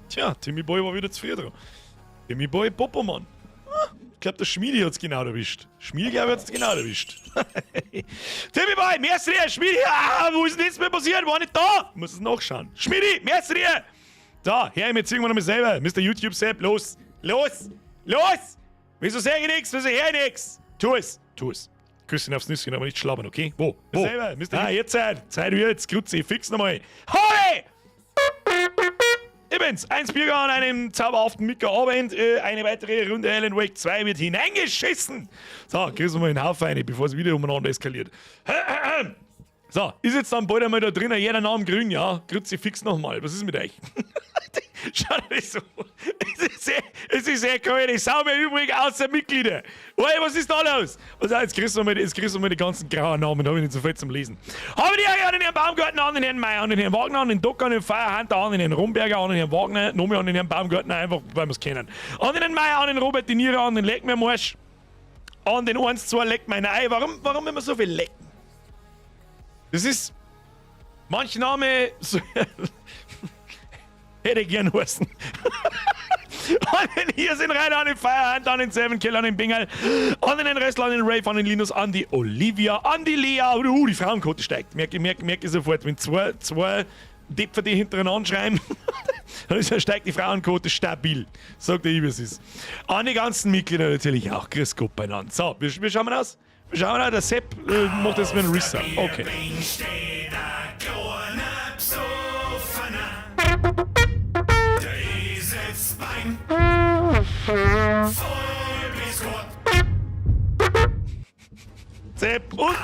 Tja, Timmy Boy war wieder zu früh dran. Timmy Boy, Popomann. Ah, ich glaube, der Schmiedi hat's genau erwischt. Schmiedi, glaube ich, hat's genau erwischt. Timmy Boy, merci dir, Schmiedi. Ah, wo ist denn jetzt mehr passiert? War nicht da. Muss es nachschauen. Schmiedi, merci dir. Da, her mit irgendwann nochmal selber. Mr. YouTube Sepp, los. Los. Los. Wieso sag ich nix? Wieso hör ich nix? Tu es. Tu es. Küsschen aufs Nüsschen, aber nicht schlabbern, okay? Wo? Wo? Selber, Mr. Ah, jetzt Zeit. Zeit wird's. Grüezi, fix nochmal. Hoi! Ich bin's, eins Bürger an einem zauberhaften Mittwochabend. Eine weitere Runde Alan Wake 2 wird hineingeschissen. So, grüßen wir mal den Haufen rein, bevor es wieder umeinander eskaliert. So, ist jetzt dann bald einmal da drinnen, jeder Name grün, ja. Grüezi fix nochmal. Was ist mit euch? Schau dir so. Es ist sehr keine Sau mehr übrig, außer Mitglieder. Oi, was ist da los? Also, jetzt kriegst du mal, jetzt kriegst du mal die ganzen grauen Namen, da habe ich nicht so viel zum Lesen. Habe die Ehre an den Herrn Baumgartner, an den Herrn Meier, an den Herrn Wagner, an den Docker, an den Firehunter, an den Herrn Romberger, an den Herrn Wagner, nochmal an den Herrn Baumgartner, einfach weil wir es kennen. An den Herrn Meier, an den Robert De Niro, an den Leck mir Marsch, an den 1, 2 Leck meine Ei. Warum, warum immer so viel lecken? Das ist. Manch Name so, hätte ich gern heißen. An den hier sind rein, an den Firehand, an den Seven Kill, an den Bengel, an den Restler, an den Rave, an den Linus, an die Olivia, an die Lea. Die Frauenquote steigt. Merke, merke, merke sofort, wenn zwei Depfer die hintereinander schreiben, dann steigt die Frauenquote stabil. Sagt der ich, wie es ist. An die ganzen Mitglieder natürlich auch. Grüß Gott beieinander. So, wie schauen wir aus? Wie schauen wir aus? Der Sepp macht das mit dem Resub. Okay. Sepp und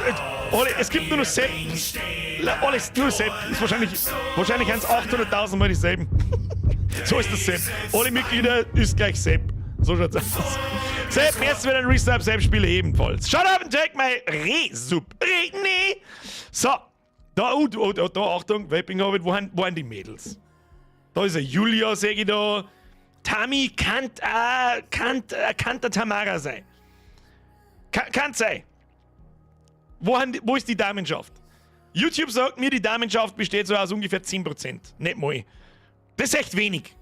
alle, es gibt nur noch Sepp. Alles nur Sepp. Ist wahrscheinlich 800.000 Mal dieselben. So ist das Sepp. Alle Mitglieder ist gleich Sepp. So schaut's aus. Sepp, erst wieder ein Resub, Sepp spiele ebenfalls. Shut up and take my Resub. Re, nee. So. Da, oh, oh, da, da, Achtung, Vaping Hobbit, wo sind die Mädels? Da ist eine Julia, seh ich da. Tami kann der Tamara sein. Kann sein. Wo ist die Damenschaft? YouTube sagt mir, die Damenschaft besteht so aus ungefähr 10%. Nicht mal. Das ist echt wenig.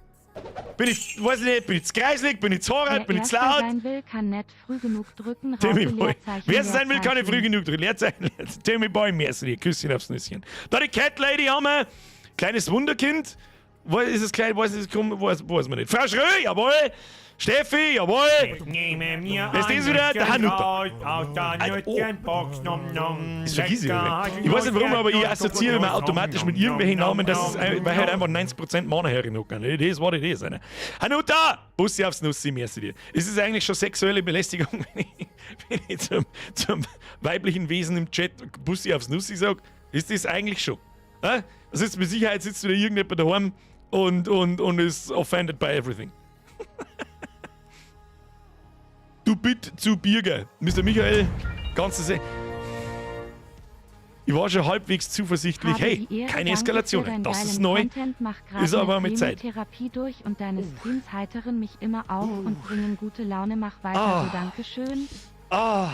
Bin ich, weiß ich nicht, bin ich zu kreislig, bin ich zu hart, Wer bin ich zu Erster laut? sein will, kann nicht früh genug drücken. Timmy Raupe, Boy. Leerzeichen, Wer sein will, kann nicht früh Leerzeichen. genug drücken. Leerzeichen, Leerzeichen. Timmy Boy, merci. Küsschen aufs Nüsschen. Da die Cat Lady haben wir. Kleines Wunderkind. Wo ist es klein? Weiß es, komm, weiß man nicht. Frau Schrö, jawohl. Steffi, jawohl. Wer ist das wieder? Der Hanuta. Oh. Das vergiss ich immer. Ich weiß nicht warum, aber ich assoziiere immer automatisch mit irgendwelchen Namen, dass es, weil halt einfach 90% Männer herinocken. Das ist, was it is. Alter. Hanuta! Bussi aufs Nussi, merci dir. Ist es eigentlich schon sexuelle Belästigung, wenn ich zum weiblichen Wesen im Chat Bussi aufs Nussi sag? Ist das eigentlich schon? Hä? Das ist mit Sicherheit sitzt wieder irgendjemand daheim und ist offended by everything. Du bitt zu Birger. Mister Michael, kannst du sehen. Ich war schon halbwegs zuversichtlich. Habe Hey, die Ehre, keine danke für Eskalation. deinen Das ist geilen neu. Content, mach grad Ist aber eine mit Zeit. Therapie durch und deine Streams heiteren mich immer auf und bringen gute Laune. Mach weiter so, Dankeschön. Ah.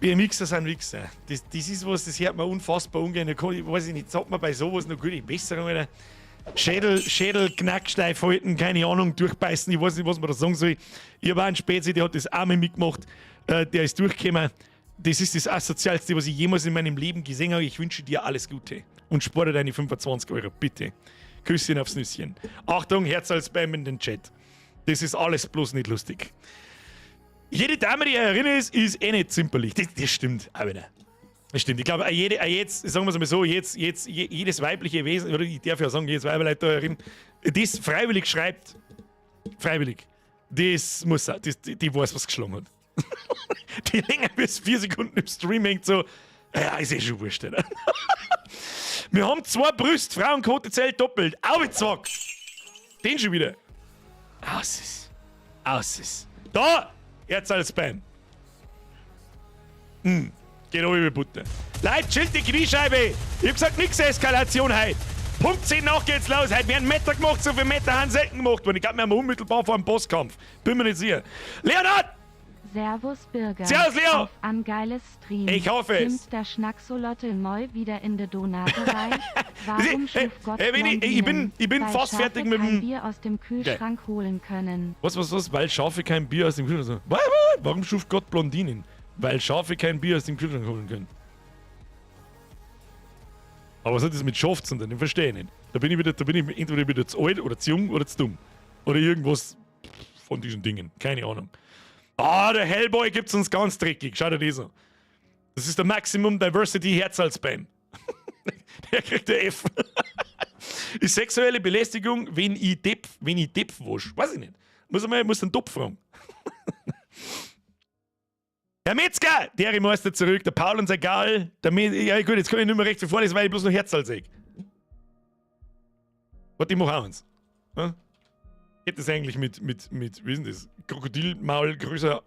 BMXer sind Wichser. Das ist was, das hört man unfassbar ungern. Da kann ich, weiß ich nicht, sagt man bei sowas noch gute Besserung, Alter. Schädel, knacksteif halten, keine Ahnung, durchbeißen, ich weiß nicht, was man da sagen soll. Ich hab auch einen Spezi, der hat das auch mal mitgemacht, der ist durchgekommen. Das ist das Asozialste, was ich jemals in meinem Leben gesehen habe. Ich wünsche dir alles Gute und spare deine 25 Euro, bitte. Küsschen aufs Nüsschen. Achtung, Herz als Spam in den Chat. Das ist alles bloß nicht lustig. Jede Dame, die erinnert ist, ist eh nicht zimperlich. Das stimmt auch wieder. Das stimmt. Ich glaube, jede, jetzt, sagen wir es mal so, jetzt, jetzt, je, jedes weibliche Wesen, oder ich darf ja sagen, jedes Weiberlein da herin, das freiwillig schreibt, freiwillig, das muss, das, die, die weiß, was geschlagen hat. Die länger bis 4 Sekunden im Stream hängt so, ja, ist eh schon wurscht, oder? Wir haben 2 Brüste, Frauenquote zählt doppelt. Auezwack! Den schon wieder. Aus ist. Aus ist. Da! Jetzt als Spam. Geht runter wie Butter. Leute, chillt die Kniescheibe! Ich hab gesagt, nix Eskalation heute. Punkt 10 nach geht's los. Heute werden Meter gemacht, so viel Meter haben selten gemacht worden. Ich glaub, wir haben unmittelbar vor dem Bosskampf. Bin mir nicht sicher. Leonard! Servus Birger. Servus Leo! Auf an geiles Stream. Ich hoffe es. Nimmt der Schnacksolotl neu wieder in de Donaterei? Warum Hey, schuf Gott hey, Winnie, ich Blondinen? bin Weil fast Schafe fertig mit kein dem- Bier aus dem Kühlschrank holen können. Was, was, was? Weil Schafe kein Bier aus dem Kühlschrank holen. Warum schuf Gott Blondinen? Weil Schafe kein Bier aus dem Kühlschrank holen können. Aber was hat das mit Schaf zu tun? Ich verstehe nicht. Da bin ich entweder wieder zu alt oder zu jung oder zu dumm. Oder irgendwas von diesen Dingen. Keine Ahnung. Ah, der Hellboy gibt's uns ganz dreckig. Schau dir das an. Das ist der Maximum Diversity Herzalsbein. Der kriegt der F. Ist sexuelle Belästigung, wenn ich Depp wasch? Weiß ich nicht. Muss den Topf fragen. Herr Metzger, der Meister zurück, der Paul und sein Gal. Der ja gut, jetzt kann ich nicht mehr recht viel vorlesen, weil ich bloß noch Herzal sehe. Warte, ich mach auch eins. Ja? Geht das eigentlich mit, wie ist denn das? Krokodilmaul größer,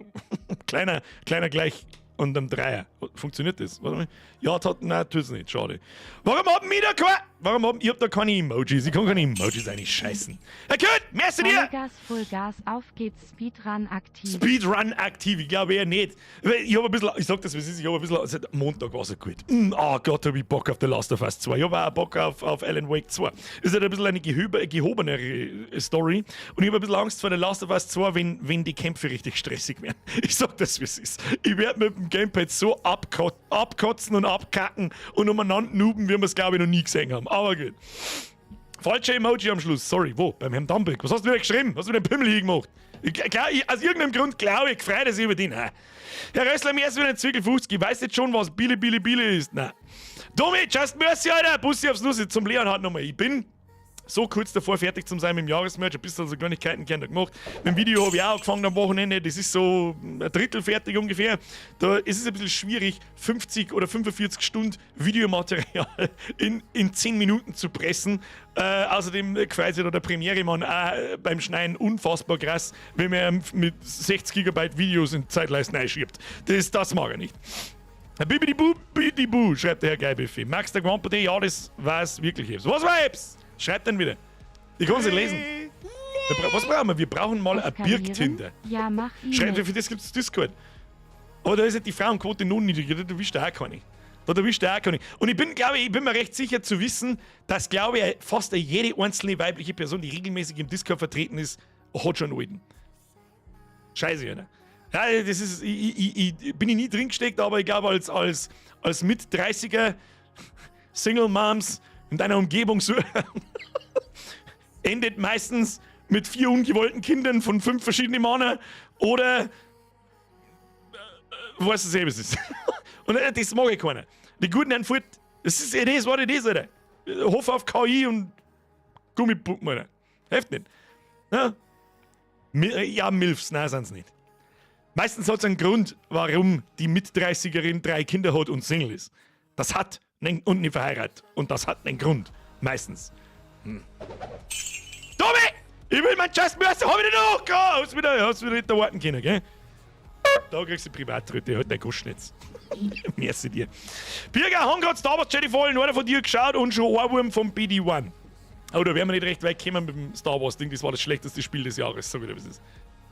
kleiner, kleiner gleich und einem Dreier. Funktioniert das? Warte mal. Ja, hat, nein, tut's nicht, schade. Warum haben wir da keine, warum haben, ich hab da keine Emojis, ich kann keine Emojis eigentlich scheißen. Herr Kühn, merci dir! Vollgas, Vollgas, auf geht's, Speedrun aktiv. Speedrun aktiv, ich glaube eher nicht. Weil ich habe ein bisschen, ich sag das, wie es ist, ich habe ein bisschen, seit Montag war es gut. Oh Gott, hab ich Bock auf The Last of Us 2. Ich habe auch Bock auf Alan Wake 2. Ist halt ein bisschen eine gehobenere Story. Und ich habe ein bisschen Angst vor The Last of Us 2, wenn die Kämpfe richtig stressig werden. Ich sag das, wie es ist. Ich werde mit dem Gamepad so abkotzen und abkacken und umeinander nooben, wie wir es, glaube ich, noch nie gesehen haben. Aber gut. Falsche Emoji am Schluss, sorry. Wo? Beim Herrn Dambrück. Was hast du wieder geschrieben? Hast du wieder den Pimmel hier gemacht? Aus irgendeinem Grund glaube ich, freut er sich über den. Nein. Herr Rössler, mir ist wieder ein Zwickel 50. Ich weiß jetzt schon, was Bille, Bille, Bille ist. Nein. Domi, just mercy, Alter. Bussi aufs Nussi zum Leonhard nochmal. Ich bin so kurz davor, fertig zu sein mit dem Jahresmerch. Ein bisschen so Kleinigkeiten gern gemacht. Mit dem Video habe ich auch angefangen am Wochenende. Das ist so ein Drittel fertig ungefähr. Da ist es ein bisschen schwierig, 50 oder 45 Stunden Videomaterial in 10 Minuten zu pressen. Außerdem gefällt sich da der Premiere-Mann auch beim Schneiden unfassbar krass, wenn man mit 60 Gigabyte Videos in Zeitleisten einschiebt. Das mag er nicht. Bibidibu, bidibu, schreibt der Herr Geibiffi. Max der Quamperde, ja, das war's wirklich. Ebs. Was war Ebs? Schreibt dann wieder. Ich kann's nicht lesen. Was brauchen wir? Wir brauchen mal ein Eskalieren? Birktinder. Ja, mach ihn. Schreibt, für das gibt's Discord. Aber da ist ja die Frauenquote noch niedriger, da erwischt er auch keine. Da erwischt er auch keine. Und ich bin, glaube ich, ich bin mir recht sicher zu wissen, dass, glaube ich, fast jede einzelne weibliche Person, die regelmäßig im Discord vertreten ist, hat schon einen Alten. Scheiße, Alter. Ja, das ist, ich bin ich nie drin gesteckt, aber ich glaube, als Mit-30er Single Moms in deiner Umgebung so endet meistens mit 4 ungewollten Kindern von 5 verschiedenen Männern oder weißt du selber, was es ist. Und das mag ich keiner. Die Guten sind fort. Das ist das, was das ist, Alter. Hoff auf KI und Gummipuppen, Alter. Hilft nicht. Ja? Ja, Milfs, nein, sind's nicht. Meistens hat's einen Grund, warum die Mit-30erin 3 Kinder hat und Single ist. Das hat einen, und nicht verheiratet. Und das hat einen Grund. Meistens. Tommy! Ich will mein Just Mercy, hab ich nicht noch gehabt! Hast wieder nicht da warten können, gell? Da kriegst du Privattritte, halt dein Kuschnitz. Merci dir. Birger, haben grad Star Wars Jedi Fallen Order von dir geschaut und schon Ohrwurm vom BD-1. Oh, da wären wir nicht recht weit gekommen mit dem Star Wars Ding. Das war das schlechteste Spiel des Jahres. So wieder, was es ist.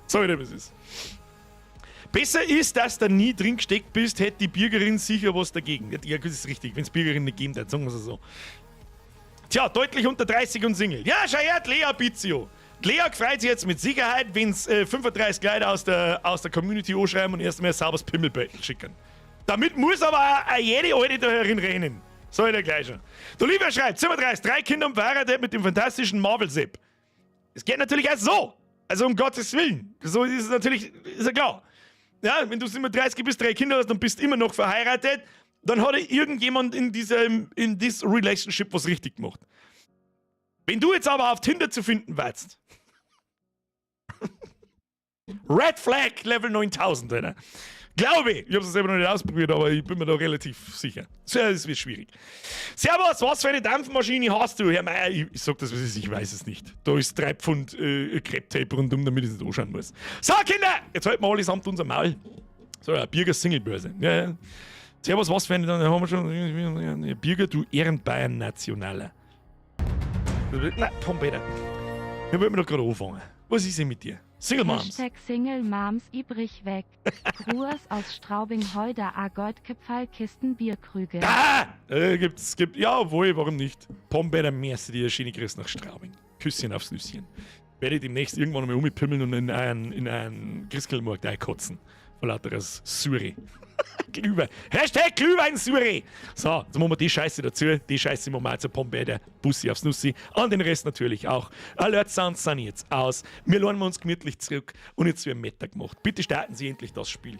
So wieder, was es ist. Besser ist, dass du nie drin gesteckt bist, hätte die Bürgerin sicher was dagegen. Ja, das ist richtig. Wenn's Bürgerin nicht geben, dann sagen wir's so. Tja, deutlich unter 30 und Single. Ja, schau her, Lea Bizio. Lea freut sich jetzt mit Sicherheit, wenn's 35 Leute aus der Community anschreiben und erstmal ein sauberes Pimmelbeutel schicken. Damit muss aber auch jede Alte da herin rennen. So ist der gleich schon. Der Olivia schreibt, 37, 3 Kinder und verheiratet mit dem fantastischen Marvel-Sepp. Es geht natürlich auch so. Also um Gottes Willen. So ist es natürlich, ist ja klar. Ja, wenn du 37 bist, 3 Kinder hast und bist immer noch verheiratet, dann hat irgendjemand in this relationship was richtig gemacht. Wenn du jetzt aber auf Tinder zu finden warst, Red Flag Level 9000, Alter. Glaube ich. Ich hab's selber noch nicht ausprobiert, aber ich bin mir da relativ sicher. So, es wird schwierig. Servus, was für eine Dampfmaschine hast du? Herr Meier, ich sag das, was es ist, ich weiß es nicht. Da ist 3 Pfund Crepe-Tape rundum, damit ich es nicht anschauen muss. So, Kinder, jetzt halten wir allesamt unser Maul. So, ja, Birger Singlebörse. Ja, ja. Servus, was für eine, dann haben wir schon. Birger, du Single Moms. #SingleMoms übrig weg. Gruß aus Straubing Heuder a Goldkipferl Kisten Bierkrüge. Ah! Gibt, jawohl, warum nicht? Pombeer, merci dir, schöne Grüße nach Straubing. Küsschen aufs Nüsschen. Werde ich demnächst irgendwann mal umpimmeln und in einen Christkindlmarkt einkotzen. Vor lauter Suri. Glühwein. #GlühweinSuri. So, jetzt machen wir die Scheiße dazu. Die Scheiße machen wir auch zur Pombeer, Bussi aufs Nussi. An den Rest natürlich auch. Alert Sounds sind jetzt aus. Wir lehnen uns gemütlich zurück und jetzt wird Meta gemacht. Bitte starten Sie endlich das Spiel.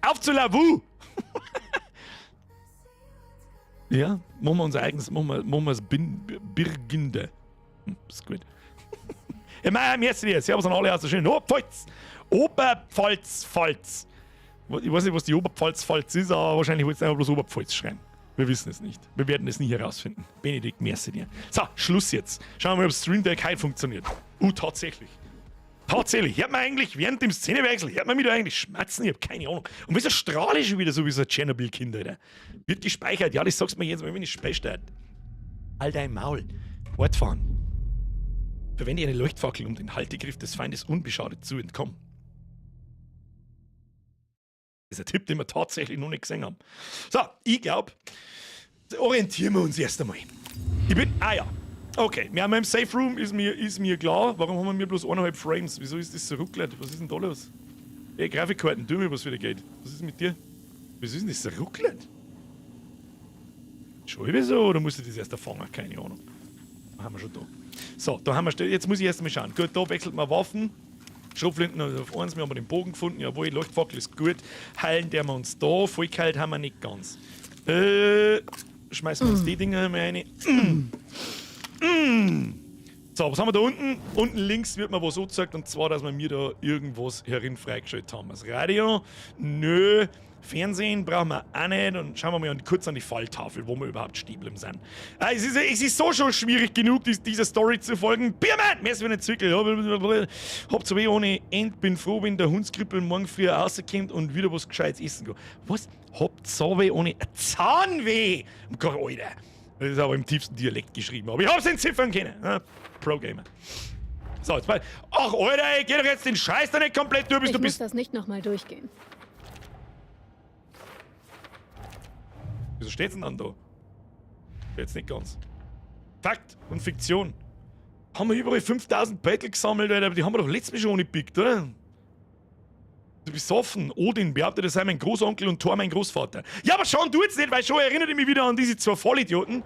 Auf zu Lavu! Ja, machen wir unser eigenes, machen wir es Birginde. Ist gut. Ja, mei, merci dir. Servus an alle aus der schönen Oberpfalz. Oberpfalz, Pfalz. Ich weiß nicht, was die Oberpfalz, Pfalz ist, aber wahrscheinlich wollt ihr einfach bloß Oberpfalz schreiben. Wir wissen es nicht. Wir werden es nie herausfinden. Benedikt, merci dir. So, Schluss jetzt. Schauen wir mal, ob Stream Deck heute funktioniert. Tatsächlich. Tatsächlich. Hört man eigentlich während dem Szenewechsel, hört man mich da eigentlich schmatzen? Ich hab keine Ahnung. Und wieso strahle ich schon wieder so wie so ein Tschernobyl-Kind, Alter? Wird gespeichert. Ja, das sagst du mir jetzt mal, wenn ich speichert. Halt dein Maul. Fortfahren. Verwende eine Leuchtfackel, um den Haltegriff des Feindes unbeschadet zu entkommen. Das ist ein Tipp, den wir tatsächlich noch nicht gesehen haben. So, ich glaube, orientieren wir uns erst einmal. Ich bin. Ah ja. Okay, wir haben im Safe Room, ist mir klar. Warum haben wir mir bloß 1,5 Frames? Wieso ist das so ruckelt? Was ist denn da los? Ey, Grafikkarten, tu mir was wieder geht. Was ist mit dir? Wieso ist denn das so ruckelt? Schon wieder so oder muss ich das erst erfangen? Keine Ahnung. Haben wir schon da. So, da haben wir. Jetzt muss ich erst mal schauen. Gut, da wechselt man Waffen. Schrotflinten auf 1, wir haben den Bogen gefunden. Jawohl, Leuchtfackel ist gut. Heilen der wir uns da. Vollgeheilt haben wir nicht ganz. Schmeißen wir uns die Dinger mal rein. So, was haben wir da unten? Unten links wird mir was angezeigt, und zwar, dass wir mir da irgendwas herin freigeschaltet haben. Das Radio? Nö. Fernsehen brauchen wir auch nicht. Und schauen wir mal kurz an die Falltafel, wo wir überhaupt stehen geblieben sind. Ah, es ist so schon schwierig genug, dieser Story zu folgen. Biermann! Mehr wie ein Zwickel. Hab zu weh ohne End, bin froh, wenn der Hundskrippel morgen früh rauskommt und wieder was Gescheites essen kann. Was? Hab Zahnweh ohne Zahnweh! Oh Gott, Alter. Das ist aber im tiefsten Dialekt geschrieben. Aber ich hab's entziffern können. Pro-Gamer. So, jetzt mal. Ach, Alter, ey, geh doch jetzt den Scheiß da nicht komplett durch, bis Ich du muss bist. Das nicht nochmal durchgehen. Wieso steht's denn dann da? Jetzt nicht ganz. Fakt und Fiktion. Haben wir überall 5000 Beutel gesammelt, Alter, aber die haben wir doch letztes Mal schon ohne oder? Du bist besoffen. Odin behauptet, er sei mein Großonkel und Thor mein Großvater. Ja, aber schon tut's nicht, weil schon erinnert ich mich wieder an diese zwei Vollidioten.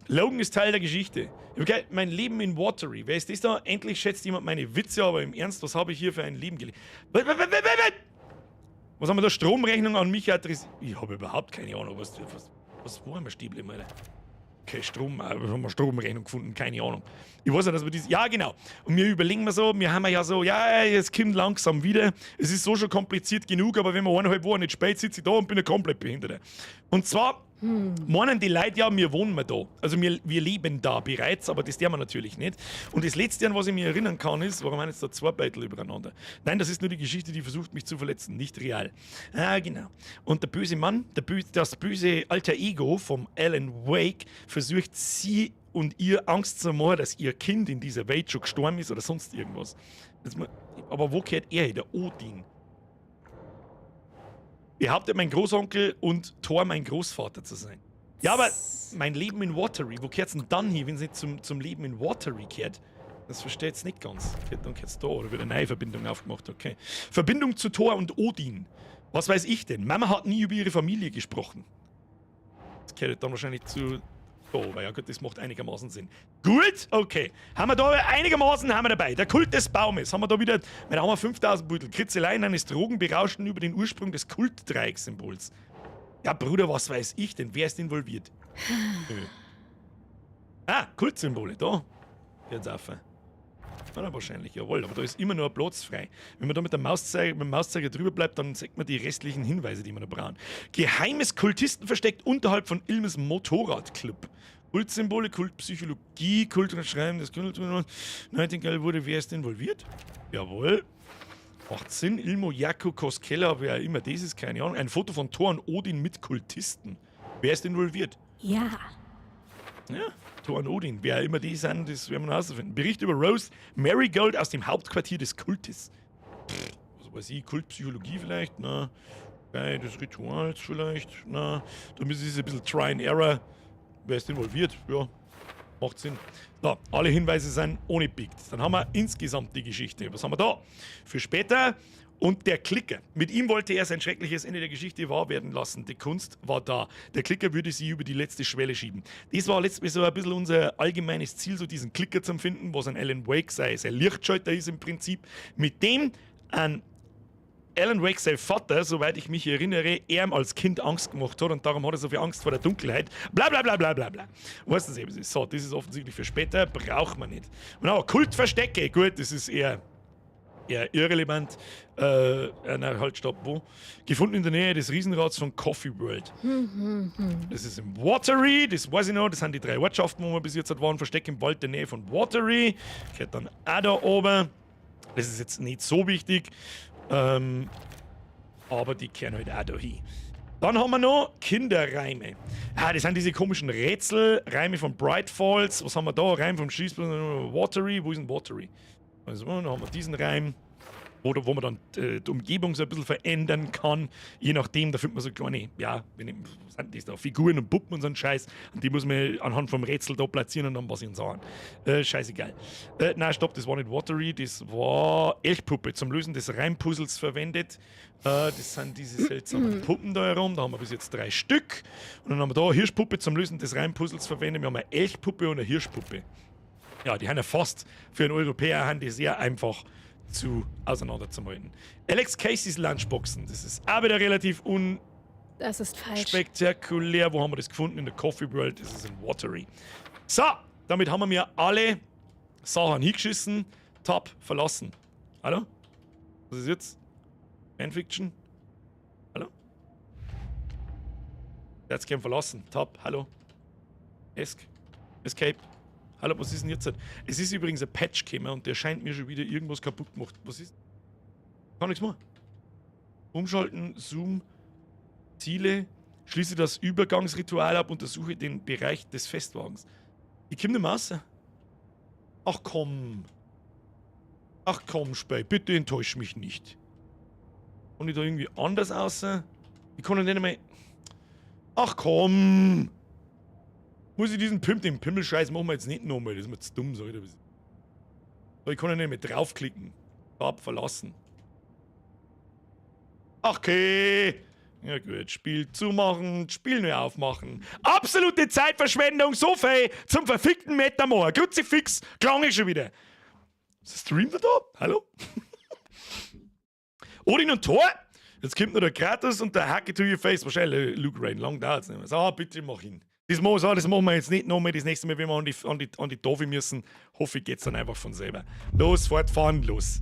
Logan ist Teil der Geschichte. Okay, mein Leben in Watery. Wer ist das da? Endlich schätzt jemand meine Witze, aber im Ernst, was habe ich hier für ein Leben gelebt? Was haben wir da? Stromrechnung an mich adressiert? Ich habe überhaupt keine Ahnung, was wo haben wir stehen geblieben, Alter? Okay, Strom, haben wir Stromrechnung gefunden, keine Ahnung. Ich weiß ja, dass wir das. Ja, genau. Und wir überlegen mir so, wir haben ja so, ja, es kommt langsam wieder. Es ist so schon kompliziert genug, aber wenn wir 1,5 Wochen nicht spät, sitze ich da und bin ein komplett Behinderter. Und zwar meinen die Leute ja, wir wohnen wir da. Also wir leben da bereits, aber das tun wir natürlich nicht. Und das Letzte, an was ich mich erinnern kann, ist, warum haben jetzt da zwei Beutel übereinander? Nein, das ist nur die Geschichte, die versucht, mich zu verletzen, nicht real. Ah, genau. Und der böse Mann, das böse Alter Ego vom Alan Wake, versucht sie und ihr Angst zu machen, dass ihr Kind in dieser Welt schon gestorben ist oder sonst irgendwas. Aber wo gehört er hin? Der Odin? Behauptet, mein Großonkel und Thor mein Großvater zu sein. Ja, aber mein Leben in Watery, wo kehrt's denn dann hin, wenn es nicht zum Leben in Watery kehrt? Das verstehe ich jetzt nicht ganz. Dann kehrt's da, oder wird eine neue Verbindung aufgemacht, okay. Verbindung zu Thor und Odin. Was weiß ich denn? Mama hat nie über ihre Familie gesprochen. Das kehrt dann wahrscheinlich zu. Oh, weil ja gut, das macht einigermaßen Sinn. Gut, okay. Haben wir da einigermaßen haben wir dabei. Der Kult des Baumes. Haben wir da wieder, da haben wir 5000 Beutel. Kritzeleien eines Drogenberauschten über den Ursprung des Kultdreiecksymbols. Ja, Bruder, was weiß ich denn? Wer ist involviert? Nö. Ah, Kultsymbole, da. Jetzt auf. Ja, wahrscheinlich, jawohl, aber da ist immer nur ein Platz frei. Wenn man da mit dem Mauszeiger drüber bleibt, dann sieht man die restlichen Hinweise, die man da brauchen. Geheimes Kultistenversteck unterhalb von Ilmes Motorradclub. Kultsymbole, Kultpsychologie, Kultschreiben, das Kult Nightingale wurde, wer ist involviert? Jawohl. Macht Sinn. Ilmo Jaakko Koskela, wer immer das ist, keine Ahnung. Ein Foto von Thor und Odin mit Kultisten. Wer ist involviert? Ja. Ja, Thor und Odin. Wer immer die sind, das werden wir noch herausfinden. Bericht über Rose Marigold aus dem Hauptquartier des Kultes. Pff, was weiß ich, Kultpsychologie vielleicht? Na, bei des Rituals vielleicht? Na, da müssen sie ein bisschen Try and Error. Wer ist involviert? Ja, macht Sinn. So, alle Hinweise sind ohne Biegt. Dann haben wir insgesamt die Geschichte. Was haben wir da? Für später. Und der Klicker. Mit ihm wollte er sein schreckliches Ende der Geschichte wahr werden lassen. Die Kunst war da. Der Klicker würde sie über die letzte Schwelle schieben. Das war letztes Mal so ein bisschen unser allgemeines Ziel, so diesen Klicker zu finden, was ein Alan Wake sei, sein Lichtschalter ist im Prinzip. Mit dem ein Alan Wake, sein Vater, soweit ich mich erinnere, er ihm als Kind Angst gemacht hat und darum hat er so viel Angst vor der Dunkelheit. Bla bla bla bla bla bla. Weißt du, was ist? So, das ist offensichtlich für später, braucht man nicht. Und auch Kultverstecke, gut, das ist eher irrelevant. Na, halt, stopp, wo? Gefunden in der Nähe des Riesenrads von Coffee World. Das ist im Watery, das weiß ich noch, das sind die drei Ortschaften, wo wir bis jetzt waren. Versteck im Wald der Nähe von Watery. Gehört dann auch da oben. Das ist jetzt nicht so wichtig. Aber die kehren halt auch da hin. Dann haben wir noch Kinderreime. Ah, das sind diese komischen Rätsel. Reime von Bright Falls. Was haben wir da? Reim vom Schießplatz. Watery. Wo ist denn Watery? Also, dann haben wir diesen Reim, wo man dann die Umgebung so ein bisschen verändern kann. Je nachdem, da findet man so kleine, ja, was sind das da? Figuren und Puppen und so ein Scheiß. Und die muss man anhand vom Rätsel da platzieren und dann was sagen. Scheißegal. Nein, stopp, das war nicht Watery, das war Elchpuppe zum Lösen des Reimpuzzles verwendet. Das sind diese seltsamen Puppen da herum. Da haben wir bis jetzt 3 Stück. Und dann haben wir da Hirschpuppe zum Lösen des Reimpuzzles verwendet. Wir haben eine Elchpuppe und eine Hirschpuppe. Ja, die haben ja fast für einen Europäer haben die sehr einfach zu auseinanderzuhalten. Alex Caseys Lunchboxen, das ist auch wieder relativ Das ist falsch. unspektakulär. Wo haben wir das gefunden? In der Coffee World, das ist in Watery. So, damit haben wir mir alle Sachen hingeschissen. Top, verlassen. Hallo? Was ist jetzt? Fanfiction? Hallo? Der hat's gern verlassen. Top, hallo. Escape. Hallo, was ist denn jetzt? Es ist übrigens ein Patch gekommen und der scheint mir schon wieder irgendwas kaputt gemacht. Was ist? Kann nichts mehr. Umschalten, Zoom, Ziele, schließe das Übergangsritual ab, untersuche den Bereich des Festwagens. Ich komm nicht mehr raus. Ach komm. Ach komm, Spey, bitte enttäusch mich nicht. Und ich da irgendwie anders aus? Ich kann doch nicht einmal. Ach komm! Muss ich diesen Pimp, den Pimmelscheiß machen wir jetzt nicht nochmal, das ist mir zu dumm, sag ich dir. Ich kann ja nicht mehr draufklicken. Tab verlassen. Okay. Ja gut, Spiel zumachen, Spiel neu aufmachen. Absolute Zeitverschwendung, so viel zum verfickten Metamor. Kruzifix, klang ich schon wieder. Streamt er da? Hallo? Odin und Thor? Jetzt kommt noch der Kratos und der Hacke to your face. Wahrscheinlich Luke Rain, lang dauert's nicht mehr. So, bitte mach hin. Das machen wir jetzt nicht nochmal. Das nächste Mal, wenn wir an die Tafel müssen, hoffe ich, geht's dann einfach von selber. Los, fortfahren, los.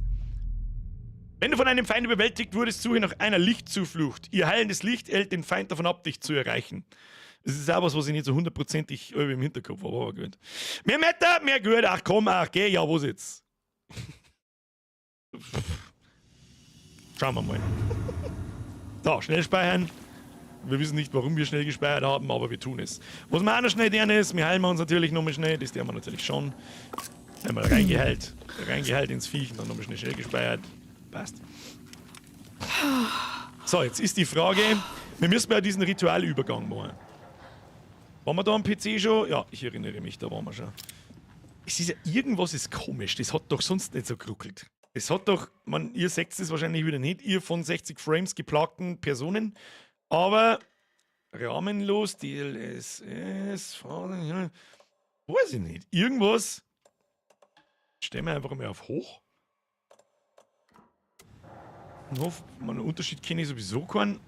Wenn du von einem Feind überwältigt wurdest, suche nach einer Lichtzuflucht. Ihr heilendes Licht hält den Feind davon ab, dich zu erreichen. Das ist auch was, was ich nicht so hundertprozentig im Hinterkopf habe, aber gut. Mehr Meter, mehr gut. Ach komm, ach geh, ja, was jetzt? Schauen wir mal. So, schnell speichern. Wir wissen nicht, warum wir schnell gespeichert haben, aber wir tun es. Was wir auch noch schnell tun ist, wir heilen uns natürlich nochmal schnell, das tun wir natürlich schon. Einmal reingeheilt, reingeheilt ins Viech und dann nochmal schnell, schnell gespeichert. Passt. So, jetzt ist die Frage, wir müssen ja diesen Ritualübergang machen. Waren wir da am PC schon? Ja, ich erinnere mich, da waren wir schon. Es ist ja, irgendwas ist komisch, das hat doch sonst nicht so geruckelt. Es hat doch, man, ihr seht es wahrscheinlich wieder nicht, ihr von 60 Frames geplagten Personen, aber rahmenlos, DLSS, weiß ich nicht. Irgendwas. Stellen wir einfach mal auf hoch. Und hoffe, einen Unterschied kenne ich sowieso keinen.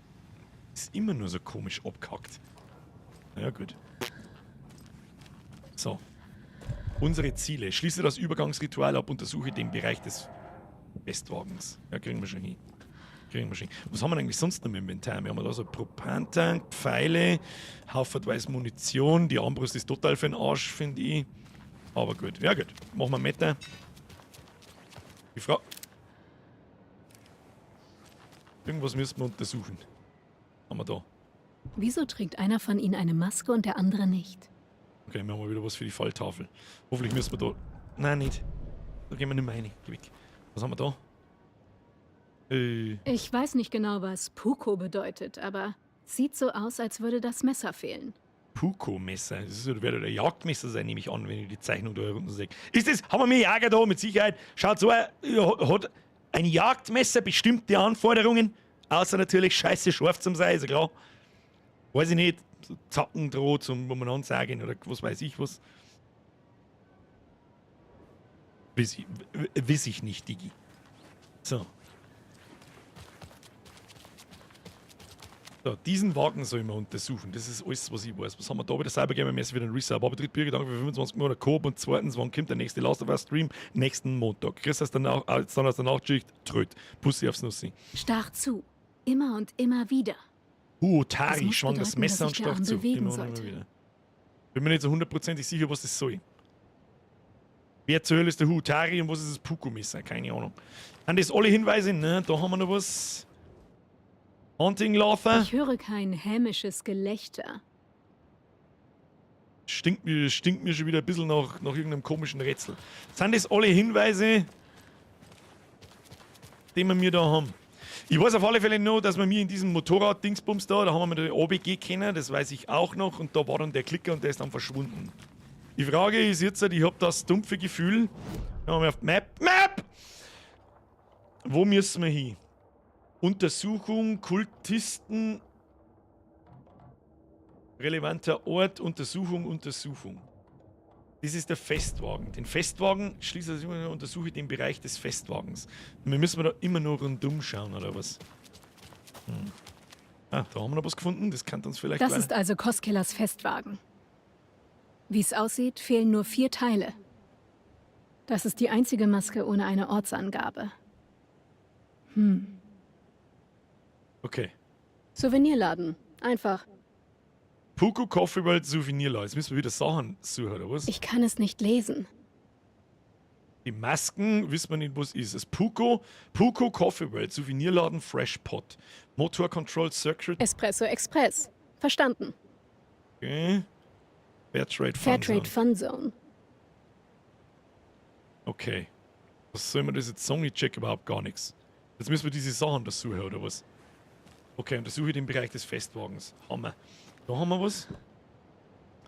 Ist immer nur so komisch abgehackt. Na ja, gut. So. Unsere Ziele. Schließe das Übergangsritual ab, untersuche den Bereich des Festwagens. Ja, kriegen wir schon hin. Kriegen wir schon hin. Was haben wir eigentlich sonst noch im Inventar? Wir haben da so Propantank, Pfeile, haufenweise Munition. Die Armbrust ist total für den Arsch, finde ich. Aber gut. Ja gut, machen wir Meter. Die Frage. Irgendwas müssen wir untersuchen. Haben wir da. Wieso trägt einer von ihnen eine Maske und der andere nicht? Okay, wir haben mal wieder was für die Falltafel. Hoffentlich müssen wir da... Nein, nicht. Da gehen wir nicht mehr rein. Geh weg. Was haben wir da? Ich weiß nicht genau, was Puko bedeutet, aber sieht so aus, als würde das Messer fehlen. Puko-Messer. Das wird ein Jagdmesser sein, nehme ich an, wenn ich die Zeichnung da unten sehe. Ist das? Haben wir mehr Jäger da? Mit Sicherheit. Schaut so, hat ein Jagdmesser bestimmte Anforderungen? Außer natürlich scheiße scharf zum sein, ist ja klar. Weiß ich nicht. So Zackendraht zum umeinander sagen oder was weiß ich was. Weiß ich nicht, Digi. So. So, diesen Wagen soll ich mal untersuchen. Das ist alles, was ich weiß. Was haben wir da wieder? Cyber Gamer mäßig wieder ein Resub. Aber dritt Birgit, danke für 25 Monate Coop. Und zweitens, wann kommt der nächste Last of Us Stream? Nächsten Montag. Chris aus der dann aus der Nachtschicht. Tröd. Pussy aufs Nussi. Stach zu. Immer und immer wieder. Tari Das muss schwang das bedeuten, Messer dass und sich der stach Arm zu. bewegen Immer und immer sollte. wieder. Bin mir nicht so hundertprozentig sicher, was das soll. Wer zur Hölle ist der Huotari und was ist das Puko-Messer? Keine Ahnung. Sind das alle Hinweise? Ne, da haben wir noch was. Haunting Laughter. Ich höre kein hämisches Gelächter. Stinkt mir schon wieder ein bisschen nach irgendeinem komischen Rätsel. Sind das alle Hinweise, die wir mir da haben? Ich weiß auf alle Fälle noch, dass wir mir in diesem Motorrad-Dingsbums da haben wir den OBG kennen, das weiß ich auch noch, und da war dann der Klicker und der ist dann verschwunden. Die Frage ist jetzt, ich hab das dumpfe Gefühl, da haben wir auf die Map, Map! Wo müssen wir hin? Untersuchung, Kultisten, relevanter Ort, Untersuchung, Untersuchung. Das ist der Festwagen. Den Festwagen schließe ich immer, untersuche den Bereich des Festwagens. Und wir müssen da immer nur rundum schauen, oder was? Ah, da haben wir noch was gefunden. Das kann uns vielleicht Das weiter- ist also Koskelas Festwagen. Wie es aussieht, fehlen nur 4 Teile. Das ist die einzige Maske ohne eine Ortsangabe. Okay. Souvenirladen. Einfach. Puko Coffee World Souvenirladen. Jetzt müssen wir wieder Sachen suchen, oder was? Ich kann es nicht lesen. Die Masken, wissen wir nicht, was ist. Das Puko Coffee World, Souvenirladen, Fresh Pot. Motor Control Circuit. Espresso Express. Verstanden. Okay. Fairtrade Fun Fairtrade Zone. Fun Zone. Okay. Was soll man das jetzt sagen? Ich check überhaupt gar nichts. Jetzt müssen wir diese Sachen da suchen, oder was? Okay, untersuche den Bereich des Festwagens. Hammer. Da haben wir was.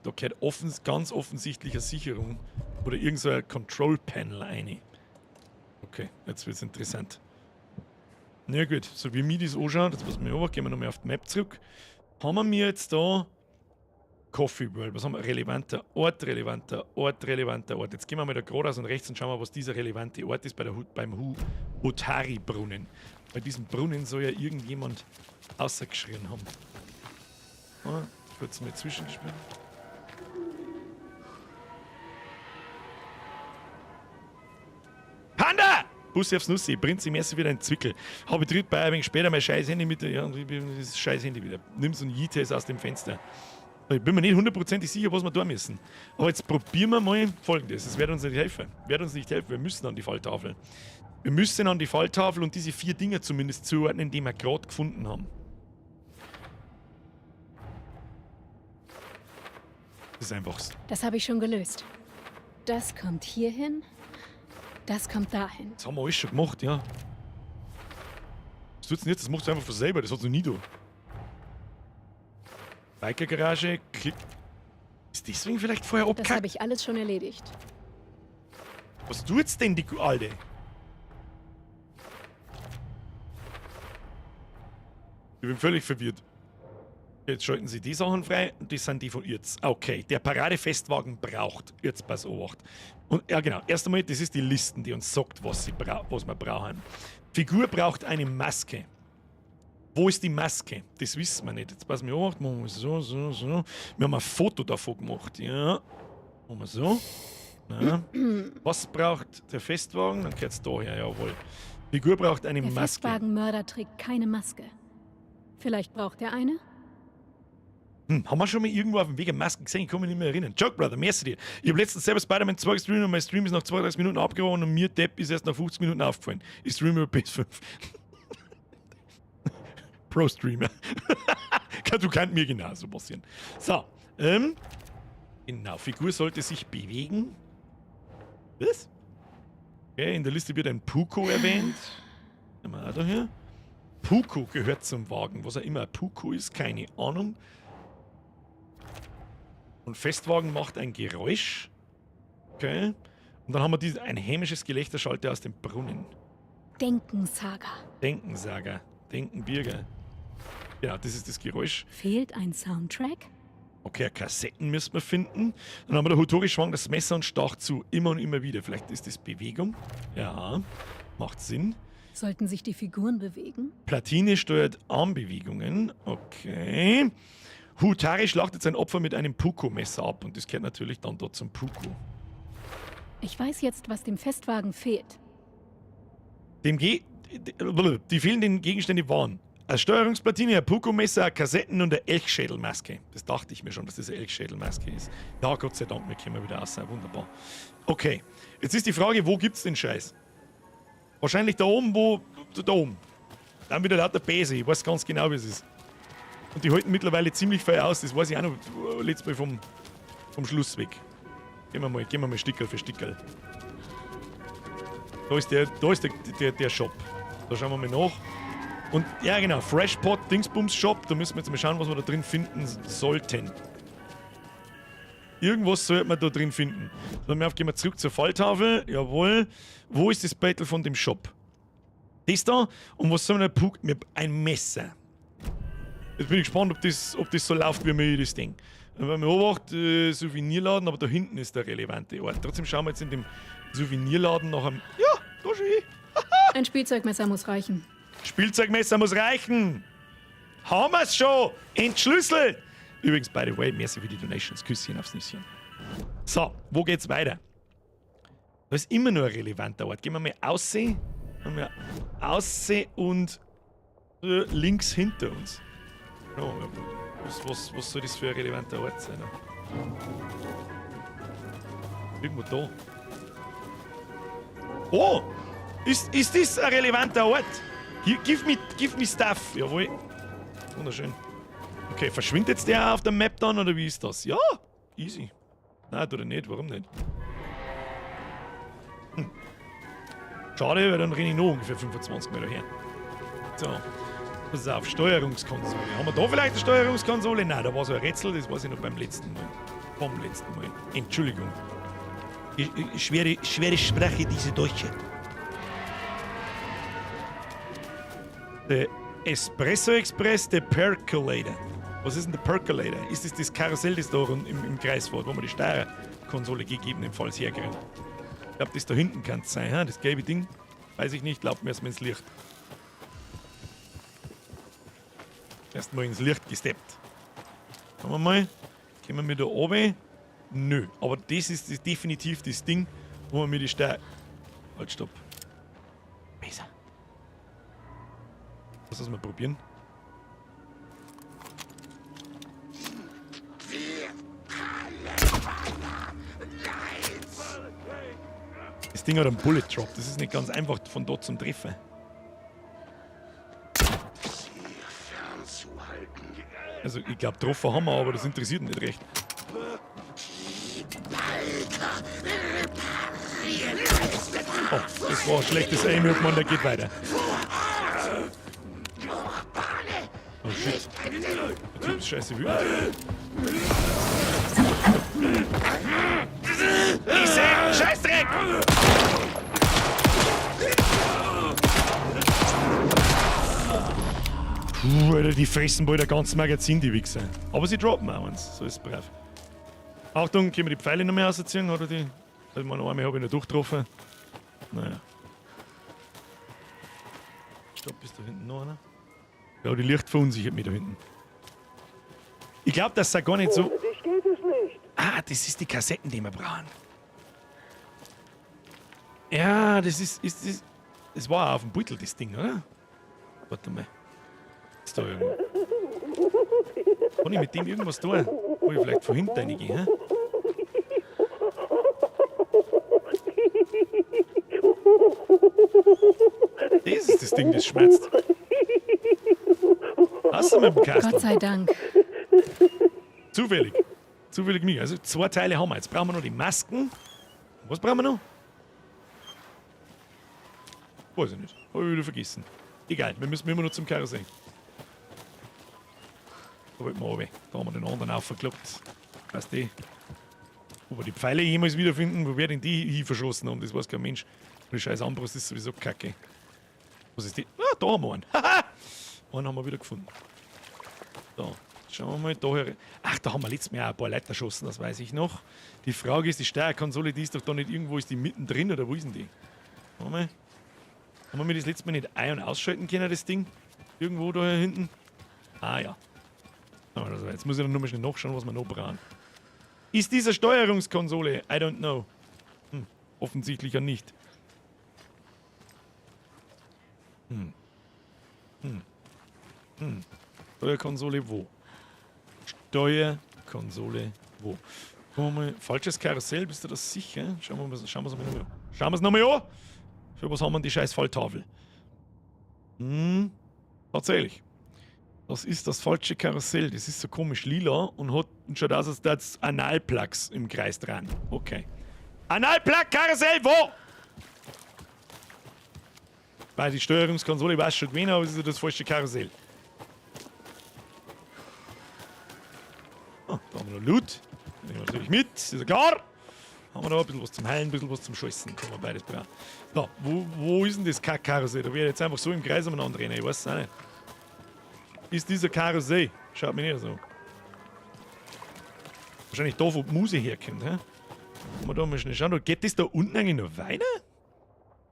Da gehört ganz offensichtlich eine Sicherung oder irgend so ein Control Panel rein. Okay, jetzt wird's interessant. Na gut, so wie mir das anschaut, jetzt passen wir auf, gehen wir nochmal auf die Map zurück. Haben wir mir jetzt da Coffee World, was haben wir? Relevanter Ort, relevanter Ort, relevanter Ort. Jetzt gehen wir mal da geradeaus und rechts und schauen mal, was dieser relevante Ort ist beim Huotari-Brunnen. Bei diesem Brunnen soll ja irgendjemand außergeschrien haben. Ah, kurz mal zwischengespielt. Panda! Bussi aufs Nussi, bringt sie mir erst wieder ein Zwickel. Habe ich dritt bei ein wenig später mein scheiß Handy mit der, ja, das scheiß Handy wieder. Nimm so ein J-Test aus dem Fenster. Ich bin mir nicht hundertprozentig sicher, was wir da müssen. Aber jetzt probieren wir mal Folgendes. Es wird uns nicht helfen. Wird uns nicht helfen. Wir müssen an die Falltafel. Wir müssen an die Falltafel und diese 4 Dinger zumindest zuordnen, die wir gerade gefunden haben. Das ist einfach so. Das habe ich schon gelöst. Das kommt hier hin. Das kommt dahin. Das haben wir alles schon gemacht, ja. Was tut's denn jetzt? Das macht's einfach von selber. Das hat's noch nie da. Biker-Garage, Klick. Ist deswegen vielleicht vorher Das abgekackt? habe ich alles schon erledigt. Was tut's denn, die Alte? Ich bin völlig verwirrt. Jetzt schalten sie die Sachen frei und das sind die von Irz. Okay, der Paradefestwagen braucht Irz, pass auf. Und ja genau, erst einmal, das ist die Listen, die uns sagt, was wir brauchen. Figur braucht eine Maske. Wo ist die Maske? Das wissen wir nicht. Jetzt passen wir auf, machen wir so, so, so. Wir haben ein Foto davon gemacht, ja. Machen wir so. Na. Was braucht der Festwagen? Dann gehört's daher, jawohl. Figur braucht eine Der Maske. Festwagenmörder trägt keine Maske. Vielleicht braucht er eine? Haben wir schon mal irgendwo auf dem Weg eine Maske gesehen? Ich kann mich nicht mehr erinnern. Joke Brother, merci dir. Ich hab letztens selber Spider-Man 2 gestreamt und mein Stream ist nach 32 Minuten abgebrochen und mir Depp ist erst nach 50 Minuten aufgefallen. Ich streame über PS5. Pro-Streamer. Du kannst mir genauso passieren. So, Genau, Figur sollte sich bewegen. Was? Okay, in der Liste wird ein Puko erwähnt. Nehmen wir auch da her. Puko gehört zum Wagen. Was auch immer ein Puko ist, keine Ahnung. Und Festwagen macht ein Geräusch. Okay. Und dann haben wir dieses, ein hämisches Gelächter schallte aus dem Brunnen. Denkensaga. Denkensaga. Denkenbürger. Ja, das ist das Geräusch. Fehlt ein Soundtrack? Okay, Kassetten müssen wir finden. Dann haben wir der Hutori schwang das Messer und stach zu. Immer und immer wieder. Vielleicht ist das Bewegung. Ja, macht Sinn. Sollten sich die Figuren bewegen? Platine steuert Armbewegungen. Okay. Hutari schlachtet sein Opfer mit einem Puko-Messer ab. Und das gehört natürlich dann dort zum Puko. Ich weiß jetzt, was dem Festwagen fehlt. Die fehlenden Gegenstände waren eine Steuerungsplatine, ein Puko-Messer, eine Kassetten und eine Elchschädelmaske. Das dachte ich mir schon, dass das eine Elchschädelmaske ist. Ja, Gott sei Dank, wir kommen wieder raus. Wunderbar. Okay, jetzt ist die Frage, wo gibt's den Scheiß? Wahrscheinlich da oben, wo... Da oben. Dann wieder lauter Bäse, ich weiß ganz genau, wie es ist. Und die halten mittlerweile ziemlich viel aus, das weiß ich auch noch letztes Mal vom Schluss weg. Gehen wir mal Stickerl für Stickerl. Da ist der Shop. Da schauen wir mal nach. Und ja genau, Freshpot, Dingsbums Shop, da müssen wir jetzt mal schauen, was wir da drin finden sollten. Irgendwas sollte man da drin finden. So, gehen wir zurück zur Falltafel. Jawohl. Wo ist das Battle von dem Shop? Das da? Und was soll man da? Ein Messer. Jetzt bin ich gespannt, ob das so läuft, wie mir das Ding. Wenn man beobachtet, Souvenirladen, aber da hinten ist der relevante Ort. Trotzdem schauen wir jetzt in dem Souvenirladen nach einem... Ja, da schon hin. Ein Spielzeugmesser muss reichen. Spielzeugmesser muss reichen! Haben wir's schon! Entschlüsselt! Übrigens, by the way, merci für die Donations. Küsschen aufs Nüsschen. So, wo geht's weiter? Da ist immer nur ein relevanter Ort. Gehen wir mal aussehen. Gehen wir aussehen und links hinter uns. Oh, was soll das für ein relevanter Ort sein? Irgendwo da. Oh! Ist das ein relevanter Ort? Hier, give me stuff. Jawohl. Wunderschön. Okay, verschwindet jetzt der auf der Map dann oder wie ist das? Ja, easy. Nein, oder nicht? Warum nicht? Hm. Schade, weil dann renne ich noch ungefähr 25 Meter her. So. Pass auf, Steuerungskonsole. Haben wir da vielleicht eine Steuerungskonsole? Nein, da war so ein Rätsel, das weiß ich noch beim letzten Mal. Vom letzten Mal. Entschuldigung. Schwere Sprache, diese Deutsche. Der Espresso Express, der Percolator. Was ist denn der Percolator? Ist das das Karussell, das da im Kreis fährt, wo man die Steuerkonsole gegebenenfalls herkriegt? Ich glaube, das da hinten kann es sein, das gelbe Ding. Weiß ich nicht, glaubt mir erstmal ins Licht. Erstmal ins Licht gesteppt. Schauen wir mal. Kommen wir da oben? Nö, aber das ist definitiv das Ding, wo man mir die Steuer... Halt, stopp. Besser. Lass uns mal probieren. Das Ding hat einen Bullet Drop. Das ist nicht ganz einfach von dort zum Treffen. Also ich glaube, getroffen haben wir, aber das interessiert mich nicht recht. Oh, das war ein schlechtes Aim, Mann, der geht weiter. Oh shit. Der Typ ist scheiße wütend. Ich seh! Scheißdreck! Puh, Alter, die fressen bald ein ganzes Magazin, die Wichser. Aber sie droppen auch eins, so ist es brav. Achtung, können wir die Pfeile noch mehr rausziehen? Oder die? Also meine Arme habe ich noch durchgetroffen. Naja. Stopp, ist da hinten noch einer? Ja, die Licht verunsichert mich da hinten. Ich glaube, das ist gar nicht so. Ohne dich geht es nicht. Ah, das ist die Kassetten, die wir brauchen. Ja, das ist. Das war auch auf dem Beutel, das Ding, oder? Warte mal. Ist da irgendwo? Kann ich mit dem irgendwas tun? Wo ich vielleicht von hinten reingehe, hä? Das ist das Ding, das schmerzt. Hast du mit dem Kastel? Gott sei Dank. Zufällig. Zufällig nicht. Also zwei Teile haben wir. Jetzt brauchen wir noch die Masken. Was brauchen wir noch? Weiß ich nicht. Hab ich wieder vergessen. Egal, wir müssen immer noch zum Karussell. Da wollten wir runter. Da haben wir den anderen aufgekloppt. Weißt du? Ob wir die Pfeile jemals wiederfinden, wo wir denn die hin verschossen haben, das weiß kein Mensch. Und die scheiß Armbrust ist sowieso kacke. Was ist die? Ah, da haben wir einen. Haha! Einen haben wir wieder gefunden. So, schauen wir mal da her. Ach, da haben wir letztes Mal auch ein paar Leute erschossen, das weiß ich noch. Die Frage ist, die Steuerkonsole, die ist doch da nicht irgendwo, ist die mittendrin oder wo ist denn die? Schauen wir mal. Haben wir das letzte Mal nicht ein- und ausschalten können, das Ding? Irgendwo da hinten? Ah ja. Also jetzt muss ich dann nur mal schnell nachschauen, was wir noch brauchen. Ist diese Steuerungskonsole? I don't know. Offensichtlich ja nicht. Steuerkonsole wo? Steuerkonsole wo? Gucken wir mal. Falsches Karussell, bist du das sicher? Schauen wir es nochmal an. Schauen wir es nochmal an! Für was haben wir denn die scheiß Falltafel? Tatsächlich. Das ist das falsche Karussell. Das ist so komisch lila und hat und schaut aus, als hätte es Analplugs im Kreis dran. Okay. Analplug-Karussell, wo? Weil die Steuerungskonsole weiß schon gewesen, aber es ist das falsche Karussell. Oh, da haben wir noch Loot. Den nehmen wir natürlich mit, ist ja klar. Haben wir da ein bisschen was zum Heilen, ein bisschen was zum Scheißen. Kann man beides brauchen. So, wo ist denn das Kack-Karussell? Da werde ich jetzt einfach so im Kreis umeinander rennen, ich weiß es auch nicht. Ist dieser Karussell? Schaut mich nicht so. Wahrscheinlich da, wo die Muse herkommt, hä? Kann man da mal schnell schauen. Da geht das da unten eigentlich noch weiter?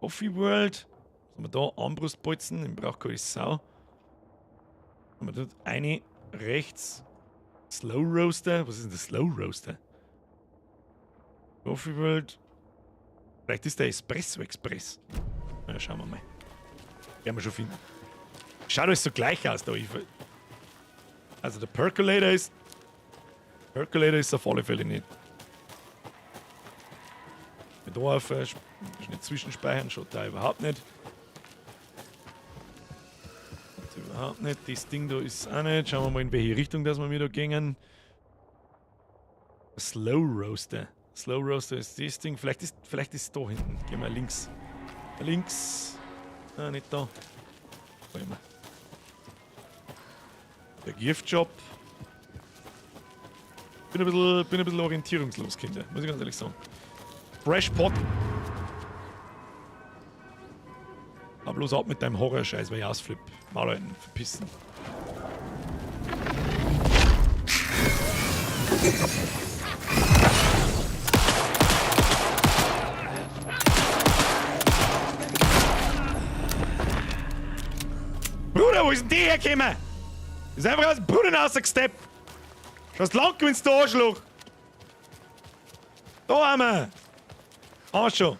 Coffee World. Was haben wir da? Armbrustbolzen. Den braucht keine Sau. Haben wir dort eine rechts. Slow Roaster. Was ist denn der Slow Roaster? Coffee World. Vielleicht ist der Espresso Express. Na, schauen wir mal. Werden wir schon finden. Schaut alles so gleich aus da. Also der Percolator ist... Percolator ist auf alle Fälle nicht. Mit da auf, nicht zwischenspeichern, schaut da überhaupt nicht. Schaut überhaupt nicht. Das Ding da ist auch nicht. Schauen wir mal, in welche Richtung das wir da gingen. Slow Roaster. Slow Roaster ist das Ding. Vielleicht ist es da hinten. Gehen wir links. Links. Ah, nicht da. Warte mal. Der Giftjob. Bin ein bisschen orientierungslos, Kinder. Muss ich ganz ehrlich sagen. Fresh Pot. Aber bloß ab mit deinem Horror-Scheiß, weil ich ausflipp. Mal halten, verpissen. Bruder, wo ist denn die hergekommen? Ist einfach aus dem Brunnen rausgesteppt. Schaust lang gewinnst, du Arschloch. Da haben wir. Haben wir schon.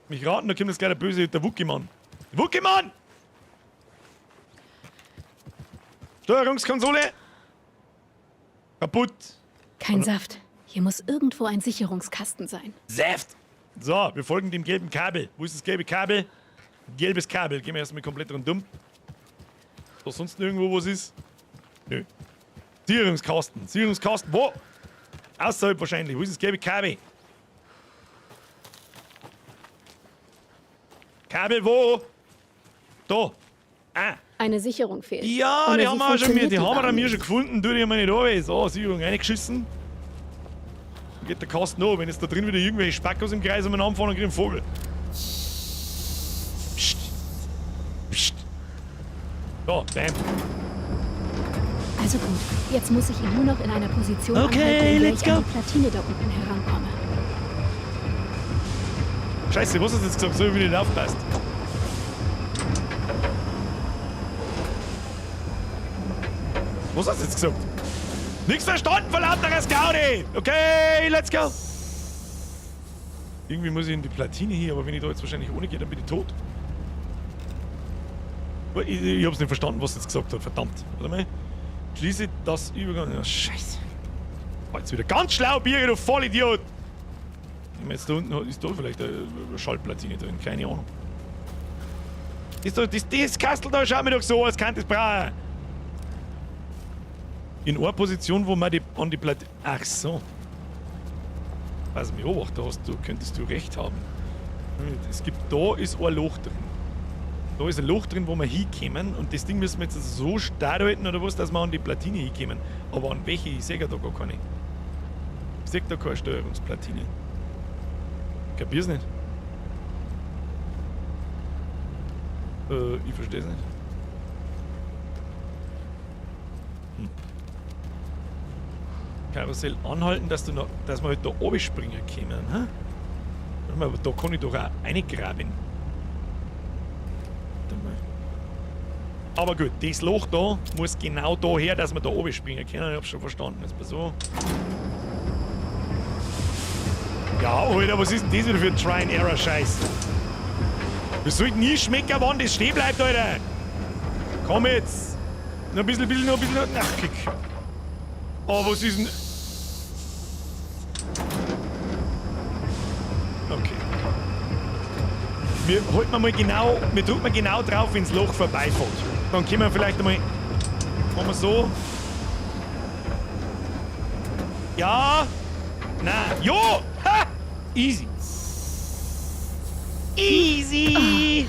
Mich raten, da kommt jetzt gleich der böse, der Wookie-Mann. Wookie-Mann! Steuerungskonsole! Kaputt! Kein Saft. Hier muss irgendwo ein Sicherungskasten sein. Saft! So, wir folgen dem gelben Kabel. Wo ist das gelbe Kabel? Gelbes Kabel. Gehen wir erstmal komplett rundum. Da sonst nirgendwo was ist? Nö. Sicherungskasten. Sicherungskasten. Wo? Außerhalb wahrscheinlich. Wo ist das gelbe Kabel? Kabel wo? Da. Ah. Eine Sicherung fehlt. Ja, Ohne die sie haben wir auch schon, funktioniert die haben wir Bahn mir nicht. schon gefunden. Tu die mal nicht runter. So, Sicherung reingeschissen. Dann geht der Kasten noch. Wenn jetzt da drin wieder irgendwelche Spackos im Kreis umeinander fahren, dann krieg ich einen Vogel. Psst. Psst. So, bam. Also gut, jetzt muss ich ihn nur noch in einer Position Okay, anhalten, in der let's ich an go. die Platine da unten herankomme. Scheiße, was hast du jetzt gesagt? So wie du nicht aufpasst. Was hast du jetzt gesagt? Nichts verstanden vor lauter Gaudi! Okay, let's go! Irgendwie muss ich in die Platine hier, aber wenn ich da jetzt wahrscheinlich ohne gehe, dann bin ich tot. Ich hab's nicht verstanden, was sie jetzt gesagt hat, verdammt. Warte mal. Schließe das Übergang. Ja, scheiße. War jetzt wieder ganz schlau, Birger, du Vollidiot! Ich meine, jetzt da unten ist da vielleicht eine Schallplatine drin, keine Ahnung. Das Kastel da schaut mir doch so, als könnte es brauchen. In einer Position, wo man die, an die Platte. Ach so. Also, mir Obacht, da hast du, könntest du recht haben. Es gibt, da ist ein Loch drin. Da ist ein Loch drin, wo wir hinkommen. Und das Ding müssen wir jetzt so stark halten oder was, dass wir an die Platine hinkommen. Aber an welche, ich sehe da gar keine. Ich sehe da keine Steuerungsplatine. Kapier's nicht. Ich versteh's nicht. Hm. Karussell anhalten, dass du noch, dass wir halt da oben springen können. Hä? Warte mal, aber da kann ich doch auch reingraben. Warte mal. Aber gut, das Loch da muss genau da her, dass wir da oben springen können. Ich hab's schon verstanden. Jetzt mal so. Ja, Alter, was ist denn das wieder für ein Try-and-Error-Scheiß? Wir sollten nie schmecken, wann das stehen bleibt, Alter. Komm jetzt. Noch ein bisschen, bisschen, noch ein bisschen. Ach, kick. Oh, was ist denn... Okay. Wir halten mal genau, wir drücken mal genau drauf, wenn das Loch vorbeifährt. Dann können wir vielleicht einmal... Machen wir so. Ja. Na. Jo! Ha! Easy. Easy!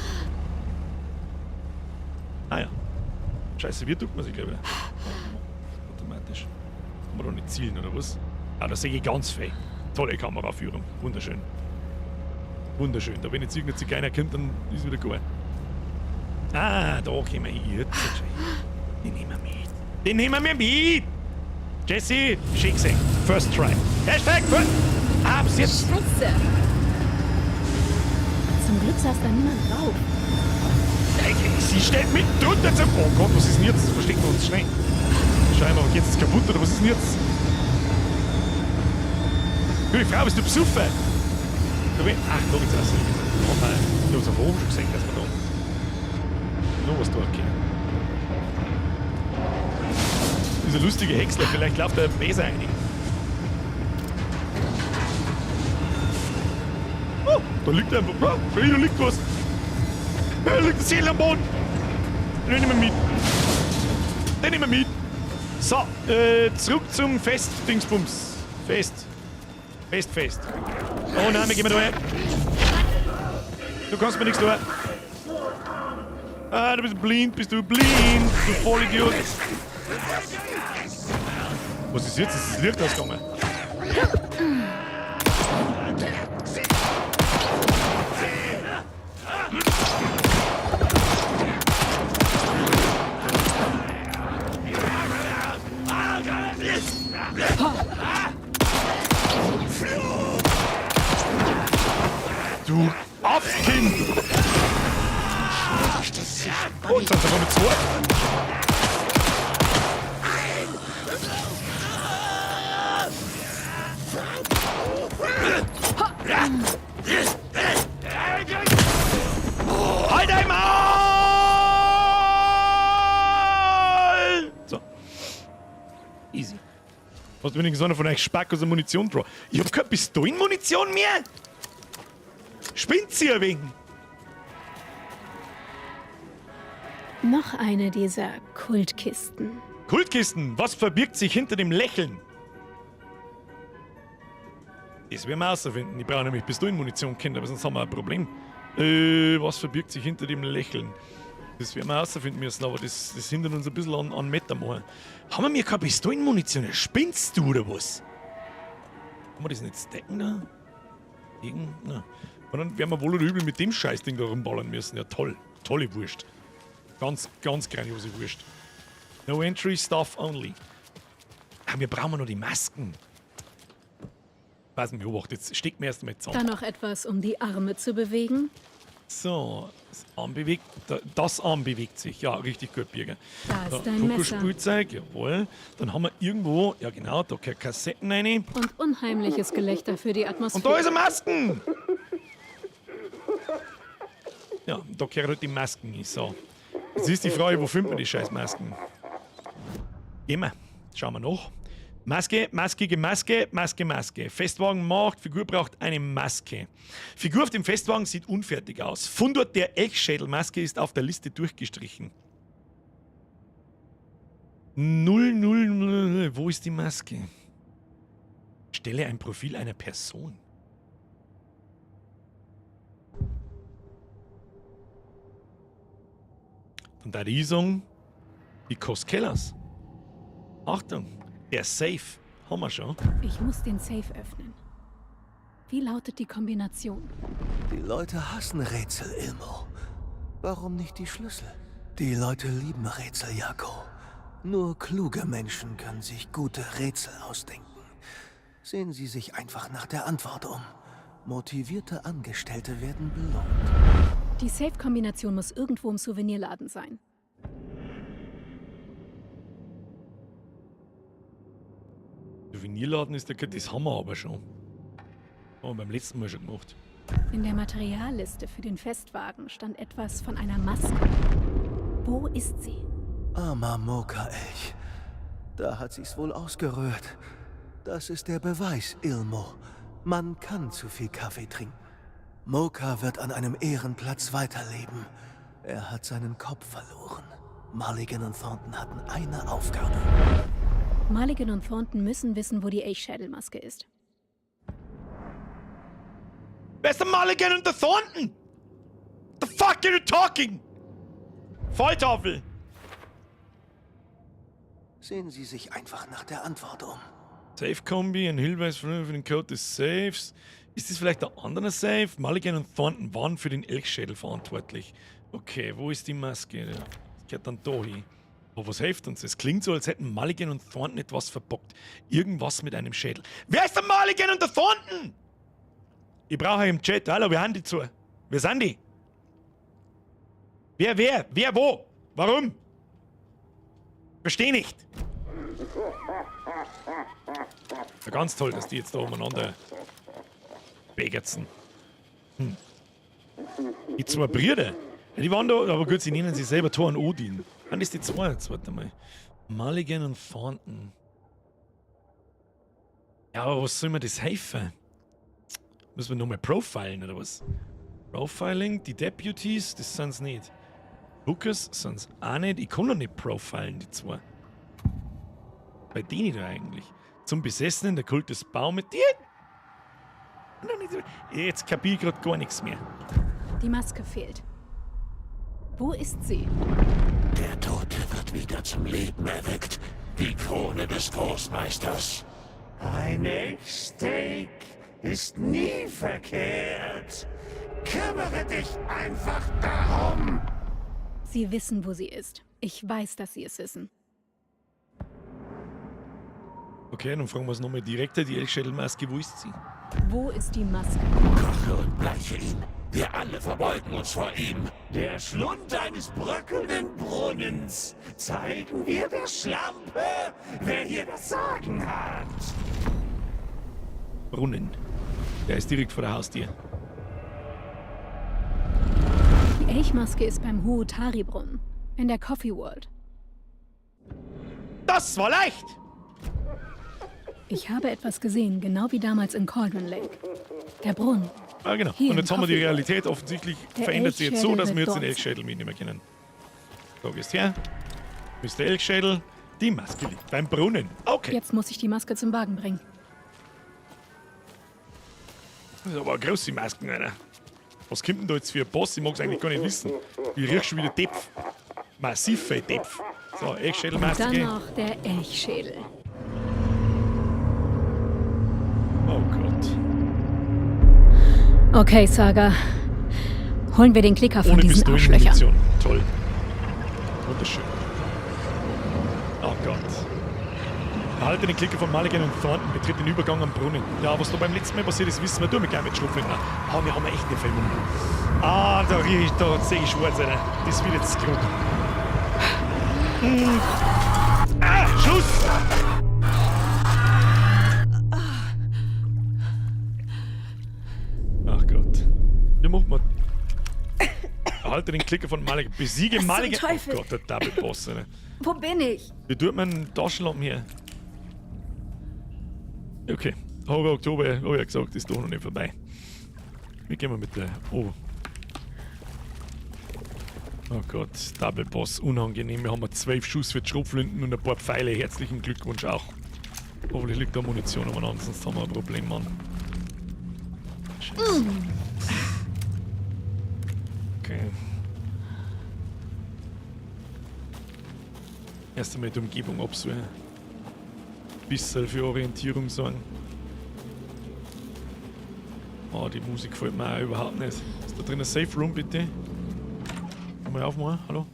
Ah ja. Scheiße, wie drückt man sich gleich wieder? Automatisch. Kann man doch nicht zielen, oder was? Ah, da sehe ich ganz viel. Tolle Kameraführung. Wunderschön. Wunderschön. Da wenn jetzt irgendein Zigeuner kommt, dann ist wieder gut. Ah, da kommen wir hin. Jetzt. Den nehmen wir mit. Den nehmen wir mit! Jesse, schick sie. First try. Hashtag first. Ah, bis jetzt. Scheiße! Zum Glück saß da niemand drauf. Sie steht mitten drunter zum. Oh Gott, was ist denn jetzt? Verstecken wir uns schnell. Schau mal, geht's jetzt kaputt oder was ist denn jetzt? Gute Frau, bist du besoffen? Da bin Ach, da geht's raus. Oh nein, ich hab's auf oben schon gesehen, dass wir da noch was da können. Dieser lustige Häcksler, vielleicht läuft er besser rein. Oh, da liegt einfach. Oh, da liegt was. Da liegt ein Seele am Boden. Den nehmen wir mit. Den nehmen wir mit. So, zurück zum Fest, Dingsbums. Fest. Fest, fest. Oh nein, wir gehen mal da her. Du kannst mir nichts tun. Ah, du bist blind, bist du blind, du Vollidiot. Was ist jetzt? Ist das Licht ausgegangen? Du Affkind! Oh, jetzt sind sogar mit zwei. Halt einmal! So. Easy. Was wenigstens einer von euch Spackos und Munition draw. Ich hab keine Pistolenmunition mehr! Spinnt sie ein wenig? Noch eine dieser Kultkisten. Kultkisten, was verbirgt sich hinter dem Lächeln? Das werden wir herausfinden. Ich brauche nämlich Pistolenmunition, Kinder, aber sonst haben wir ein Problem. Was verbirgt sich hinter dem Lächeln? Das werden wir herausfinden müssen, aber das hindert uns ein bisschen an Meta machen. Haben wir mir keine Pistolenmunition? Spinnst du oder was? Kann man das nicht stacken da? Irgend, na. Und dann werden wir wohl oder übel mit dem Scheißding da rumballern müssen. Ja, toll. Tolle Wurst. Ganz, ganz grandiose Wurst. No entry, staff only. Ah, wir brauchen noch die Masken. Weiß nicht, beobachte. Jetzt steckt mir erst einmal zusammen. Dann noch etwas, um die Arme zu bewegen. So, das Arm bewegt, das Arm bewegt sich. Ja, richtig gut, Birger. Da ist Da, dein Messer. Pokerspielzeug, jawohl. Dann haben wir irgendwo, ja genau, da gehört Kassetten rein. Und unheimliches Gelächter für die Atmosphäre. Und da ist eine Masken! Ja, da gehört halt die Masken hin. So. Jetzt ist die Frage, wo findet man die scheiß Masken? Gehen wir. Schauen wir noch. Maske, maskige Maske, Maske, Maske. Festwagen macht, Figur braucht eine Maske. Figur auf dem Festwagen sieht unfertig aus. Fundort der Elchschädelmaske ist auf der Liste durchgestrichen. 0, 0, 0. Wo ist die Maske? Stelle ein Profil einer Person. Dann da ich sagen, die Koskellers. Achtung, der Safe. Haben wir schon. Ich muss den Safe öffnen. Wie lautet die Kombination? Die Leute hassen Rätsel, Ilmo. Warum nicht die Schlüssel? Die Leute lieben Rätsel, Jako. Nur kluge Menschen können sich gute Rätsel ausdenken. Sehen Sie sich einfach nach der Antwort um. Motivierte Angestellte werden belohnt. Die Safe-Kombination muss irgendwo im Souvenirladen sein. Souvenirladen ist der, das haben wir aber schon. Haben wir beim letzten Mal schon gemacht. In der Materialliste für den Festwagen stand etwas von einer Maske. Wo ist sie? Armer Moka-Elch. Da hat sie's wohl ausgerührt. Das ist der Beweis, Ilmo. Man kann zu viel Kaffee trinken. Moka wird an einem Ehrenplatz weiterleben. Er hat seinen Kopf verloren. Mulligan und Thornton hatten eine Aufgabe. Mulligan und Thornton müssen wissen, wo die Elchschädelmaske ist. Wer ist der Mulligan und der Thornton? The fuck are you talking? Volltafel! Sehen Sie sich einfach nach der Antwort um. Safe-Kombi, ein Hinweis für den Code des Safes. Ist das vielleicht der andere Safe? Mulligan und Thornton waren für den Elchschädel verantwortlich. Okay, wo ist die Maske? Das gehört dann da hin. Aber was hilft uns? Es klingt so, als hätten Mulligan und Thornton etwas verbockt. Irgendwas mit einem Schädel. Wer ist der Mulligan und der Thornton? Ich brauche im Chat. Hallo, wer haben die zu? Wer sind die? Wer, wer? Wer, wo? Warum? Versteh nicht. Ja, ganz toll, dass die jetzt da umeinander begerzen. Hm. Die zwei Brüder. Ja, die waren da, aber gut, sie nennen sich selber Thor und Odin. Dann ist die zwei jetzt, warte mal. Mulligan und Thornton. Ja, aber was soll mir das helfen? Müssen wir nochmal profilen oder was? Profiling, die Deputies, das sind's nicht. Hookers sind's auch nicht. Ich kann doch nicht profilen, die zwei. Bei denen da eigentlich. Zum Besessenen, der Kult des Baumes. Die. Jetzt kapier ich grad gar nichts mehr. Die Maske fehlt. Wo ist sie? Der Tote wird wieder zum Leben erweckt. Die Krone des Großmeisters. Ein Elchsteak ist nie verkehrt. Kümmere dich einfach darum. Sie wissen, wo sie ist. Ich weiß, dass sie es wissen. Okay, dann fragen wir es nochmal direkter. Die Elchschädelmaske, wo ist sie? Wo ist die Maske? Koche und bleiche ihn. Wir alle verbeugen uns vor ihm. Der Schlund eines bröckelnden Brunnens. Zeigen wir der Schlampe, wer hier das Sagen hat. Brunnen. Der ist direkt vor der Haustür. Die Elchmaske ist beim Huotari-Brunnen. In der Coffee World. Das war leicht! Ich habe etwas gesehen, genau wie damals in Cauldron Lake. Der Brunnen. Ah, genau. Hier Und jetzt im haben wir die Coffee World. Realität offensichtlich Der verändert sich jetzt so, Elchschädel dass wir wird jetzt den dort Elchschädel mitnehmen können. So, gehst her. Mr. Elchschädel. Die Maske liegt beim Brunnen. Okay. Jetzt muss ich die Maske zum Wagen bringen. Das ist aber eine große Masken, Alter. Was kommt denn da jetzt für ein Boss? Ich mag's eigentlich gar nicht wissen. Ich riech schon wieder Depf. Massiv viel Depf. So, Elchschädelmaske. Dann noch der Elchschädel. Oh Gott. Okay, Saga. Holen wir den Klicker von Ohne diesen Arschlöchern. Pistolenmunition. Toll. Wunderschön. Oh Gott. Erhalte den Klicker von Mulligan und Thornton, betritt den Übergang am Brunnen. Ja, was da beim letzten Mal passiert ist, wissen wir. Du, wir gleich mit Schrotflinten. Ah, wir haben echt eine Filmung. Ah, da riech ich, da sehe ich schwarz, Alter. Das wird jetzt grob. Hm. Ah, Schuss! Ach Gott. Wie macht man? Erhalte den Klicker von Mulligan. Besiege Was zum Mulligan. Oh Teufel? Gott, der Double Boss, Alter. Wo bin ich? Wie tut man einen Taschenlampen hier? Okay. Horror Oktober, hab ich ja gesagt, ist doch noch nicht vorbei. Wie gehen wir mit der. Oh. Oh Gott, Double Boss, unangenehm. Wir haben 12 Schuss für die Schrotflinten und ein paar Pfeile. Herzlichen Glückwunsch auch. Hoffentlich liegt da Munition umeinander, sonst haben wir ein Problem, Mann. Scheiße. Okay. Erst einmal die Umgebung absuchen. Bisschen für Orientierung sorgen. Oh, die Musik gefällt mir auch überhaupt nicht. Ist da drin ein Safe Room, bitte? Mal aufmachen, hallo?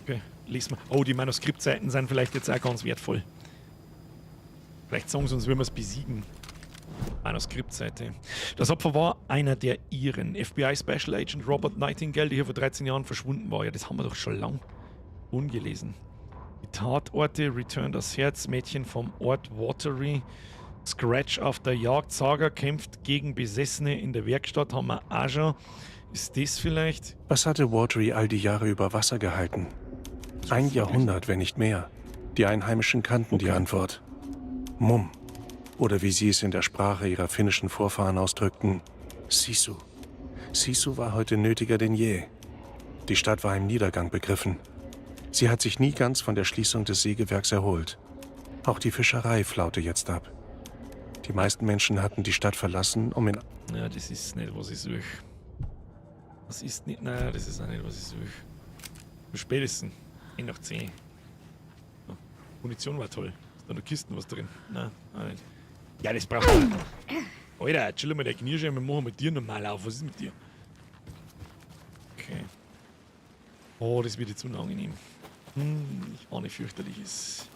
Okay, lesen wir. Oh, die Manuskriptseiten sind vielleicht jetzt auch ganz wertvoll. Vielleicht sagen sie uns, wie wir es besiegen. Manuskriptseite. Das Opfer war einer der Iren. FBI Special Agent Robert Nightingale, der hier vor 13 Jahren verschwunden war. Ja, das haben wir doch schon lang ungelesen. Die Tatorte, Return das Herz, Mädchen vom Ort Watery, Scratch auf der Jagd, Saga kämpft gegen Besessene in der Werkstatt, haben wir auch schon. Ist das vielleicht? Was hatte Watery all die Jahre über Wasser gehalten? Ein Jahrhundert, wenn nicht mehr. Die Einheimischen kannten die Antwort. Mumm. Oder wie sie es in der Sprache ihrer finnischen Vorfahren ausdrückten, Sisu. Sisu war heute nötiger denn je. Die Stadt war im Niedergang begriffen. Sie hat sich nie ganz von der Schließung des Sägewerks erholt. Auch die Fischerei flaute jetzt ab. Die meisten Menschen hatten die Stadt verlassen, um in... Ja, das ist nicht, was ich suche. Das ist nicht... Nein, das ist auch nicht, was ich suche. Spätestens. 10:10. Oh, Munition war toll. Ist da noch Kisten was drin? Nein, auch nicht. Ja, das braucht man. Alter, chill mal der Kniescheibe, wir machen mit dir normal auf. Was ist mit dir? Okay. Oh, das wird jetzt unangenehm. Ich ahne fürchterliches.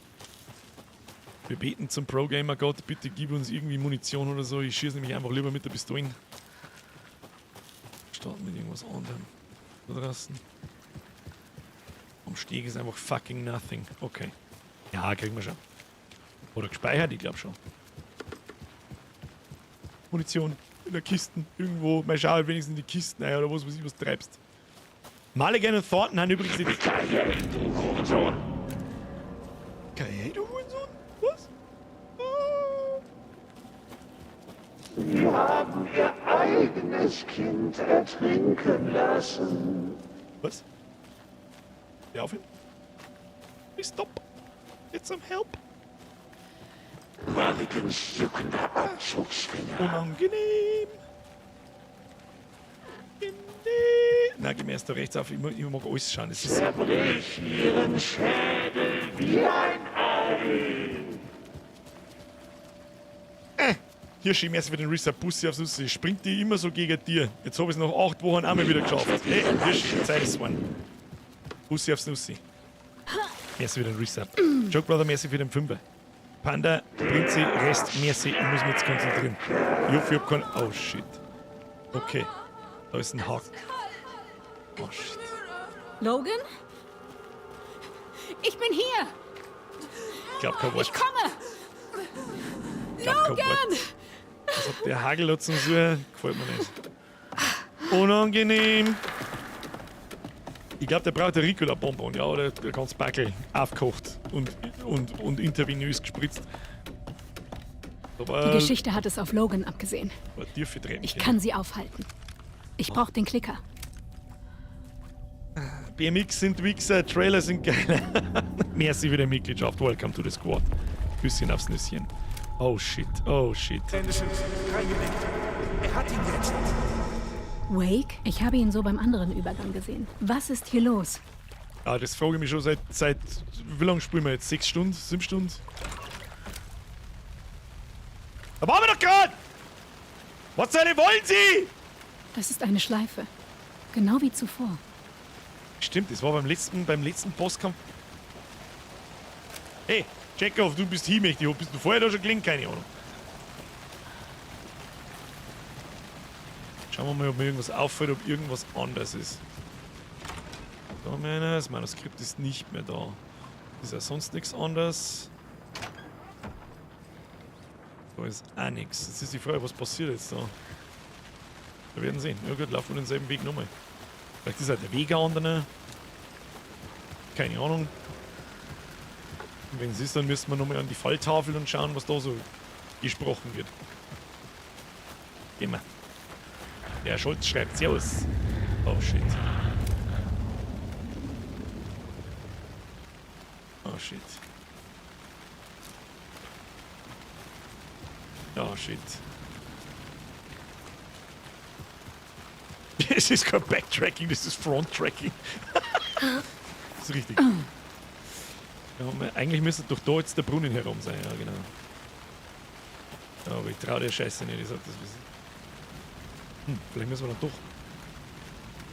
Wir beten zum Pro-Gamer Gott, bitte gib uns irgendwie Munition oder so. Ich schieße nämlich einfach lieber mit der Pistole. Starten mit irgendwas anderem. Da draußen. Am Steg ist einfach fucking nothing. Okay. Ja, kriegen wir schon. Oder gespeichert, ich glaub schon. Munition in der Kiste. Irgendwo. Mal schauen, wenigstens in die Kisten rein oder was weiß ich, was treibst. Mulligan und Thornton haben übrigens die. Geil, du Hurensohn! Geil, du Hurensohn? Was? Oh. Sie haben ihr eigenes Kind ertrinken lassen. Was? Hör auf ihn. Please stop. Get some help. Mulligans juckender Abzugsfinger. Unangenehm. Na, geh mir erst da rechts auf. Ich mag alles schauen. Das ist Zerbrich ihren Schädel wie ein Ei. Hier schieben erst wieder den Resub Bussi aufs Nussi. Springt die immer so gegen dir. Jetzt hab ich's nach 8 Wochen einmal wieder geschafft. Hey, Hirschi, Zeit ist geworden. Bussi aufs Nussi. Merci für den Resub. Joke Brother, merci für den Fünfer. Panda, Prinzi, Rest, merci. Ich muss mich jetzt konzentrieren. Ich hoffe, ich hab keinen. Oh shit. Okay. Da ist ein Haken. Oh shit. Logan? Ich bin hier! Ich glaub kein Wort. Ich komme! Ich glaub kein Logan! Wort. Was hat der Hagel da zum Suchen? Gefällt mir nicht. Unangenehm. Ich glaub, der braucht der Ricola-Bonbon, ja, oder der ganz Backel aufgekocht und intravenös gespritzt. Aber Die Geschichte hat es auf Logan abgesehen. War tiefe Tränen. Ich kann sie aufhalten. Ich brauch den Klicker. BMX sind Wichser, Trailer sind geil. Merci für die Mitgliedschaft. Welcome to the squad. Küsschen aufs Nüsschen. Oh shit, oh shit. Anderson, reingelegt. Er hat ihn jetzt. Wake? Ich habe ihn so beim anderen Übergang gesehen. Was ist hier los? Ah, das frage ich mich schon seit wie lange spielen wir jetzt? 6 Stunden? 7 Stunden? Da waren wir doch grad! Was zur Hölle wollen Sie? Das ist eine Schleife. Genau wie zuvor. Stimmt, das war beim letzten Bosskampf. Hey, Chekhov, du bist hinmächtig. Bist du vorher da schon gelegen? Keine Ahnung. Schauen wir mal, ob mir irgendwas auffällt, ob irgendwas anders ist. Da haben wir einer. Das Manuskript ist nicht mehr da. Ist ja sonst nichts anders. Da ist auch nichts. Jetzt ist die Frage, was passiert jetzt da? Wir werden sehen. Ja gut, laufen wir denselben Weg nochmal. Vielleicht ist halt der Weg ein anderer. Keine Ahnung. Und wenn es ist, dann müssen wir nochmal an die Falltafel und schauen, was da so gesprochen wird. Gehen wir. Der Scholz schreibt Servus. Oh shit. Oh shit. Oh shit. Das ist kein Backtracking, das ist Fronttracking. Das ist richtig. Ja, eigentlich müsste doch da jetzt der Brunnen herum sein, ja genau. Aber ich trau der Scheiße nicht, ich sag das wissen. Vielleicht müssen wir dann doch.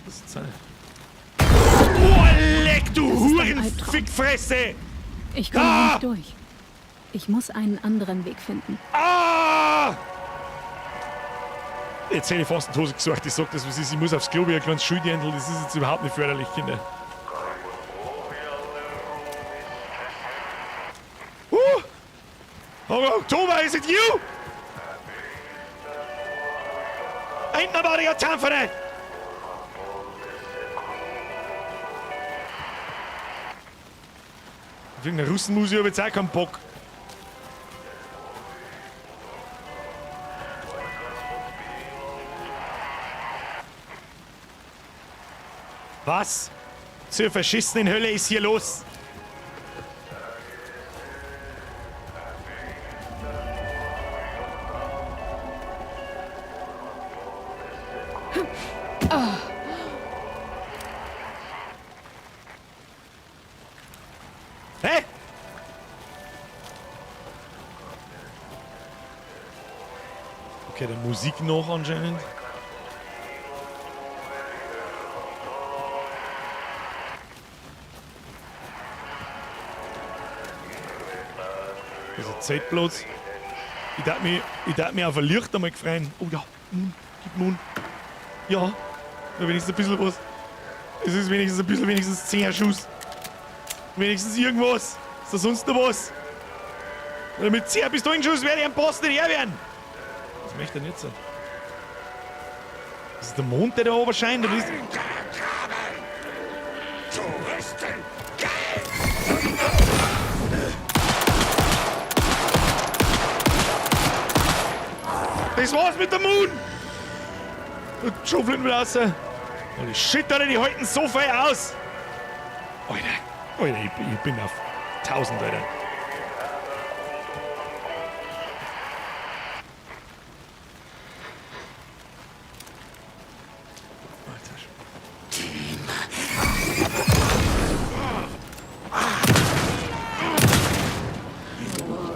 Das ist sein. Oh, leck, du Hurenfickfresse! Ich komme nicht durch. Ich muss einen anderen Weg finden. Ah! Jetzt hätte ich fast in die Hose gesagt, ich sag das, was ist, ich muss aufs Klo wie ein kleines Schuldirndl, das ist jetzt überhaupt nicht förderlich, Kinder. Oh, Oktober, is it you? Ain't nobody got time for that! Wegen der Russenmusik habe ich jetzt auch keinen Bock. Was zur verschissenen Hölle ist hier los? Hä? Okay, der Musik noch anscheinend. Also Zeltplatz. Ich darf mich auf ein Licht einmal freuen. Oh ja, Moon, gib Moon. Ja, wenigstens ein bisschen was. Es ist wenigstens ein bisschen, wenigstens 10 Schuss. Wenigstens irgendwas. Ist da sonst noch was? Oder mit 10 Pistolenschuss werde ich am Posten nicht her werden. Was möchte er denn jetzt? Das ist der Mond, der da oben scheint, oder ist. Das war's mit der Moon! Und Schuffeln wieder raus. Holy shit, Alter, die halten so viel aus! Alter, Alter, ich bin auf 1000, Alter.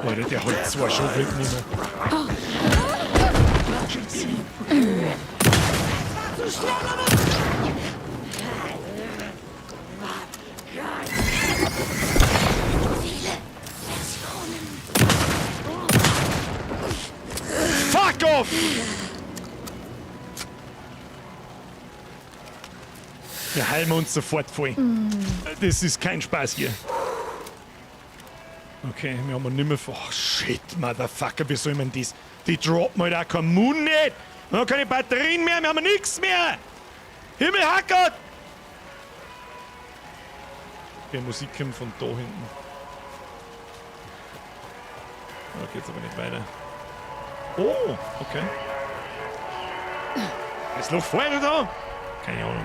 Alter. Alter, der holt zwei Schuffeln nicht mehr. Fuck off! Wir heilen uns sofort voll. Das ist kein Spaß hier. Okay, wir haben nicht mehr. Oh shit, Motherfucker, wie soll man das? Die droppen halt auch kein Moon nicht! Wir haben keine Batterien mehr, wir haben nichts mehr! Himmelhackert! Okay, Musik kommt von da hinten. Da geht's aber nicht weiter. Oh, okay. Ist noch vorher da? Keine Ahnung.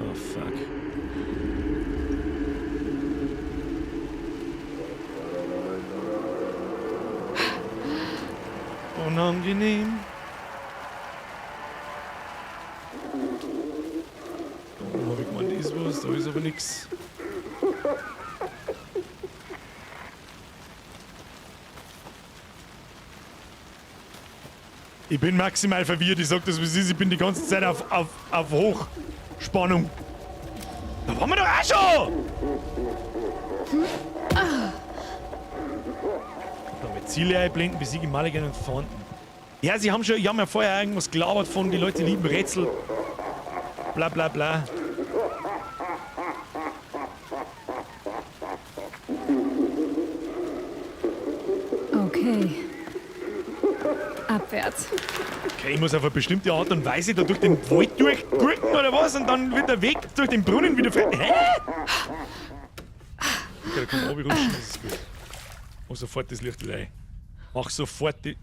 Oh fuck. Unangenehm. Da oben hab ich gemeint, ist was, da ist aber nix. Ich bin maximal verwirrt, ich sag das, wie es ist, ich bin die ganze Zeit auf Hochspannung. Da waren wir doch auch schon! Mit Ziele einblenden, besiege Mulligan und Thornton. Ja, sie haben schon, ich hab ja vorher irgendwas gelabert von, die Leute lieben Rätsel. Bla bla bla. Okay. Abwärts. Okay, ich muss auf eine bestimmte Art und Weise da durch den Wald durchgurken oder was und dann wird der Weg durch den Brunnen wieder frei. Hä? Okay, da kann man runterrutschen, das ist gut. Mach sofort das Licht wieder ein. Mach sofort die.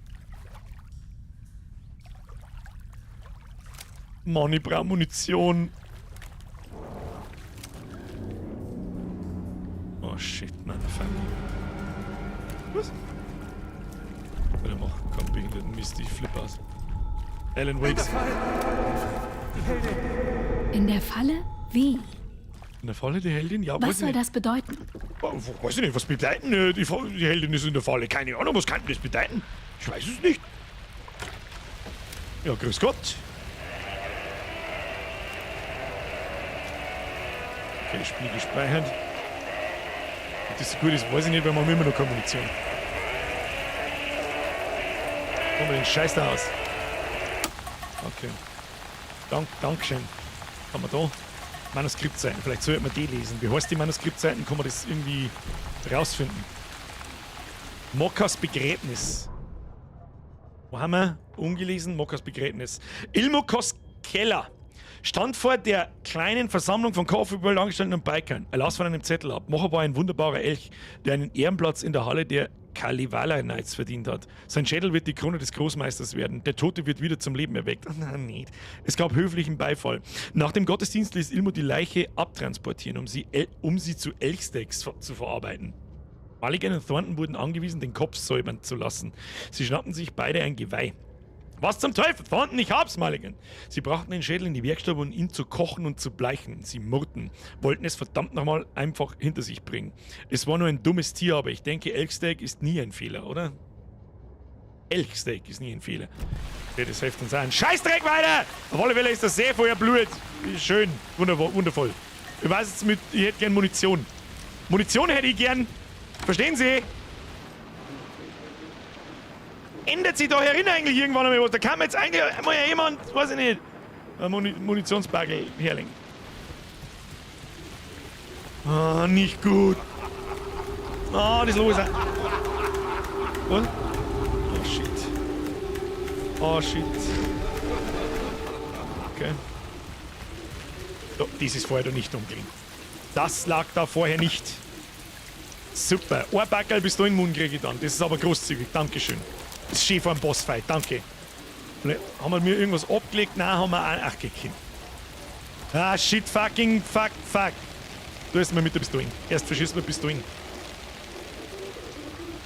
Mann, ich brauch Munition. Was? Oder mach keinen behinderten Mist, ich flippe aus. Alan Wakes. In der Falle? Wie? In der Falle, die Heldin? Ja, Was weiß soll ich nicht. das bedeuten? Weiß ich nicht, was bedeuten? Die Heldin ist in der Falle. Keine Ahnung, was kann das bedeuten? Ich weiß es nicht. Ja, grüß Gott. Okay, Spiel gespeichert. Ob das so gut ist, weiß ich nicht, weil wir haben immer noch keine Munition. Kommen wir den Scheiß da aus. Okay. Dankeschön. Haben wir da? Manuskriptseiten. Vielleicht sollte man die lesen. Wie heißt die Manuskriptseiten? Kann man das irgendwie rausfinden? Mokas Begräbnis. Wo haben wir? Ungelesen. Mokas Begräbnis. Ilmo Koskela stand vor der kleinen Versammlung von Coffee World Angestellten und Bikern. Er las von einem Zettel ab. Mocha war ein wunderbarer Elch, der einen Ehrenplatz in der Halle der Kalevala Knights verdient hat. Sein Schädel wird die Krone des Großmeisters werden. Der Tote wird wieder zum Leben erweckt. Nein, nicht. Es gab höflichen Beifall. Nach dem Gottesdienst ließ Ilmo die Leiche abtransportieren, um sie zu Elchsteaks zu verarbeiten. Mulligan und Thornton wurden angewiesen, den Kopf säubern zu lassen. Sie schnappten sich beide ein Geweih. Was zum Teufel? Thornton, ich hab's, Mulligan. Sie brachten den Schädel in die Werkstatt, um ihn zu kochen und zu bleichen. Sie murrten, wollten es verdammt nochmal einfach hinter sich bringen. Es war nur ein dummes Tier, aber ich denke, Elchsteak ist nie ein Fehler, oder? Elchsteak ist nie ein Fehler. Okay, das hilft uns auch. Ein Scheißdreck weiter! Auf alle Fälle ist das sehr vorher Blut. Schön, wundervoll. Ich weiß jetzt mit, ich hätte gern Munition. Munition hätte ich gern. Verstehen Sie? Ändert sich da herin eigentlich irgendwann einmal was? Da kann man jetzt eigentlich mal jemand, weiß ich nicht, ein Munitionsbagel herlegen. Ah, nicht gut. Ah, das los. Was? Oh shit. Oh shit. Okay. So, das ist vorher noch nicht umgelegen. Das lag da vorher nicht. Super. Ein Backerl bis dahin Mund kriege ich dann. Das ist aber großzügig. Dankeschön. Das ist schön vor dem Bossfight. Danke. Vielleicht haben wir mir irgendwas abgelegt? Nein, haben wir auch. Ach, gekillt. Ah, shit, fucking, fuck, fuck. Du erst mal mit der Pistole. Erst verschießt man Pistolen.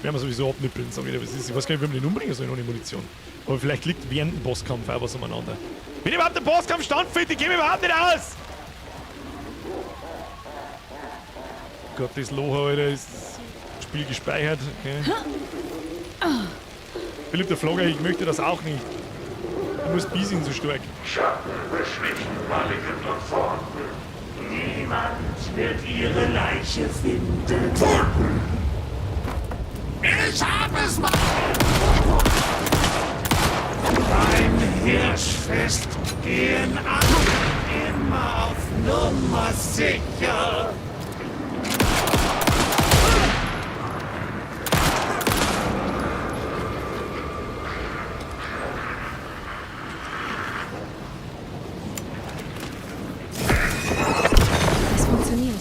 Werden wir sowieso abnippeln, sag ich dir, was ist. Ich weiß gar nicht, wie wir den umbringen sollen ohne Munition. Aber vielleicht liegt während dem Bosskampf auch was umeinander. Wenn überhaupt der Bosskampf standfindet, ich geh mir überhaupt nicht aus! Gott, das Loch, Alter, ist das Spiel gespeichert. Okay. Philipp der Flogger, ich möchte das auch nicht. Du musst bisschen zu stark. Schatten beschlichen Mulligan und Thornton. Niemand wird ihre Leiche finden. Thornton! Ich hab es mal! Beim Hirschfest gehen alle immer auf Nummer sicher. Es funktioniert.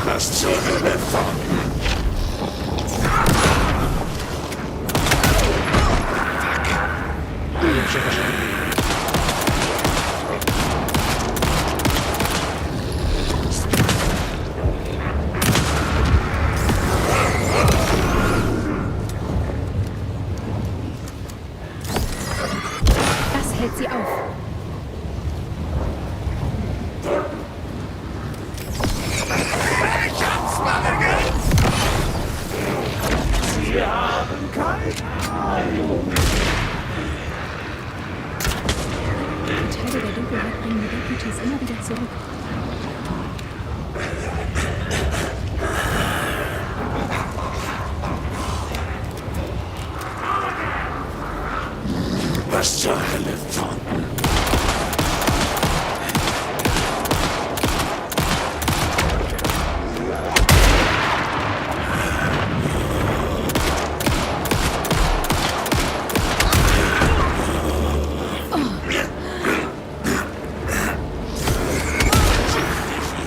Was zur Hölle, Thornton? Ich hab schon verstanden. Das hält sie auf. Ich hab's, Mulligan! Sie haben keine Ahnung. Die Teile der Dunkelheit bringen die Deputies immer wieder zurück. Was zur Hölle, Thornton?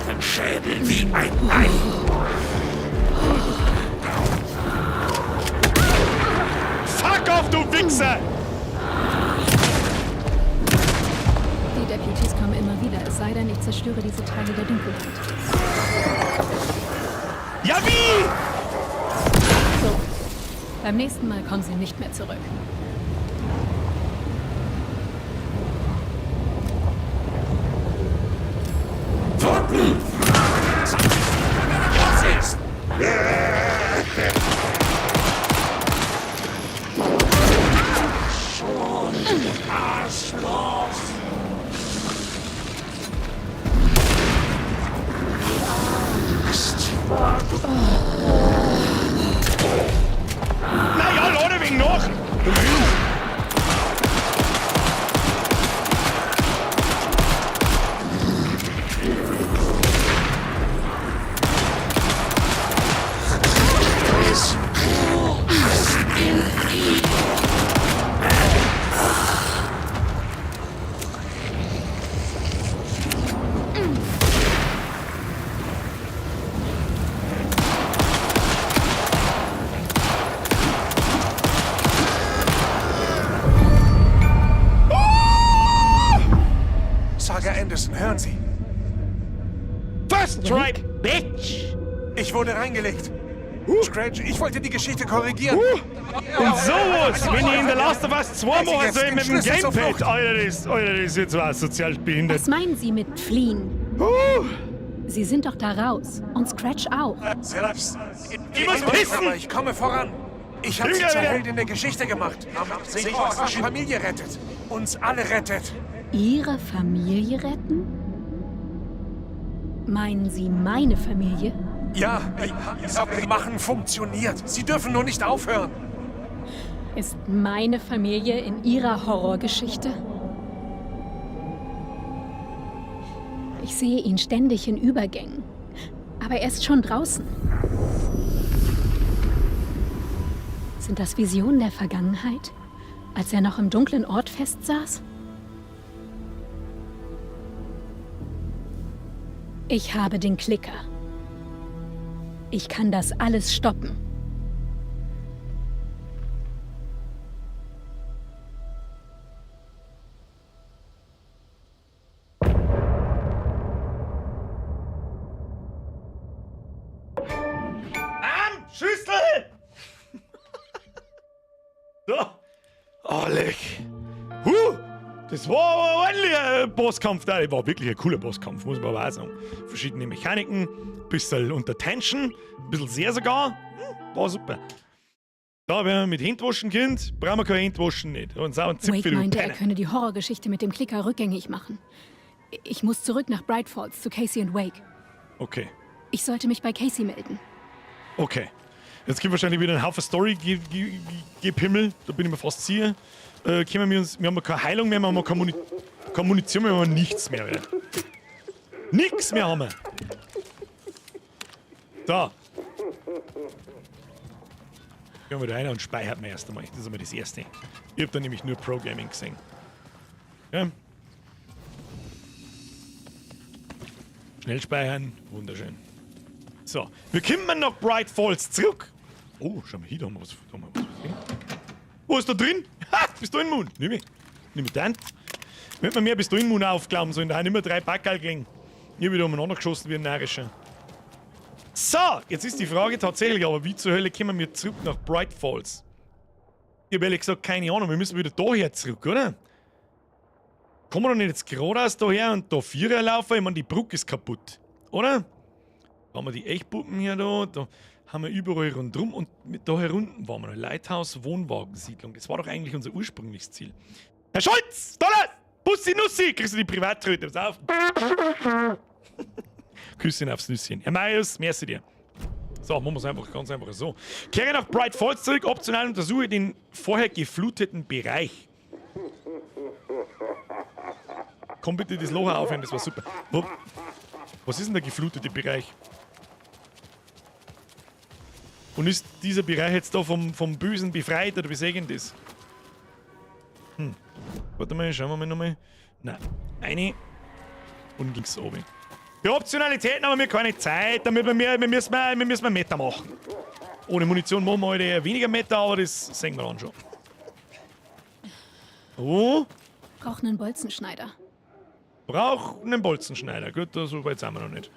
Ihren Schädel wie ein Ei. Fuck off, du Wichser! Die Deputies kommen immer wieder, es sei denn, ich zerstöre diese Teile der Dunkelheit. Ja, wie? So. Beim nächsten Mal kommen Sie nicht mehr zurück. Was ist? Schon, Arschloch! Die Angst war Na ja, lade wegen noch! Du Müll. Saga Anderson, hören Sie. First try, bitch! Ich wurde reingelegt. Scratch, ich wollte die Geschichte korrigieren. Und sowas, wenn ich in The Last of Us 2 machen jetzt soll den mit dem Schlüssel zur Gamepad. Flucht. Alter, das ist jetzt was sozial behindert. Was meinen Sie mit fliehen? Sie sind doch da raus. Und Scratch auch. Selbst. Ich muss pissen! Aber ich komme voran. Ich habe sie Lüge, zur wieder. Heldin der Geschichte gemacht. Sie Familie rettet. Uns alle rettet. Ihre Familie retten? Meinen Sie meine Familie? Ja, machen funktioniert. Sie dürfen nur nicht aufhören. Ist meine Familie in Ihrer Horrorgeschichte? Ich sehe ihn ständig in Übergängen. Aber er ist schon draußen. Sind das Visionen der Vergangenheit? Als er noch im dunklen Ort festsaß? Ich habe den Klicker. Ich kann das alles stoppen. Am Schüssel! So. Oh, leck. Huh! Das war aber ein ordentlicher Bosskampf da. War wirklich ein cooler Bosskampf, muss man aber auch sagen. Verschiedene Mechaniken, bisschen unter Tension, ein bisschen sehr sogar. War super. Da, wenn man mit Händwaschen kommt, brauchen wir kein Händwaschen nicht. Und so ein Wake Zipfel, du meinte, er Penner. könne die Horrorgeschichte mit dem Klicker rückgängig machen. Ich muss zurück nach Bright Falls zu Casey und Wake. Okay, Ich sollte mich bei Casey melden. okay. Jetzt gibt wahrscheinlich wieder einen Haufen Story-Gepimmel, da bin ich mir fast sicher. Können wir uns, wir haben keine Heilung mehr, wir haben keine Munition mehr, wir haben nichts mehr. Alter. Nix mehr haben wir. So. Gehen wir da rein und speichert mir erst einmal. Das ist einmal das Erste. Ich hab da nämlich nur Pro Gaming gesehen. Ja. Schnell speichern, wunderschön. So, wir kommen nach Bright Falls zurück. Oh, schau mal hier, da haben wir was, da haben wir was gesehen. Wo ist da drin? Ha, bist du in Moon? Nimm ich. Nimm ich dann. Wenn wir mehr bis du in Moon aufglauben sollen, da haben immer 3 Packerl gelegen. Hier wieder umeinander geschossen wie ein Narischer. So, jetzt ist die Frage tatsächlich, aber wie zur Hölle kommen wir zurück nach Bright Falls? Ich hab ehrlich gesagt keine Ahnung, wir müssen wieder daher zurück, oder? Kommen wir doch nicht jetzt geradeaus daher und da Vierer laufen? Ich meine, die Brücke ist kaputt, oder? Da haben wir die Echtpuppen hier da, da haben wir überall rundrum und mit da herunten waren wir noch. Lighthouse Wohnwagensiedlung. Das war doch eigentlich unser ursprüngliches Ziel. Herr Scholz! Dollar! Bussi Nussi! Kriegst du die Privattröte? Pass auf! Küsschen aufs Nüsschen. Herr Marius, merci dir. So, machen wir's einfach ganz einfach so. Kehre nach Bright Falls zurück, optional untersuche den vorher gefluteten Bereich. Komm bitte das Loch aufhören, das war super. Wo, was ist denn der geflutete Bereich? Und ist dieser Bereich jetzt da vom Bösen befreit oder wie sehen das? Warte mal, schauen wir mal nochmal. Nein, eine und links oben. Die Optionalitäten haben wir keine Zeit, damit wir mehr, wir müssen Meter machen. Ohne Munition machen wir heute eher weniger Meter, aber das sehen wir dann schon. Oh. Brauch einen Bolzenschneider. Brauch einen Bolzenschneider. Gut, so weit sind wir noch nicht.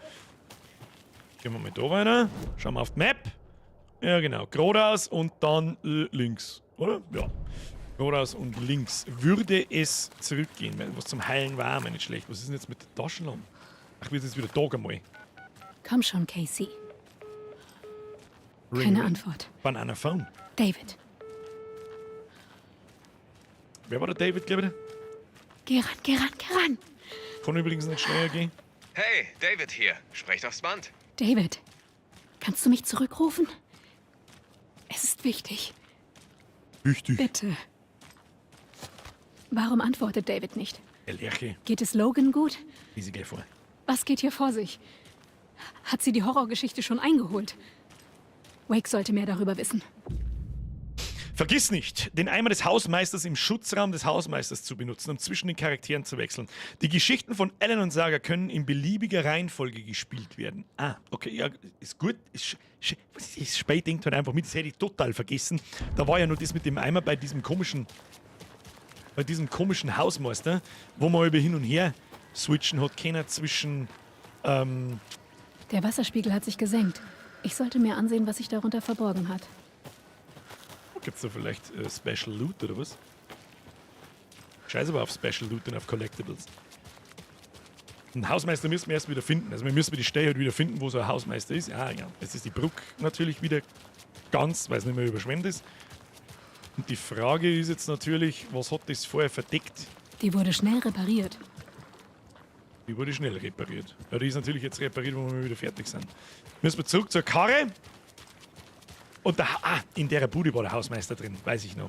Gehen wir mal da weiter. Schauen wir auf die Map. Ja, genau. Geradeaus und dann links, oder? Ja. Geradeaus und links. Würde es zurückgehen? Weil was zum Heilen war, mir nicht schlecht. Was ist denn jetzt mit der Taschenlampe? Ach, wir sind jetzt wieder da einmal. Komm schon, Casey. Ring, Keine ring. Antwort. Banana Phone. David, Wer war der David, glaube ich? geh ran, geh ran, geh ran. Kann übrigens nicht schneller gehen. Hey, David hier. Sprecht aufs Band. David, kannst du mich zurückrufen? Es ist wichtig. Wichtig. Bitte. Warum antwortet David nicht? Der Lerche. Geht es Logan gut? Lese ich gleich vor. Was geht hier vor sich? Hat sie die Horrorgeschichte schon eingeholt? Wake sollte mehr darüber wissen. Vergiss nicht, den Eimer des Hausmeisters im Schutzraum des Hausmeisters zu benutzen, um zwischen den Charakteren zu wechseln. Die Geschichten von Alan und Saga können in beliebiger Reihenfolge gespielt werden. Ah, okay, ja, ist gut. Ist, das Spiel denkt halt einfach mit, das hätte ich total vergessen. Da war ja nur das mit dem Eimer bei diesem komischen, Hausmeister, wo man über hin und her switchen hat können zwischen, Der Wasserspiegel hat sich gesenkt. Ich sollte mir ansehen, was sich darunter verborgen hat. Gibt's da vielleicht Special Loot oder was? Scheiße aber auf Special Loot und auf Collectibles. Einen Hausmeister müssen wir erst wieder finden. Also wir müssen die Stelle halt wieder finden, wo so ein Hausmeister ist. Ah ja, jetzt ist die Brücke natürlich wieder ganz, weil es nicht mehr überschwemmt ist. Und die Frage ist jetzt natürlich, was hat das vorher verdeckt? Die wurde schnell repariert. Die wurde schnell repariert. Ja, die ist natürlich jetzt repariert, wo wir wieder fertig sind. Müssen wir zurück zur Karre. Und da, in der Bude war der Hausmeister drin, weiß ich noch.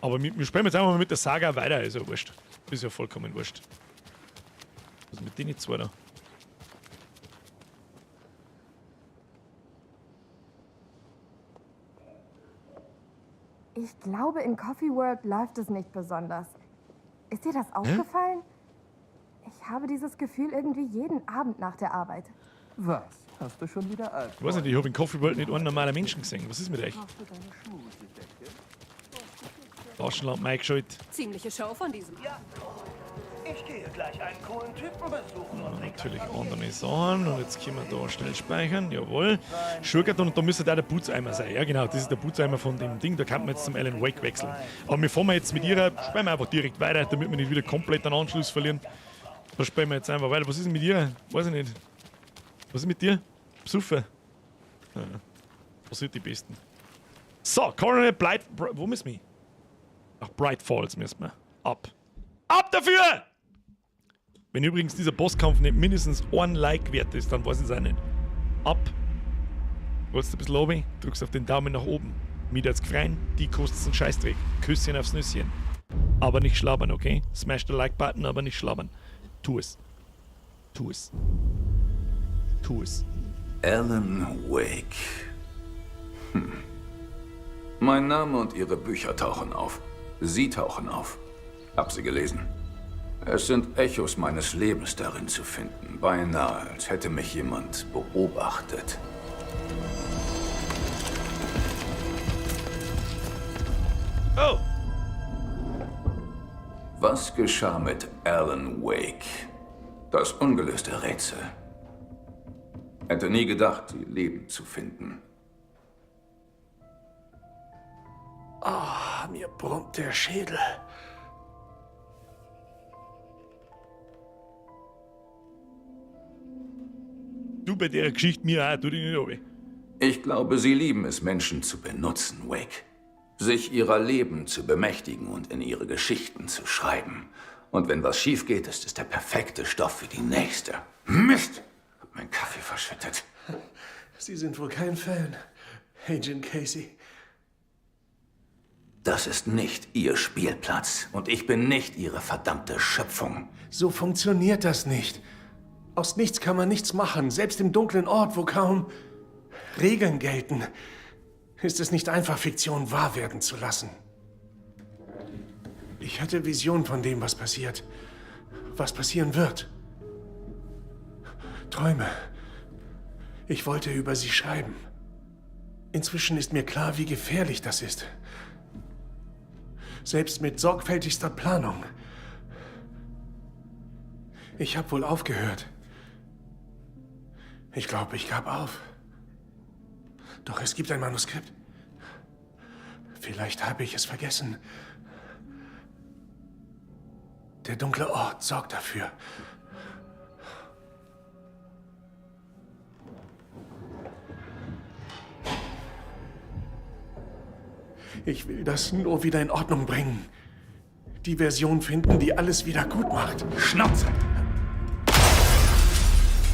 Aber wir spielen jetzt einfach mal mit der Saga weiter, ist ja wurscht. Ist ja vollkommen wurscht. Was ist mit denen zwei da? Ich glaube, in Coffee World läuft es nicht besonders. Ist dir das aufgefallen? Ich habe dieses Gefühl irgendwie jeden Abend nach der Arbeit. Was? Hast du schon wieder Ich weiß nicht, ich habe in Coffee World nicht einen normalen Menschen gesehen. Was ist mit euch? Taschenlampe eingeschaltet. Ziemliche Show von diesem. Ja. Ich gehe gleich einen coolen Typen besuchen und Natürlich andere Sachen. Und jetzt können wir da schnell speichern. Jawohl. Schuhkarton und da müsste da der Putzeimer sein. Ja, genau, das ist der Putzeimer von dem Ding. Da kann man jetzt zum Alan Wake wechseln. Aber wir fahren jetzt mit ihrer, spielen wir einfach direkt weiter, damit wir nicht wieder komplett den Anschluss verlieren. Da spielen wir jetzt einfach weiter. Was ist denn mit ihr? Weiß ich nicht. Was ist mit dir? Besucher. Ja. Was sind die Besten? So, Colonel Blight. Wo müssen wir? Nach Bright Falls müssen wir. Ab. Ab dafür! Wenn übrigens dieser Bosskampf nicht mindestens ein Like wert ist, dann weiß ich es auch nicht. Ab. Wolltest du ein bisschen runter? Drückst auf den Daumen nach oben. Mir hat's gefreut, die kostet's einen Scheißdreck. Küsschen aufs Nüsschen. Aber nicht schlabbern, okay? Smash the Like-Button, aber nicht schlabbern. Tu es. Tu es. Tu es. Alan Wake. Hm. Mein Name und Ihre Bücher tauchen auf. Sie tauchen auf. Hab sie gelesen. Es sind Echos meines Lebens darin zu finden. Beinahe, als hätte mich jemand beobachtet. Oh! Was geschah mit Alan Wake? Das ungelöste Rätsel. Hätte nie gedacht, sie lebend zu finden. Ah, mir brummt der Schädel. Du bei der Geschichte mir auch, tu dich nicht runter. Ich glaube, sie lieben es, Menschen zu benutzen, Wake. Sich ihrer Leben zu bemächtigen und in ihre Geschichten zu schreiben. Und wenn was schief geht, ist es der perfekte Stoff für die nächste. Mist! Hab meinen Kaffee verschüttet. Sie sind wohl kein Fan, Agent Casey. Das ist nicht Ihr Spielplatz und ich bin nicht Ihre verdammte Schöpfung. So funktioniert das nicht. Aus nichts kann man nichts machen, selbst im dunklen Ort, wo kaum Regeln gelten. Ist es nicht einfach, Fiktion wahr werden zu lassen? Ich hatte Visionen von dem, was passiert. Was passieren wird. Träume. Ich wollte über sie schreiben. Inzwischen ist mir klar, wie gefährlich das ist. Selbst mit sorgfältigster Planung. Ich habe wohl aufgehört. Ich glaube, ich gab auf. Doch es gibt ein Manuskript. Vielleicht habe ich es vergessen. Der dunkle Ort sorgt dafür. Ich will das nur wieder in Ordnung bringen. Die Version finden, die alles wieder gut macht. Schnauze!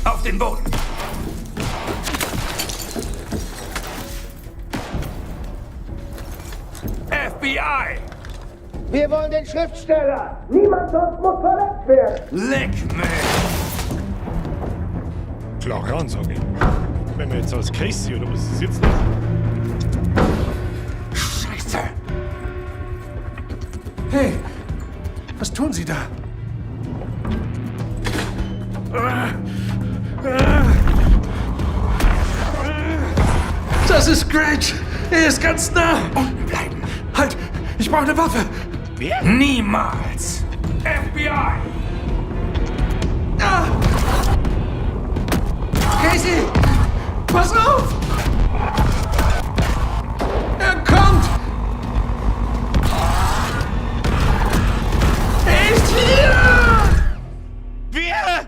Auf den Boden! FBI! Wir wollen den Schriftsteller! Niemand sonst muss verletzt werden! Leck mich! Klare Ansage. Wenn wir jetzt als Casey oder was ist jetzt los? Scheiße! Hey, was tun Sie da? Das ist Scratch! Er ist ganz nah! Unten bleiben! Halt! Ich brauche eine Waffe! Wer? Niemals! FBI! Ah! Casey! Pass auf! Er kommt! Er ist hier! Wer?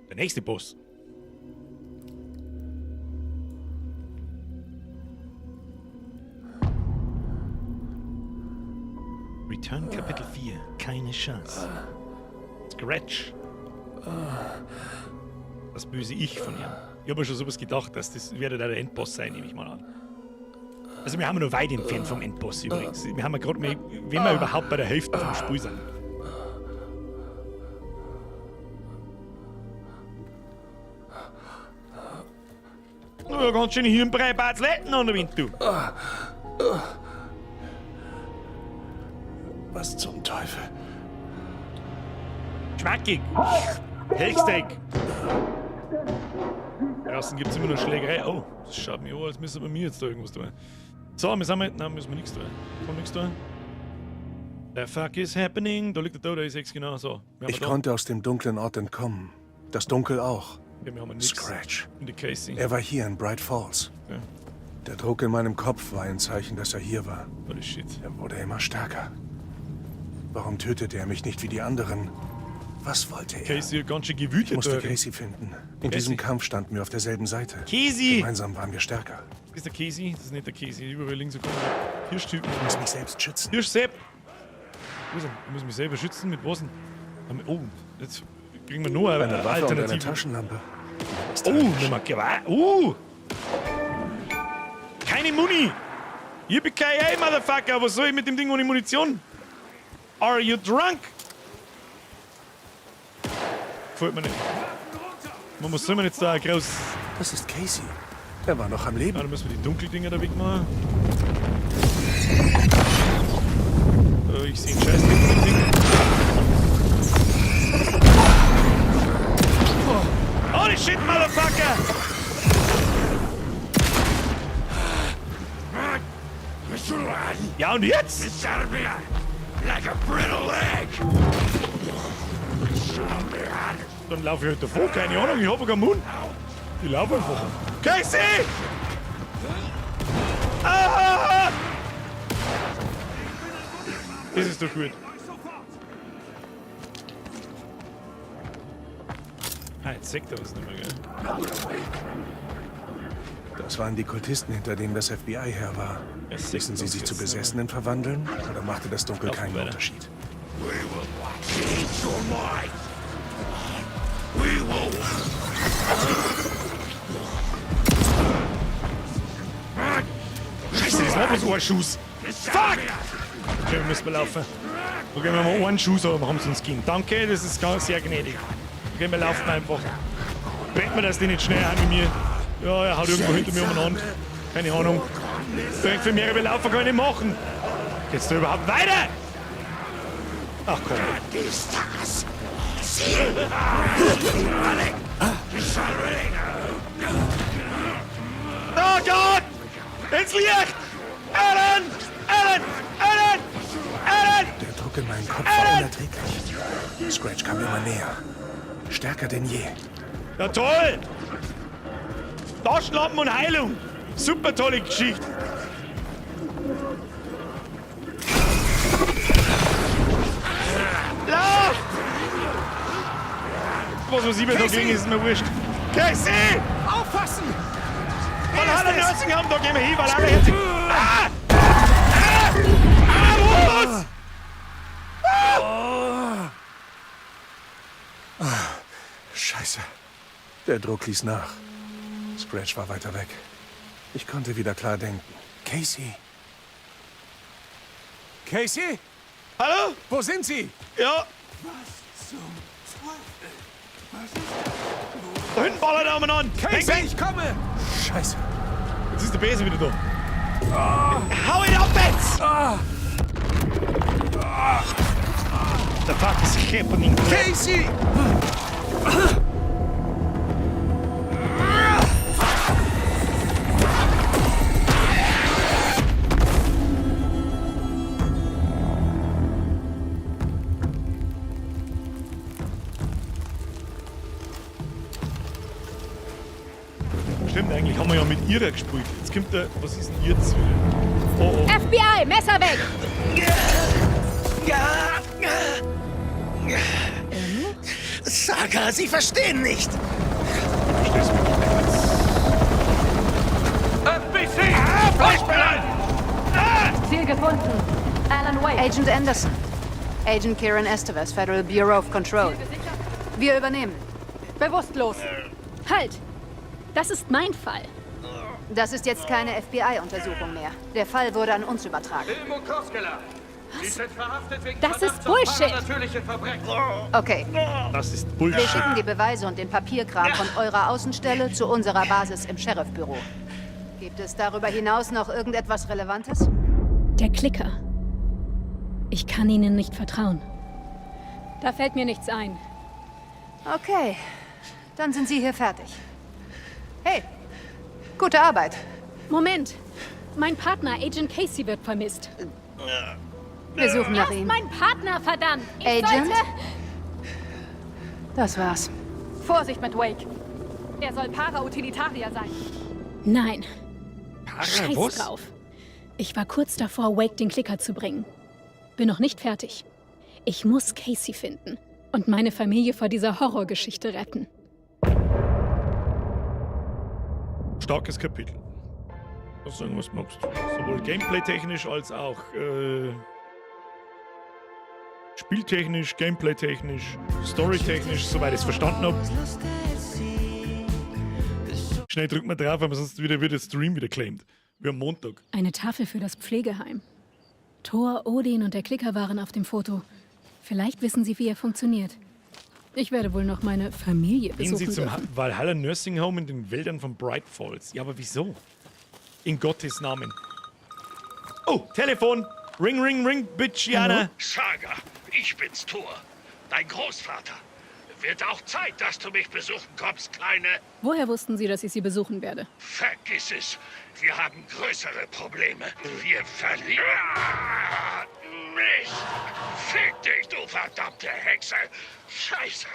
Der nächste Boss. Return Kapitel 4. Keine Chance. Scratch. Das böse Ich von ihm. Ich habe mir schon sowas gedacht, dass das wird ja der Endboss sein, nehme ich mal an. Also wir haben noch weit entfernt vom Endboss übrigens. Wir haben ja gerade mal, wenn wir überhaupt bei der Hälfte vom Spiel sind. Ja, ganz schön Hirnbrei Batzletten an der Wind, du. Was zum Teufel? Schmackig. Hellsteak. Draußen gibt's immer noch Schlägerei. Oh, das schaut mir an, als müssen wir mir jetzt da irgendwas tun. So, wir sind mal. Nein, müssen wir nichts tun. Kann nichts tun. The fuck is happening? Da liegt der da ist X genau so. Ich konnte aus dem dunklen Ort entkommen. Das Dunkel auch. Ja, wir haben nix. Scratch. In die Casey. Er war hier in Bright Falls. Ja. Der Druck in meinem Kopf war ein Zeichen, dass er hier war. Holy shit. Er wurde immer stärker. Warum tötete er mich nicht wie die anderen? Was wollte er? Casey hat ganz schön gewütet. Ich musste da. Casey finden. In Casey. diesem Kampf standen wir auf derselben Seite. Casey! Gemeinsam waren wir stärker. Das ist der Casey? Das ist nicht der Casey. Überall links so kommen Hirschtypen. Ich muss mich selbst schützen. Hirschsepp! Wo ist er? Ich muss mich selber schützen. Mit was denn? Oh, jetzt kriegen wir nur eine, Eine Waffe und eine Alternative. Taschenlampe. Oh, Nummer Gewehr. Keine Muni! Yippie-ki-yay, Motherfucker! Was soll ich mit dem Ding ohne Munition? Are you drunk? Gefällt mir nicht. Man, was soll man jetzt da groß... Das ist Casey. Er war noch am Leben. Ah, da müssen wir die Dunkeldinger da wegmachen. Ich sehe einen Scheiß mit dem Ding. Oh. Holy shit, Motherfucker! Ja, und jetzt? Dann laufe ich halt davor, keine Ahnung, ich habe keinen Mund. Ich laufe einfach. Casey! Ah! Das ist doch gut. Ah, jetzt sagt er was nicht mehr, gell? Das waren die Kultisten, hinter denen das FBI her war. Es Ließen sie uns sich zu jetzt, ne? Besessenen verwandeln? Oder machte das Dunkel Laufen keinen weiter. Unterschied? Scheiße, das war bloß ein Schuss. Fuck! Okay, wir müssen mal laufen. Okay, wenn wir einen Schuss haben, haben sie uns gegeben. Danke, das ist ganz sehr gnädig. Okay, wir laufen einfach. Brennt mir das die nicht schnell an mit mir? Ja, er haut irgendwo hinter mir umeinander. Keine Ahnung. Direkt für mehrere Laufen kann ich nicht machen. Geht's da überhaupt weiter? Ach komm. Oh Gott! Ins Licht! Alan! in meinem Kopf war unerträglich. Scratch kam immer näher. Stärker denn je. Ja, toll! Taschenlampen und Heilung! Super tolle Geschichte! Lauf! Was weiß ich, wer da ging, ist mir wurscht. Casey! Aufpassen! Valhalla Nursing Home, da gehen wir hin, Valhalla herzlich. Ah! Ah! Ah, was? Ah! Scheiße. Der Druck ließ nach. Scratch war weiter weg. Ich konnte wieder klar denken. Casey. Casey? Hallo? Wo sind Sie? Ja. Was zum Teufel? Was ist das? Da hinten ballert er umeinander. Casey, Bang, bang. ich komme! Scheiße. Jetzt ist der Besen wieder da. Hau ihn ab jetzt! The fuck is happening? Casey! Stimmt, eigentlich haben wir ja mit ihrer gespielt. Jetzt kommt der. Was ist denn jetzt wieder? Oh oh. FBI, Messer weg! Saga, Sie verstehen nicht! Ich versteh's wirklich nicht. FBC! Ah, Fleischballern! Ah! Ziel gefunden. Alan Wake. Agent Anderson. Agent Kieran Estevez, Federal Bureau of Control. Wir übernehmen. Bewusstlos. Halt! Das ist mein Fall. Das ist jetzt keine FBI-Untersuchung mehr. Der Fall wurde an uns übertragen. Ilmo Koskela. Sie sind verhaftet wegen Das ist Verdachts auf Bullshit. paranatürliche Verbrechen. Okay. Das ist Wir Bullshit. schicken die Beweise und den Papierkram von eurer Außenstelle zu unserer Basis im Sheriffbüro. Gibt es darüber hinaus noch irgendetwas Relevantes? Der Klicker. Ich kann Ihnen nicht vertrauen. Da fällt mir nichts ein. Okay, dann sind Sie hier fertig. Hey, gute Arbeit. Moment! Mein Partner, Agent Casey, wird vermisst. Wir suchen nach Er ist ihm. mein Partner, verdammt! Ich Agent? sollte... Das war's. Vorsicht mit Wake. Er soll Parautilitarier sein. Nein. Para Scheiß was? drauf. Ich war kurz davor, Wake den Klicker zu bringen. Bin noch nicht fertig. Ich muss Casey finden und meine Familie vor dieser Horrorgeschichte retten. Starkes Kapitel. Was sagen, was magst du? Sowohl gameplay-technisch als auch spieltechnisch, gameplay-technisch, storytechnisch, soweit ich es verstanden habe. Schnell drückt man drauf, weil man sonst wieder wird der Stream wieder claimed. Wie am Montag. Eine Tafel für das Pflegeheim. Thor, Odin und der Klicker waren auf dem Foto. Vielleicht wissen sie, wie er funktioniert. Ich werde wohl noch meine Familie Gehen Sie besuchen zum dürfen. Valhalla Nursing Home in den Wäldern von Bright Falls. Ja, aber wieso? In Gottes Namen. Oh, Telefon! Ring, ring, ring, Bitch, Jana. Saga, ich bin's, Thor. Dein Großvater. Wird auch Zeit, dass du mich besuchen kommst, Kleine. Woher wussten Sie, dass ich Sie besuchen werde? Vergiss es. Wir haben größere Probleme. Wir verlieren. Mist! Fick dich, du verdammte Hexe! Scheiße!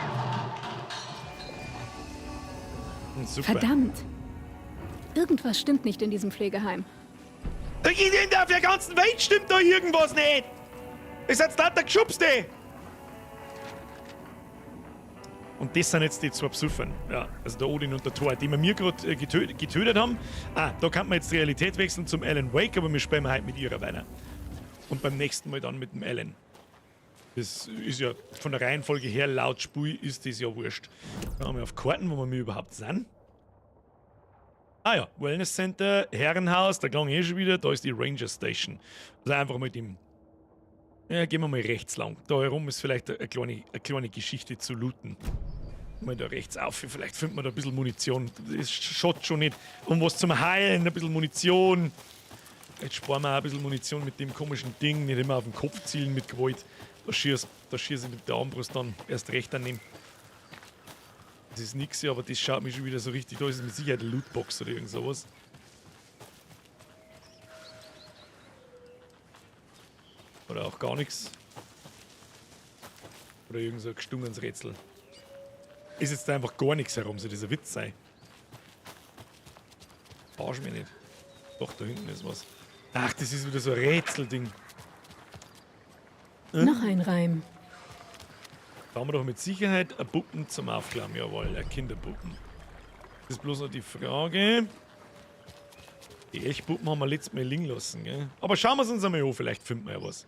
Super. Verdammt! Irgendwas stimmt nicht in diesem Pflegeheim. In auf der ganzen Welt stimmt da irgendwas nicht! Ihr seid lauter Geschubste! Und das sind jetzt die zwei Psuffern. Ja, also der Odin und der Thor, die wir mir gerade getötet haben. Ah, da kann man jetzt die Realität wechseln zum Alan Wake, aber wir spielen heute mit ihrer weiter. Und beim nächsten Mal dann mit dem Alan. Das ist ja von der Reihenfolge her, laut Spiel ist das ja wurscht. Dann haben wir auf Karten, wo wir mir überhaupt sind. Ah ja, Wellness Center, Herrenhaus, da klang eh schon wieder, da ist die Ranger Station. Also einfach mit dem. Ja, gehen wir mal rechts lang. Da herum ist vielleicht eine kleine Geschichte zu looten. Mal da rechts auf, vielleicht findet man da ein bisschen Munition. Das schaut schon nicht. Um was zum Heilen, ein bisschen Munition. Jetzt sparen wir auch ein bisschen Munition mit dem komischen Ding, nicht immer auf den Kopf zielen mit Gewalt. Da schießt ich mit der Armbrust dann erst recht daneben. Das ist nix, aber das schaut mich schon wieder so richtig. Da ist es mit Sicherheit eine Lootbox oder irgend sowas. Oder auch gar nichts. Oder irgend so ein gestungenes Rätsel. Ist jetzt da einfach gar nichts herum, soll dieser Witz sein. Barsch mich nicht. Doch, da hinten ist was. Ach, das ist wieder so ein Rätselding. Noch ein Reim. Da haben wir doch mit Sicherheit eine Puppen zum Aufklappen. Jawohl, eine Kinderpuppen. Das ist bloß noch die Frage. Die Elchpuppen haben wir letztes Mal liegen lassen, gell? Aber schauen wir es uns einmal an, vielleicht finden wir ja was.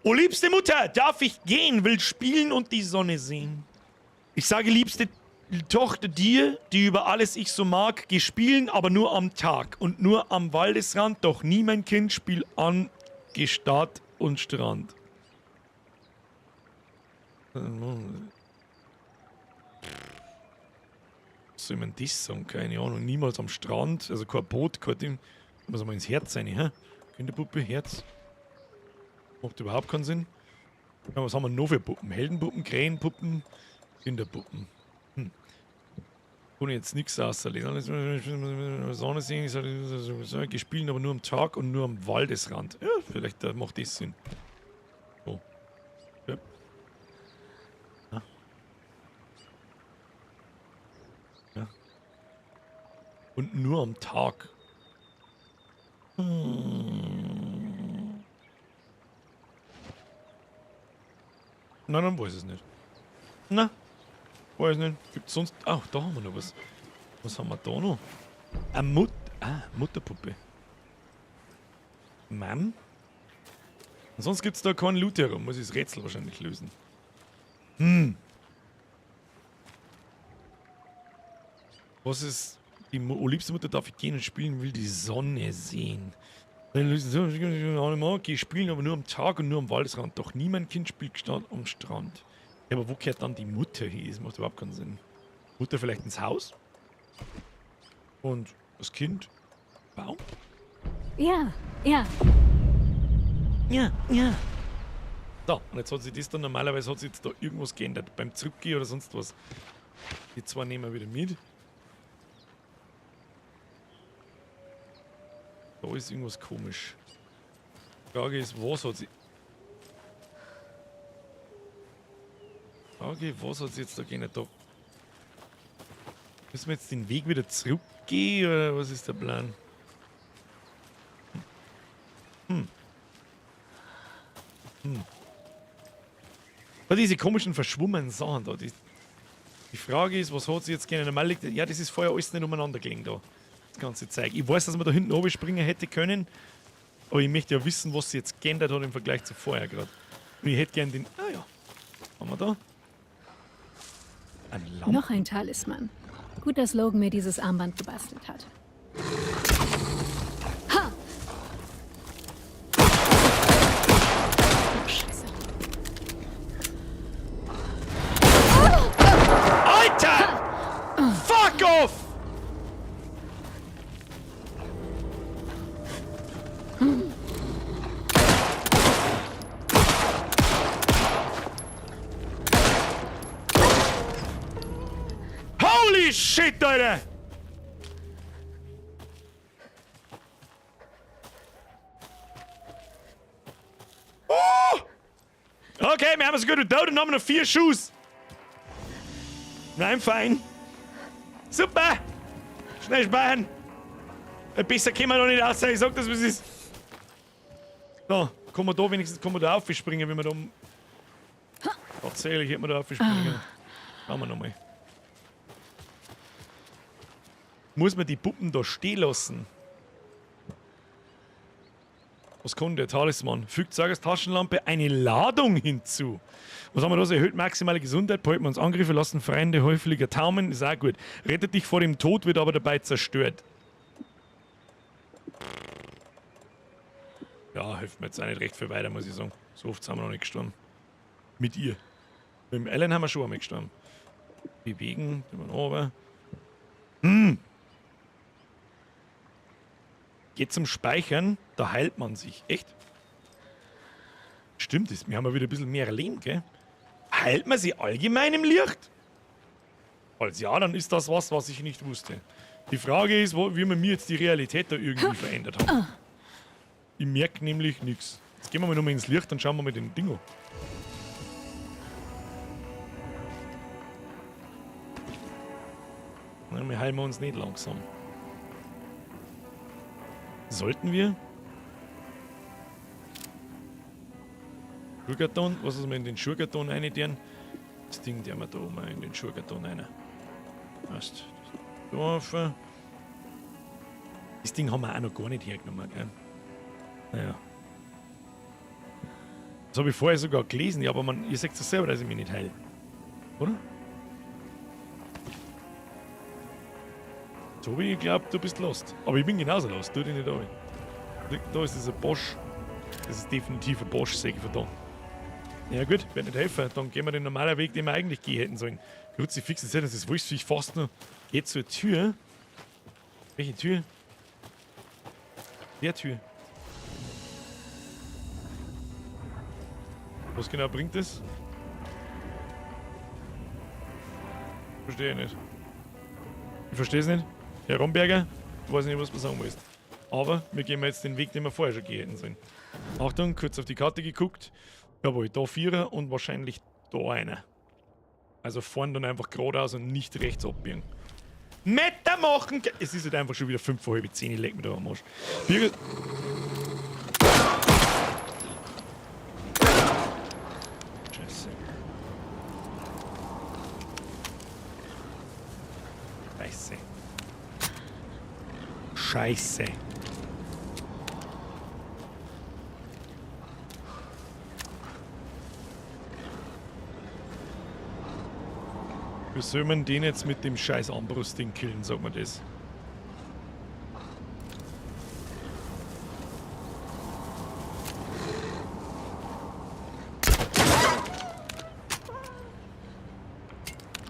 Oh, liebste Mutter, darf ich gehen, will spielen und die Sonne sehen. Ich sage, liebste Tochter dir, die über alles ich so mag, geh spielen, aber nur am Tag und nur am Waldesrand, doch nie, mein Kind, spiel an Gestad und Strand. Was soll man das sagen? Keine Ahnung. Niemals am Strand, also kein Boot, kein Ding. Muss mal ins Herz rein, hä? Kinderpuppe, Herz. Macht überhaupt keinen Sinn. Ja, was haben wir noch für Puppen? Heldenpuppen, Krähenpuppen, Kinderpuppen. Ohne jetzt nichts außerlesen. Sonne sehen, gespielt, aber nur am Tag und nur am Waldesrand. Ja, vielleicht macht das Sinn. So. Ja. Ja. Ja. Und nur am Tag. Nein, dann weiß ich es nicht. Na, weiß nicht. Gibt's sonst. Ach, da haben wir noch was. Was haben wir da noch? Eine Mutterpuppe. Mam? Und sonst gibt's da keinen Loot herum. Muss ich das Rätsel wahrscheinlich lösen. Was ist. Die liebste Mutter darf ich gehen und spielen, will die Sonne sehen. Geh spielen, aber nur am Tag und nur am Waldesrand. Doch niemand Kind spielt am Strand. Ja, aber wo kehrt dann die Mutter hin? Das macht überhaupt keinen Sinn. Mutter vielleicht ins Haus? Und das Kind? Baum? Ja, ja. Ja, ja. So, und jetzt hat sich das dann, normalerweise hat sich jetzt da irgendwas geändert. Beim Zurückgehen oder sonst was. Die zwei nehmen wir wieder mit. Da ist irgendwas komisch. Die Frage ist, was hat sie... Frage, was hat sie jetzt da geändert? Da müssen wir jetzt den Weg wieder zurückgehen oder was ist der Plan? Da diese komischen verschwommenen Sachen da. Die Frage ist, was hat sie jetzt geändert? Normal liegt, ja, das ist vorher alles nicht umeinander gelegen da. Das ganze Zeug. Ich weiß, dass man da hinten oben springen hätte können, aber ich möchte ja wissen, was sie jetzt geändert hat im Vergleich zu vorher gerade. Und ich hätte gern den. Ah ja. Haben wir da? Ein Lampen. Noch ein Talisman. Gut, dass Logan mir dieses Armband gebastelt hat. Ha! Oh, Scheiße. Alter! Fuck off! Holy shit, Alter! Oh! Okay, wir haben es gut. Da haben wir noch 4 Schuss. Nein, fein. Super! Schnell speichern. Besser können wir noch nicht aus. Ich sag das, wie es ist. So, kann man da wenigstens kann man da aufspringen, wenn wir da. Tatsächlich hätte man da aufspringen können. Schauen wir nochmal. Muss man die Puppen da stehen lassen? Was kann der Talisman? Fügt Sagas Taschenlampe eine Ladung hinzu. Was haben wir da? So erhöht maximale Gesundheit, Pokémons Angriffe lassen Feinde häufiger taumeln, ist auch gut. Rettet dich vor dem Tod, wird aber dabei zerstört. Ja, hilft mir jetzt auch nicht recht viel weiter, muss ich sagen. So oft sind wir noch nicht gestorben. Mit ihr. Mit dem Alan haben wir schon einmal gestorben. Bewegen, immer runter. Geht zum Speichern, da heilt man sich. Echt? Stimmt, das, wir haben ja wieder ein bisschen mehr Leben, gell? Heilt man sich allgemein im Licht? Falls ja, dann ist das was, was ich nicht wusste. Die Frage ist, wie man mir jetzt die Realität da irgendwie verändert hat. Ich merke nämlich nichts. Jetzt gehen wir mal nochmal ins Licht, dann schauen wir mal den Ding an. Na, wir heilen uns nicht langsam. Sollten wir? Schuhkarton, was ist wir in den Schuhkarton rein? Das Ding, der wir da oben in den Schuhkarton rein. Passt. Da auf. Das Ding haben wir auch noch gar nicht hergenommen, gell? Naja. Das habe ich vorher sogar gelesen, ja, aber man, ihr seht es selber, dass ich mich nicht heile. Oder? Tobi, ich glaube, du bist lost. Aber ich bin genauso lost, tu dich nicht an. Da ist dieser Bosch. Das ist definitiv ein Bosch, sehe ich von da. Ja gut, wird nicht helfen. Dann gehen wir den normalen Weg, den wir eigentlich gehen hätten sollen. Kruzifix, das ist Wolfsviech fast noch. Geht zur Tür. Welche Tür? Der Tür. Was genau bringt das? Verstehe ich nicht. Ich verstehe es nicht. Herr Romberger, ich weiß nicht, was du sagen willst. Aber wir gehen jetzt den Weg, den wir vorher schon gehen hätten sollen. Achtung, kurz auf die Karte geguckt. Jawohl, da Vierer und wahrscheinlich da einer. Also fahren dann einfach geradeaus und nicht rechts abbiegen. Meter machen! Es ist halt einfach schon wieder 9:25, ich leg mich da am Arsch. Birgit. Scheiße. Scheiße. Scheiße. Wie soll man den jetzt mit dem scheiß Armbrustding killen, sag mal das.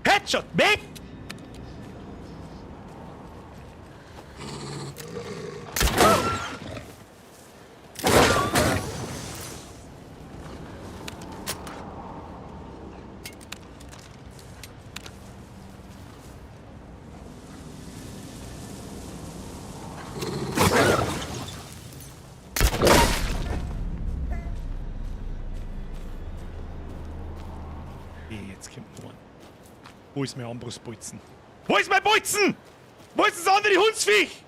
Headshot, weg! Jetzt kommt noch ein. Wo ist mein Armbrustbolzen? Wo ist mein Bolzen? Wo ist das andere Hundsviech?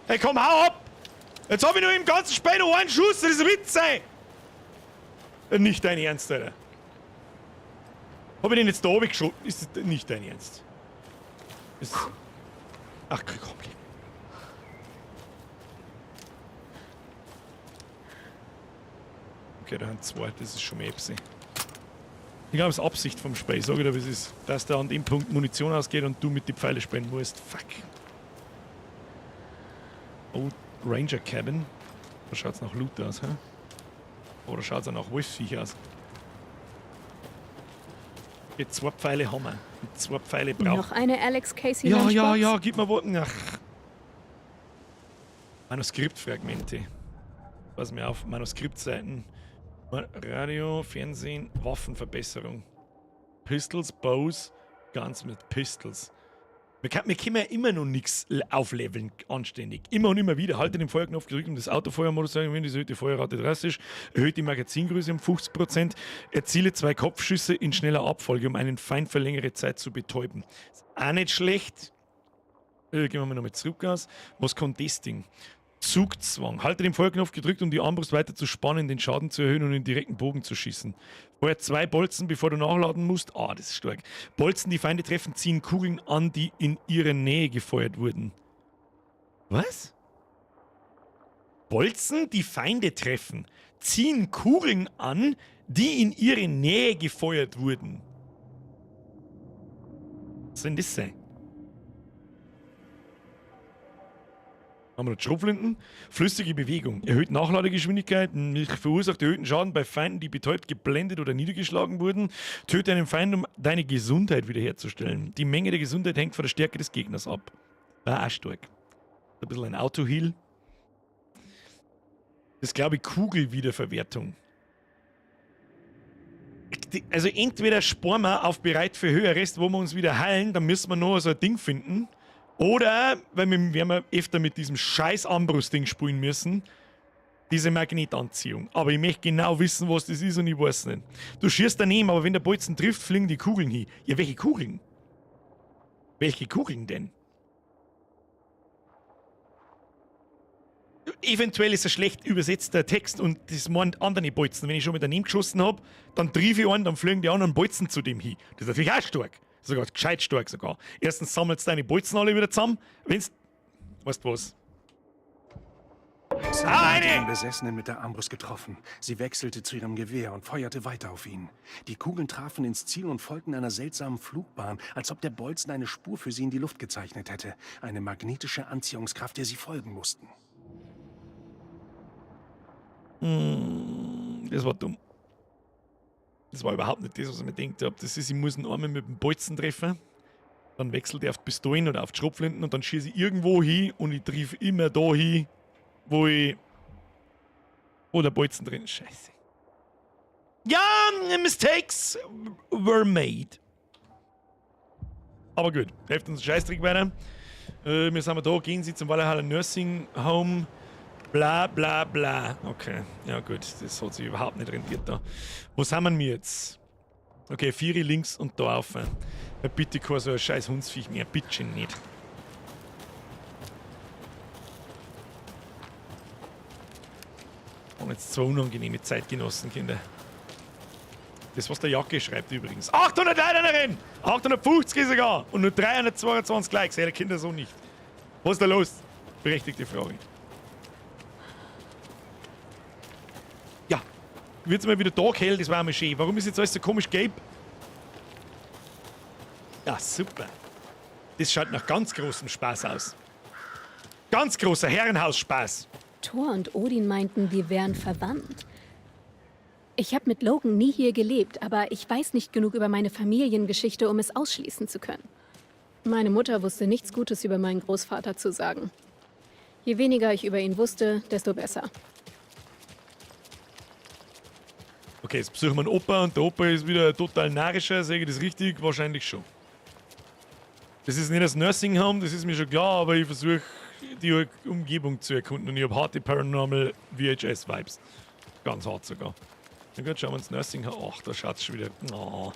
Hey, komm, hau ab! Jetzt hab ich nur im ganzen Spiel noch einen Schuss, das ist ein Witz, ey! Nicht dein Ernst, Alter. Hab ich den jetzt da oben geschossen? Ist das nicht dein Ernst? Ist. Ach, komm, Okay, da haben zwei, das ist schon mehr Epsi. Ich glaube, es ist Absicht vom Spiel, sag ich dir, wie es ist. Dass da an dem Punkt Munition ausgeht und du mit die Pfeile spenden musst. Fuck. Oh, Ranger Cabin. Da schaut's nach Loot aus, hä? Oder schaut's auch nach Wolfsviech aus? Okay, 2 Pfeile haben wir. Und 2 Pfeile brauchen. Noch eine Alex Casey Ja, Lunchbox? ja, ja, gib mir Worten. Ach. Manuskriptfragmente. Pass mir auf, Manuskriptseiten. Radio, Fernsehen, Waffenverbesserung. Pistols, Bows, Guns mit Pistols. Wir können ja immer noch nichts aufleveln, anständig. Immer und immer wieder. Halte den Feuerknopf gedrückt, um das Autofeuermodus zu erhöhen. Das erhöht die Feuerrate drastisch. Erhöht die Magazingröße um 50%. Erziele 2 Kopfschüsse in schneller Abfolge, um einen Feind für längere Zeit zu betäuben. Ist auch nicht schlecht. Gehen wir mal nochmal zurück aus. Was kann das Ding? Zugzwang. Halte den Feuerknopf gedrückt, um die Armbrust weiter zu spannen, den Schaden zu erhöhen und in direkten Bogen zu schießen. Vorher 2 Bolzen, bevor du nachladen musst. Ah, das ist stark. Bolzen, die Feinde treffen, ziehen Kugeln an, die in ihrer Nähe gefeuert wurden. Was? Bolzen, die Feinde treffen, ziehen Kugeln an, die in ihre Nähe gefeuert wurden. Was soll denn das sein? Haben wir noch Schrotflinten? Flüssige Bewegung. Erhöht Nachladegeschwindigkeit, verursacht erhöhten Schaden bei Feinden, die betäubt, geblendet oder niedergeschlagen wurden. Töte einen Feind, um deine Gesundheit wiederherzustellen. Die Menge der Gesundheit hängt von der Stärke des Gegners ab. War auch stark. Ein bisschen ein Auto-Heal. Das ist, glaube ich, Kugelwiederverwertung. Also entweder sparen wir auf bereit für Höheres, wo wir uns wieder heilen, dann müssen wir noch so ein Ding finden. Oder, weil wir werden wir öfter mit diesem scheiß Armbrust-Ding spielen müssen, diese Magnetanziehung. Aber ich möchte genau wissen, was das ist und ich weiß nicht. Du schießt daneben, aber wenn der Bolzen trifft, fliegen die Kugeln hin. Ja, welche Kugeln? Welche Kugeln denn? Eventuell ist ein schlecht übersetzter Text und das meint andere Bolzen. Wenn ich schon mit daneben geschossen habe, dann triff ich einen, dann fliegen die anderen Bolzen zu dem hin. Das ist natürlich auch stark. Sogar gescheit stark sogar. Erstens sammelst du deine Bolzen alle wieder zusammen. Wenn's. Weißt du was? Saga hatte den Besessenen mit der Armbrust getroffen. Sie wechselte zu ihrem Gewehr und feuerte weiter auf ihn. Die Kugeln trafen ins Ziel und folgten einer seltsamen Flugbahn, als ob der Bolzen eine Spur für sie in die Luft gezeichnet hätte. Eine magnetische Anziehungskraft, der sie folgen mussten. Das war dumm. Das war überhaupt nicht das, was ich mir gedacht habe. Das ist, ich muss einen einmal mit dem Bolzen treffen. Dann wechselt er auf die Pistolen oder auf die Schrotflinten und dann schieße ich irgendwo hin und ich triff immer da hin, wo ich. Wo der Bolzen drin ist. Scheiße. Ja, mistakes were made. Aber gut, hilft uns ein Scheißdreck weiter. Wir sind da, gehen Sie zum Valhalla Nursing Home. Bla bla bla. Okay, ja gut, das hat sich überhaupt nicht rentiert da. Wo sind wir jetzt? Okay, 4 links und da auf. Ja, bitte kein so ein scheiß Hundsviech mehr, bitte nicht. Und jetzt zwei unangenehme Zeitgenossen, Kinder. Das, was der Jacke schreibt übrigens. 800 Leute 850 sogar! Und nur 322 Likes. Hey, Kinder, so nicht. Was ist da los? Berechtigte Frage. Ja. Wird's mal wieder taghell, das war mal schön. Warum ist jetzt alles so komisch gelb? Ja, super. Das schaut nach ganz großem Spaß aus. Ganz großer Herrenhausspaß. Thor und Odin meinten, wir wären verwandt. Ich habe mit Logan nie hier gelebt, aber ich weiß nicht genug über meine Familiengeschichte, um es ausschließen zu können. Meine Mutter wusste nichts Gutes über meinen Großvater zu sagen. Je weniger ich über ihn wusste, desto besser. Okay, jetzt besuchen wir einen Opa und der Opa ist wieder total narrischer. Sehe ich das richtig? Wahrscheinlich schon. Das ist nicht das Nursing Home, das ist mir schon klar, aber ich versuche die Umgebung zu erkunden und ich habe harte Paranormal VHS-Vibes. Ganz hart sogar. Na gut, schauen wir uns Nursing Home. Ach, da schaut's schon wieder. Oh.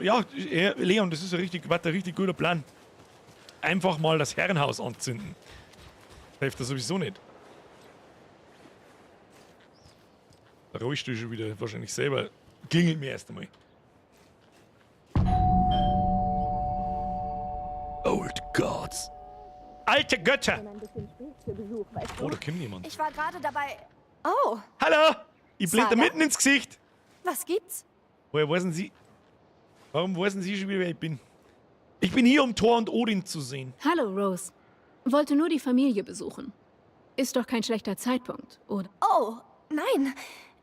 Ja, Leon, das ist ein richtig, war ein richtig guter Plan. Einfach mal das Herrenhaus anzünden. Hilft das sowieso nicht. Der Rollstuhl schon wieder wahrscheinlich selber. Klingelt mir erst einmal. Old Gods. Alte Götter! Oh, da kommt jemand. Ich war gerade dabei. Oh. Hallo! Ich blende mitten ins Gesicht. Was gibt's? Woher wissen Sie? Warum wissen Sie schon wieder, wer ich bin? Ich bin hier, um Thor und Odin zu sehen. Hallo, Rose. Wollte nur die Familie besuchen. Ist doch kein schlechter Zeitpunkt, oder? Oh, nein.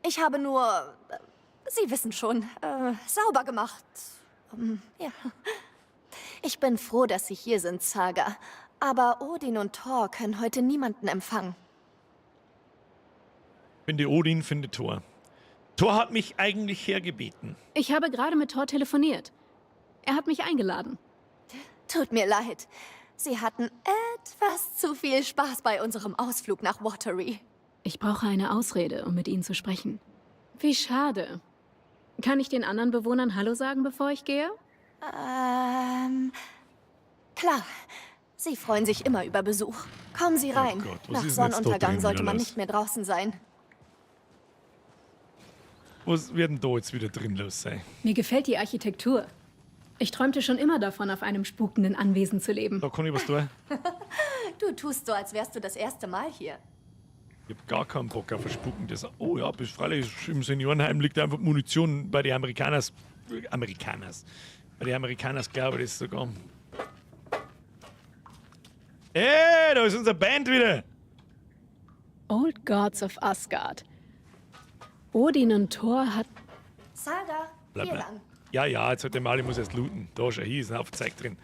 Ich habe nur... Sie wissen schon, sauber gemacht. Ja. Ich bin froh, dass Sie hier sind, Saga. Aber Odin und Thor können heute niemanden empfangen. Finde Odin, finde Thor. Thor hat mich eigentlich hergebeten. Ich habe gerade mit Thor telefoniert. Er hat mich eingeladen. Tut mir leid. Sie hatten etwas zu viel Spaß bei unserem Ausflug nach Watery. Ich brauche eine Ausrede, um mit Ihnen zu sprechen. Wie schade. Kann ich den anderen Bewohnern Hallo sagen, bevor ich gehe? Klar. Sie freuen sich immer über Besuch. Kommen Sie rein. Oh Gott, was Nach ist denn jetzt da Sonnenuntergang drin sollte wieder man los? nicht mehr draußen sein. Was wird denn da jetzt wieder drin los sein? Mir gefällt die Architektur. Ich träumte schon immer davon, auf einem spukenden Anwesen zu leben. Da kann ich was tun. Du tust so, als wärst du das erste Mal hier. Ich hab gar keinen Bock auf ein spukendes. Oh ja, bis freilich, im Seniorenheim liegt einfach Munition bei den Amerikaners. Amerikaners. Bei den Amerikaners glaube ich das sogar. Hey, da ist unsere Band wieder. Old Gods of Asgard. Odin und Thor hat... Saga, Bleib hier mal. lang. Ja, ja, jetzt hat der Mal, ich muss erst looten. Da schau, hier ist ein Haufen Zeug drin.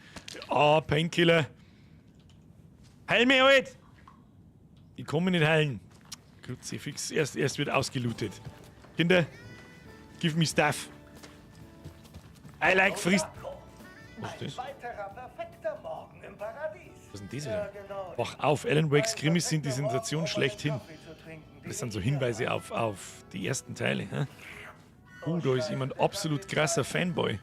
Ah, Painkiller. Heil mich halt! Ich kann mich nicht heilen. Kruzifix, erst wird ausgelootet. Kinder, give me stuff. I like frisst. Was ist das? Was ist denn das wieder? Wach auf, Alan Wakes Krimis sind die Sensation schlechthin. Das sind so Hinweise auf die ersten Teile. Hä? Oh, da ist jemand absolut krasser Fanboy.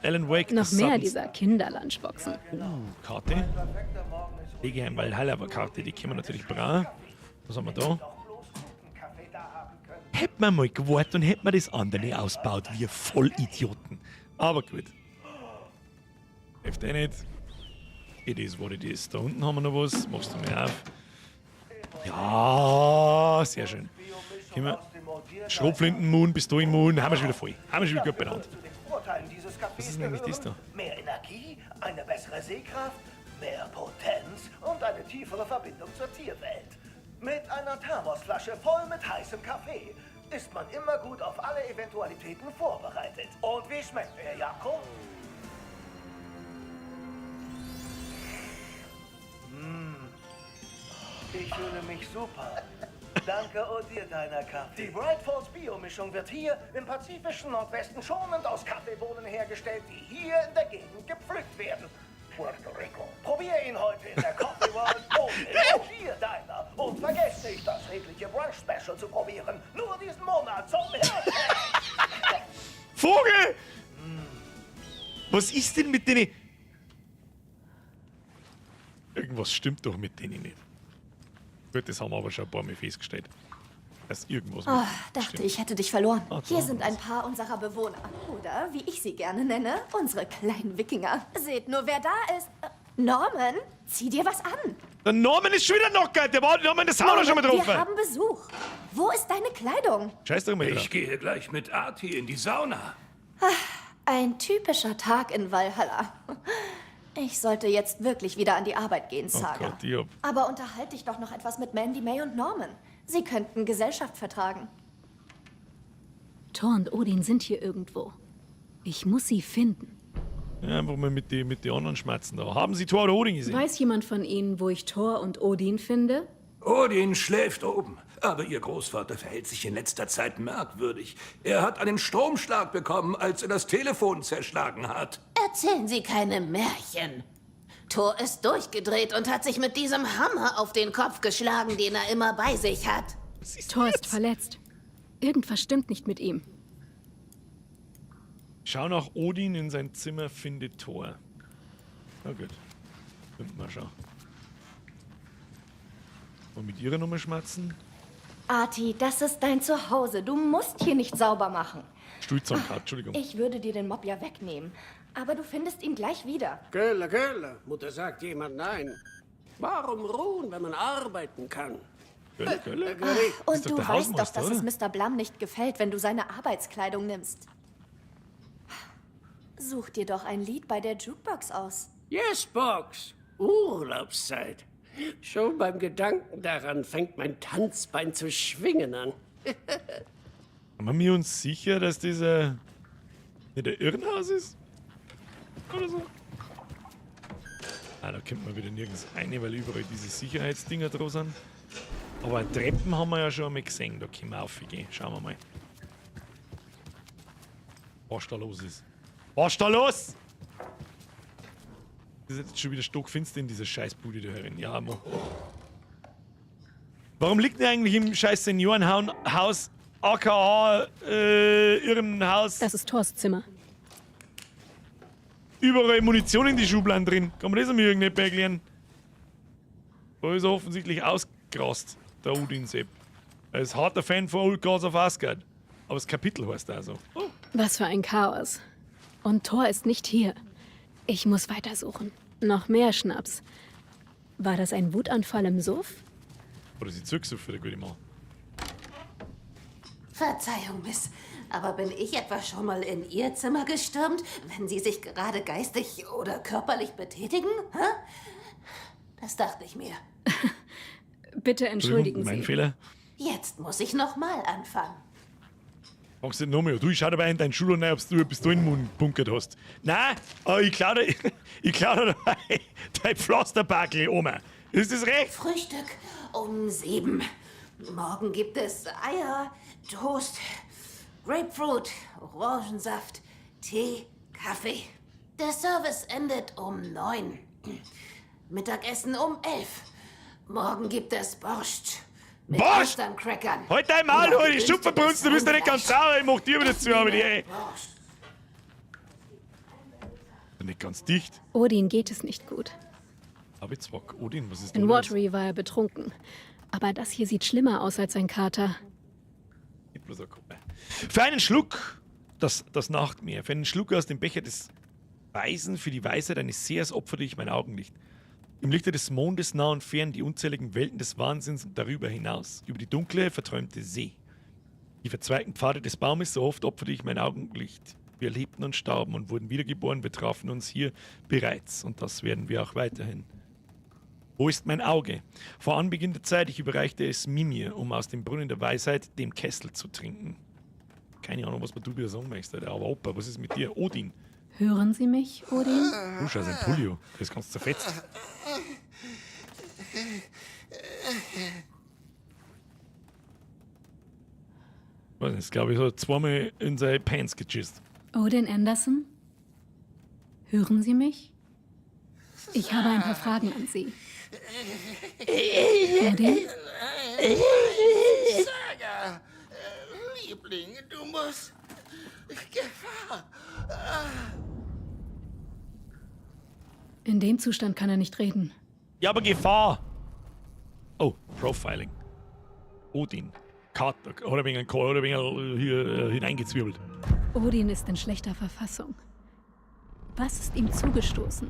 Alan Wake. Noch The mehr Sudden dieser Kinderlunchboxen. Karte. Lege ein Valhalla-Karte, die können wir natürlich brauchen. Was haben wir da? Hätten wir mal gewartet und hätten wir das andere ausgebaut, wir Vollidioten. Aber gut. Hilft eh nicht. It is what it is. Da unten haben wir noch was. Machst du mir auf. Ja, sehr schön. Können wir Schrotflinten-Moon, Pistolen-Moon, haben wir schon wieder voll. Haben wir schon wieder gut benannt. Was ist denn eigentlich das da? Mehr Energie, eine bessere Sehkraft, mehr Potenz und eine tiefere Verbindung zur Tierwelt. Mit einer Thermosflasche voll mit heißem Kaffee ist man immer gut auf alle Eventualitäten vorbereitet. Und wie schmeckt er, Jakob? Mmh. Ich fühle mich super. Danke Odir deiner Kaffee. Die Bright Falls Bio-Mischung wird hier im pazifischen Nordwesten schonend aus Kaffeebohnen hergestellt, die hier in der Gegend gepflückt werden. Puerto Rico. Probier ihn heute in der Coffee World und im Odir Diner. Und vergesst nicht, das redliche Brunch Special zu probieren. Nur diesen Monat zum Hirsch. Vogel! Was ist denn mit denen? Irgendwas stimmt doch mit denen nicht. Gut, das haben wir aber schon ein paar Mal festgestellt. Dass irgendwas mit Oh, dachte, stimmt. ich hätte dich verloren. Ah, da Hier sind haben ein paar unserer Bewohner. Oder, wie ich sie gerne nenne, unsere kleinen Wikinger. Seht nur, wer da ist. Norman, zieh dir was an. Der Norman ist schon wieder knockert. Der war Norman das Sauna schon mal Norman, drauf. Wir haben Besuch. Wo ist deine Kleidung? Scheiß doch mal drauf. Ich gehe gleich mit Arti in die Sauna. Ein typischer Tag in Valhalla. Ich sollte jetzt wirklich wieder an die Arbeit gehen, Oh Saga. Gott, ich hab... Aber unterhalte dich doch noch etwas mit Mandy, May und Norman. Sie könnten Gesellschaft vertragen. Thor und Odin sind hier irgendwo. Ich muss sie finden. Ja, einfach mal mit die anderen schmerzen da. Haben Sie Thor oder Odin gesehen? Weiß jemand von Ihnen, wo ich Thor und Odin finde? Odin schläft oben, aber ihr Großvater verhält sich in letzter Zeit merkwürdig. Er hat einen Stromschlag bekommen, als er das Telefon zerschlagen hat. Erzählen Sie keine Märchen. Thor ist durchgedreht und hat sich mit diesem Hammer auf den Kopf geschlagen, den er immer bei sich hat. Thor ist verletzt. Irgendwas stimmt nicht mit ihm. Schau nach Odin in sein Zimmer, finde Thor. Na gut. Finden wir schon. Und mit ihrer Nummer schmerzen? Arti, das ist dein Zuhause. Du musst hier nicht sauber machen. Stuhlzahngrad, Entschuldigung. Ich würde dir den Mob ja wegnehmen. Aber du findest ihn gleich wieder. Kölle, Kölle. Mutter sagt jemand nein. Warum ruhen, wenn man arbeiten kann? Kölle, Kölle. Und Ist doch du der weißt doch, Hausmeister, dass es oder? Mr. Blum nicht gefällt, wenn du seine Arbeitskleidung nimmst. Such dir doch ein Lied bei der Jukebox aus. Yes, Box. Urlaubszeit. Schon beim Gedanken daran fängt mein Tanzbein zu schwingen an. Sind wir uns sicher, dass dieser nicht der Irrenhaus ist? Oder so? Ah, da kommt man wieder nirgends rein, weil überall diese Sicherheitsdinger dran sind. Aber Treppen haben wir ja schon einmal gesehen, da können wir aufgehen. Schauen wir mal. Was da los ist. Was da los? Das ist jetzt schon wieder stockfinster in dieser Scheißbude da herin. Ja, mo. Warum liegt denn eigentlich im scheiß Seniorenhaus, aka Irrenhaus, Das ist Thors Zimmer. überall Munition in die Schubladen drin? Kann man das mir irgendwie nicht erklären? Da ist er offensichtlich ausgerast, der Odin Sepp. Er ist harter Fan von Old Gods of Asgard. Aber das Kapitel heißt da so. Oh, Was für ein Chaos. Und Thor ist nicht hier. Ich muss weitersuchen. Noch mehr Schnaps. War das ein Wutanfall im Suff? Oder sie zurücksucht, der gute Mann. Verzeihung, Miss, aber bin ich etwa schon mal in Ihr Zimmer gestürmt, wenn Sie sich gerade geistig oder körperlich betätigen? Hä? Das dachte ich mir. Bitte entschuldigen mein Sie. Fehler. Jetzt muss ich nochmal anfangen. Fangst du nicht nochmal an. Du, ich schau dabei in deinen Schul rein, ob du bis du in den bunkert hast. Nein, aber ich klau dir, ich klau dir dabei dein Pflasterbackel, Oma. Ist das recht? Frühstück um 7. Morgen gibt es Eier, Toast, Grapefruit, Orangensaft, Tee, Kaffee. Der Service endet um 9. Mittagessen um 11. Morgen gibt es Borscht. Mit Borscht? Austern-Crackern. Halt dein Maul, Oder du, die Schupferbrunst, du bist ja nicht ganz sauer. Ich mach dir wieder zu, aber die, ey. Bin nicht ganz dicht. Odin geht es nicht gut. Hab ich zwar. Odin, was ist denn In los? Watery war er betrunken. Aber das hier sieht schlimmer aus als ein Kater. Nicht bloß ein Kopf. Für einen Schluck das Nachtmeer, für einen Schluck aus dem Becher des Weisen, für die Weisheit eines Sehers opferte ich mein Augenlicht. Im Lichte des Mondes nah und fern, die unzähligen Welten des Wahnsinns und darüber hinaus, über die dunkle, verträumte See. Die verzweigten Pfade des Baumes, so oft opferte ich mein Augenlicht. Wir lebten und starben und wurden wiedergeboren, wir trafen uns hier bereits und das werden wir auch weiterhin. Wo ist mein Auge? Vor Anbeginn der Zeit, ich überreichte es Mimir, um aus dem Brunnen der Weisheit, dem Kessel, zu trinken. Keine Ahnung, was du wieder sagen möchtest, Alter. Aber Opa, was ist mit dir? Odin. Hören Sie mich, Odin? Du schaust ein Pulio. Das ist ganz zerfetzt. Weiß nicht, glaube ich, hat zweimal in seine Pants gechisst. Odin Anderson? Hören Sie mich? Ich habe ein paar Fragen an Sie. Odin? Saga, Liebling, du musst... Gefahr! In dem Zustand kann er nicht reden. Ja, aber Gefahr! Oh, Profiling. Odin. Kater. Hat er wegen hat er wegen hier hineingezwirbelt. Odin ist in schlechter Verfassung. Was ist ihm zugestoßen?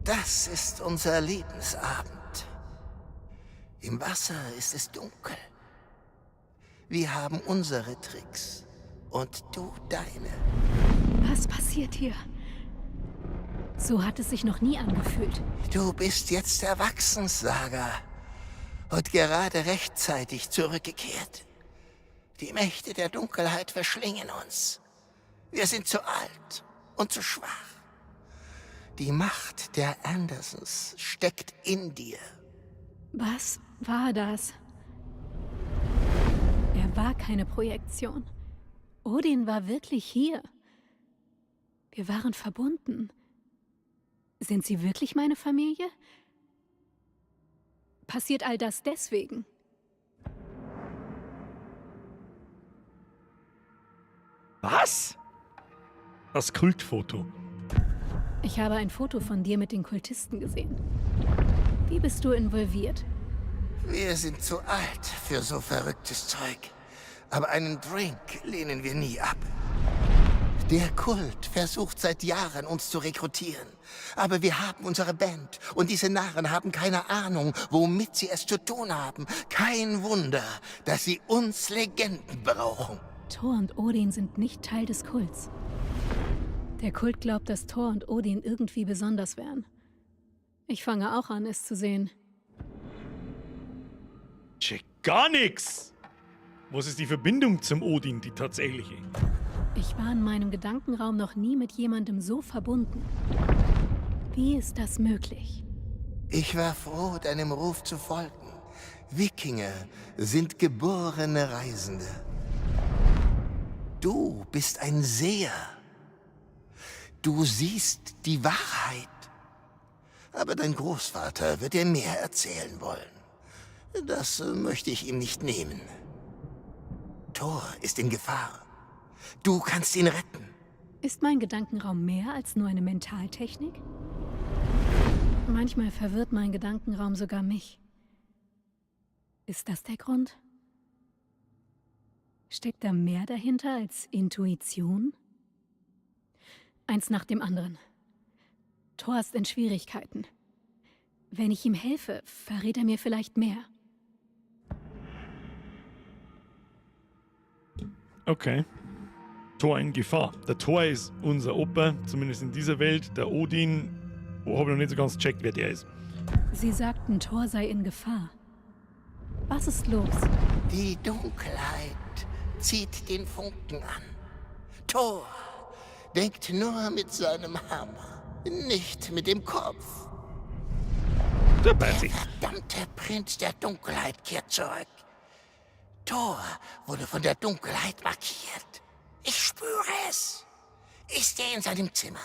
Das ist unser Lebensabend. Im Wasser ist es dunkel. Wir haben unsere Tricks und du deine. Was passiert hier? So hat es sich noch nie angefühlt. Du bist jetzt erwachsen, Saga. Und gerade rechtzeitig zurückgekehrt. Die Mächte der Dunkelheit verschlingen uns. Wir sind zu alt und zu schwach. Die Macht der Andersons steckt in dir. Was war das? Er war keine Projektion. Odin war wirklich hier. Wir waren verbunden. Sind Sie wirklich meine Familie? Passiert all das deswegen? Was? Das Kultfoto. Ich habe ein Foto von dir mit den Kultisten gesehen. Wie bist du involviert? Wir sind zu alt für so verrücktes Zeug. Aber einen Drink lehnen wir nie ab. Der Kult versucht seit Jahren, uns zu rekrutieren. Aber wir haben unsere Band und diese Narren haben keine Ahnung, womit sie es zu tun haben. Kein Wunder, dass sie uns Legenden brauchen. Thor und Odin sind nicht Teil des Kults. Der Kult glaubt, dass Thor und Odin irgendwie besonders wären. Ich fange auch an, es zu sehen. Check gar nix! Was ist die Verbindung zum Odin, die tatsächliche? Ich war in meinem Gedankenraum noch nie mit jemandem so verbunden. Wie ist das möglich? Ich war froh, deinem Ruf zu folgen. Wikinger sind geborene Reisende. Du bist ein Seher. Du siehst die Wahrheit. Aber dein Großvater wird dir mehr erzählen wollen. Das möchte ich ihm nicht nehmen. Thor ist in Gefahr. Du kannst ihn retten. Ist mein Gedankenraum mehr als nur eine Mentaltechnik? Manchmal verwirrt mein Gedankenraum sogar mich. Ist das der Grund? Steckt da mehr dahinter als Intuition? Eins nach dem anderen. Thor ist in Schwierigkeiten. Wenn ich ihm helfe, verrät er mir vielleicht mehr. Okay. Thor in Gefahr. Der Thor ist unser Opa, zumindest in dieser Welt. Der Odin, wo habe ich noch nicht so ganz gecheckt, wer der ist. Sie sagten, Thor sei in Gefahr. Was ist los? Die Dunkelheit zieht den Funken an. Thor denkt nur mit seinem Hammer, nicht mit dem Kopf. Der verdammte Prinz der Dunkelheit kehrt zurück. Thor wurde von der Dunkelheit markiert. Ich spüre es. Ist er in seinem Zimmer?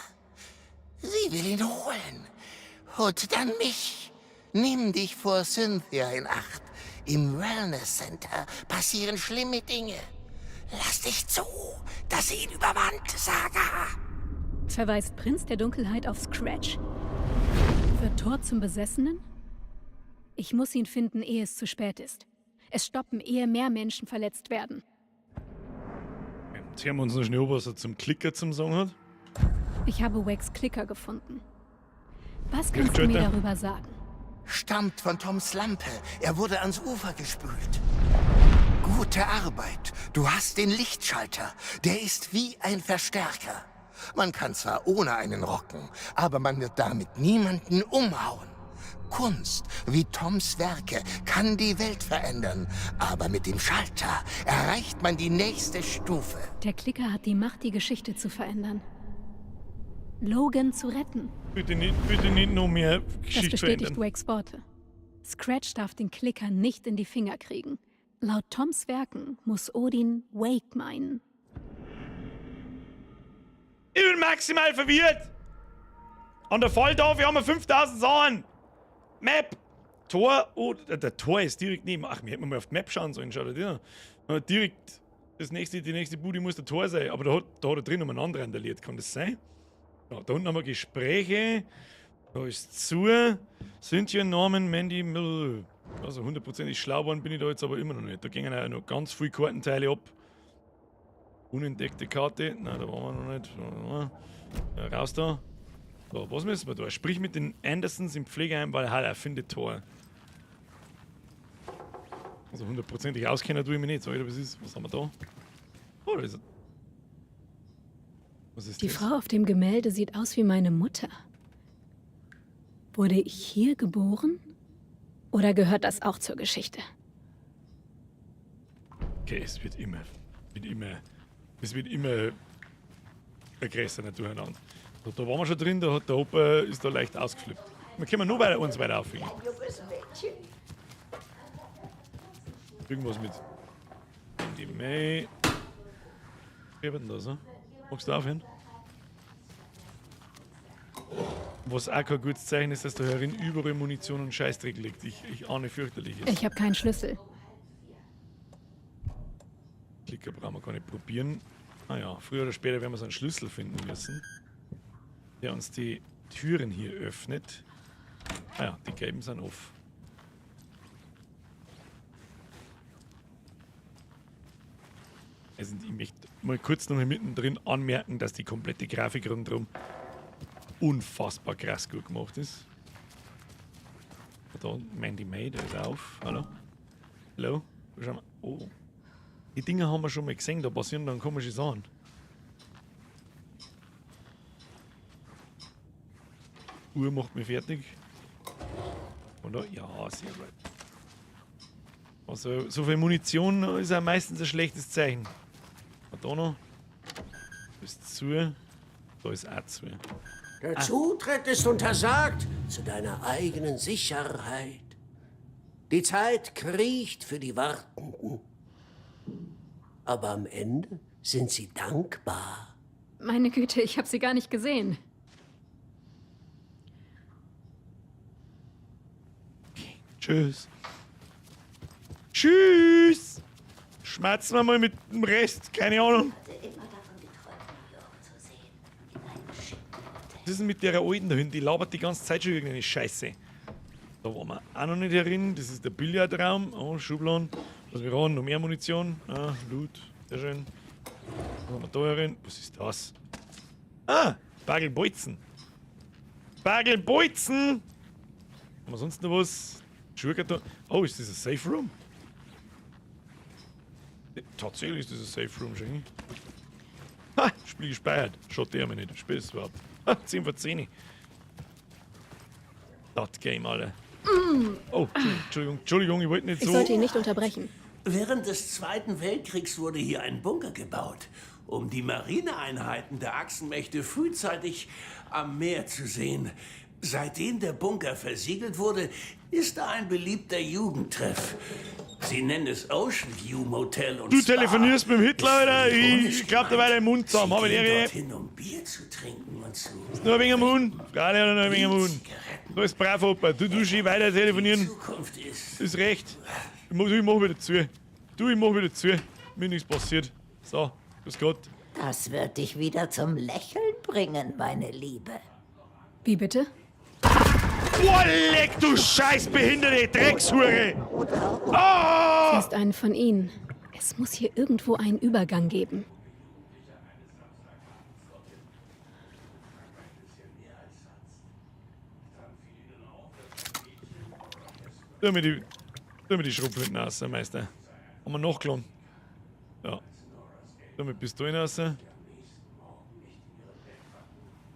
Sie will ihn holen. Und dann mich. Nimm dich vor Cynthia in Acht. Im Wellness Center passieren schlimme Dinge. Lass dich zu, dass sie ihn übermannt, Saga. Verweist Prinz der Dunkelheit auf Scratch? Wird Thor zum Besessenen? Ich muss ihn finden, ehe es zu spät ist. Es stoppen, ehe mehr Menschen verletzt werden. Jetzt hören wir uns noch schnell an, was er zum Klicker zum Sagen hat. Ich habe Wakes Klicker gefunden. Was kannst du mir darüber sagen? Stammt von Toms Lampe. Er wurde ans Ufer gespült. Gute Arbeit. Du hast den Lichtschalter. Der ist wie ein Verstärker. Man kann zwar ohne einen rocken, aber man wird damit niemanden umhauen. Kunst, wie Toms Werke, kann die Welt verändern. Aber mit dem Schalter erreicht man die nächste Stufe. Der Klicker hat die Macht, die Geschichte zu verändern. Logan zu retten. Bitte nicht noch mehr Das Geschichte bestätigt verändern. Wakes Worte. Scratch darf den Klicker nicht in die Finger kriegen. Laut Toms Werken muss Odin Wake meinen. Ich bin maximal verwirrt. An der Falltafel haben wir 5000 Sachen. Map. Tor. Oh, der Tor ist direkt neben. Ach, wir hätten mal auf die Map schauen sollen. Schau dir an. Direkt. Das nächste, die nächste Bude muss der Tor sein. Aber da hat er drin umeinander randaliert. Kann das sein? Ja, da unten haben wir Gespräche. Da ist zu. Cynthia, Norman, Mandy, Mill. Also hundertprozentig schlau geworden bin ich da jetzt aber immer noch nicht. Da gingen ja noch ganz viele Kartenteile ab. Unentdeckte Karte. Nein, da waren wir noch nicht. Ja, raus da. So, was müssen wir da? Sprich mit den Andersons im Pflegeheim Valhalla. Finde Tor. Also hundertprozentig auskennen tue ich mich nicht. So, was ist? Was haben wir da? Oh, da ist er. Was ist Die das? Frau auf dem Gemälde sieht aus wie meine Mutter. Wurde ich hier geboren? Oder gehört das auch zur Geschichte? Okay, es wird immer größer durcheinander. So, da waren wir schon drin, da hat der Opa ist da leicht ausgeflippt. Wir können nur weiter uns weiter aufhängen. Irgendwas mit die May. Wie wird denn das, ne? Magst du aufhören? Was auch kein gutes Zeichen ist, dass da herin überall Munition und Scheißdreck liegt. Ich ahne fürchterliches. Ich habe keinen Schlüssel. Klicker brauchen wir gar nicht probieren. Ah ja, früher oder später werden wir so einen Schlüssel finden müssen, der uns die Türen hier öffnet. Ah ja, die gelben sind off. Also ich möchte mal kurz noch mal mittendrin anmerken, dass die komplette Grafik rundherum unfassbar krass gut gemacht ist. Da unten Mandy May, der ist auf. Hallo? Hallo? Schau mal. Oh. Die Dinger haben wir schon mal gesehen, da passieren dann komische Sachen. Uhr macht mich fertig. Und da, ja, sehr gut. Also, so viel Munition ist ja meistens ein schlechtes Zeichen. Und da noch. Ist zu. Da ist auch zu. Der Zutritt ist untersagt zu deiner eigenen Sicherheit. Die Zeit kriecht für die Wartenden. Aber am Ende sind sie dankbar. Meine Güte, ich habe sie gar nicht gesehen. Tschüss. Tschüss. Schmerzen wir mal mit dem Rest, keine Ahnung. Was ist denn mit der alten da hinten? Die labert die ganze Zeit schon irgendeine Scheiße. Da waren wir auch noch nicht herin. Das ist der Billardraum. Oh, Schubladen. Was wir haben, noch mehr Munition. Ah, Loot. Sehr schön. Was haben wir da herin? Was ist das? Ah, Bagelbolzen. Bagelbolzen! Haben wir sonst noch was? Schuhkarton. Oh, ist das ein Safe Room? Tatsächlich ist das ein Safe Room, schon. Ha! Spiel gespeichert. Schaut der mir nicht. Spiel ist überhaupt. Ha, 10 vor 10. Das Game, Alter. Oh, Entschuldigung, Entschuldigung, ich wollte nicht so. Ich sollte ihn nicht unterbrechen. Während des Zweiten Weltkriegs wurde hier ein Bunker gebaut, um die Marineeinheiten der Achsenmächte frühzeitig am Meer zu sehen. Seitdem der Bunker versiegelt wurde, ist da ein beliebter Jugendtreff. Sie nennen es Ocean View Motel und Du Spa. telefonierst mit dem Hitler, Alter. Ist Ich glaub, da war dein Mund zusammen. Hab Sie ich gehen Ehre. dorthin, um Bier zu trinken und zu... Ist nur wegen dem Mund. Freilich, nur wegen dem Mund. Du bist brav, Opa. Du tust schön weiter telefonieren. Die Zukunft ist... Ist recht. Ich mach wieder zu. Du, ich mach wieder zu. Mir nichts passiert. So, grüß Gott. Das wird dich wieder zum Lächeln bringen. bringen, meine Liebe. Wie bitte? Boah, leck, du scheißbehinderte Dreckshure! Oh! Sie ist eine von ihnen. Es muss hier irgendwo einen Übergang geben. Tu mir die Schrotflinten aus, Meister. Haben wir nachgeladen? Ja. Tu mir Pistolen raus.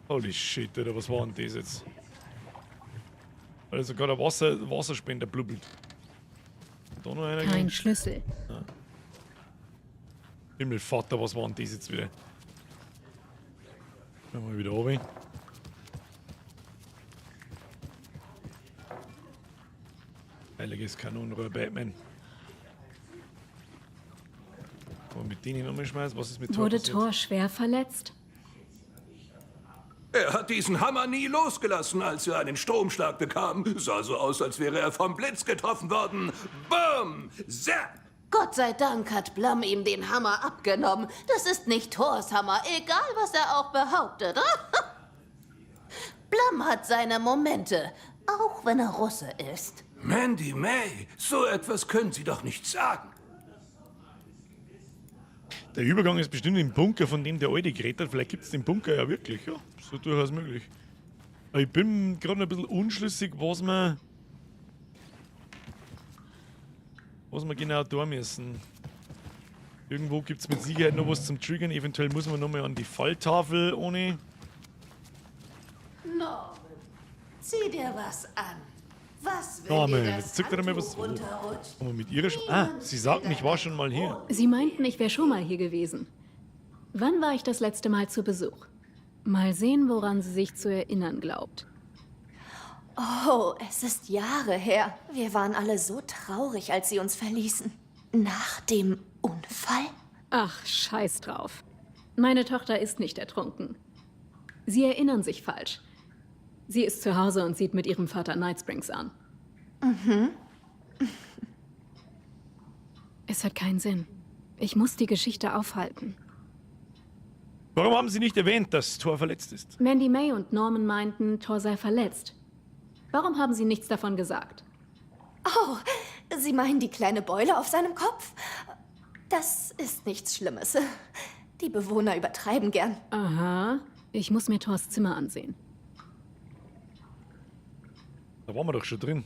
Holy shit, Alter, was war denn das jetzt? Alter, sogar der Wasserspender blubbelt. Da noch einer Kein gehen? Schlüssel. Ja. Himmelvater, was war denn das jetzt wieder? Gehen wir mal wieder runter. Heiliges Kanonenrohr, Batman. Wollen wir mit denen nochmal schmeißen? Was ist mit Thor Wurde passiert? Thor schwer verletzt? Er hat diesen Hammer nie losgelassen, als er einen Stromschlag bekam. Sah so aus, als wäre er vom Blitz getroffen worden. Bum! Zap! Gott sei Dank hat Blum ihm den Hammer abgenommen. Das ist nicht Thors Hammer, egal was er auch behauptet. Blum hat seine Momente, auch wenn er Russe ist. Mandy May, so etwas können Sie doch nicht sagen. Der Übergang ist bestimmt im Bunker, von dem der Alte geredet hat. Vielleicht gibt es den Bunker ja wirklich. Ja, so durchaus möglich. Aber ich bin gerade noch ein bisschen unschlüssig, was wir genau tun müssen. Irgendwo gibt es mit Sicherheit noch was zum Triggern. Eventuell muss man nochmal an die Falltafel ohne. Norman, zieh dir was an. Was, wenn Norman, dir das jetzt zeigt er mal was. Handtuch runterrutscht? Oh, mit ihrer Ah, sie sagten, ich war schon mal hier. Sie meinten, ich wäre schon mal hier gewesen. Wann war ich das letzte Mal zu Besuch? Mal sehen, woran sie sich zu erinnern glaubt. Oh, es ist Jahre her. Wir waren alle so traurig, als sie uns verließen. Nach dem Unfall? Ach, scheiß drauf. Meine Tochter ist nicht ertrunken. Sie erinnern sich falsch. Sie ist zu Hause und sieht mit ihrem Vater Night Springs an. Mhm. Es hat keinen Sinn. Ich muss die Geschichte aufhalten. Warum haben Sie nicht erwähnt, dass Thor verletzt ist? Mandy May und Norman meinten, Thor sei verletzt. Warum haben sie nichts davon gesagt? Oh, Sie meinen die kleine Beule auf seinem Kopf? Das ist nichts Schlimmes. Die Bewohner übertreiben gern. Aha. Ich muss mir Thors Zimmer ansehen. Da waren wir doch schon drin.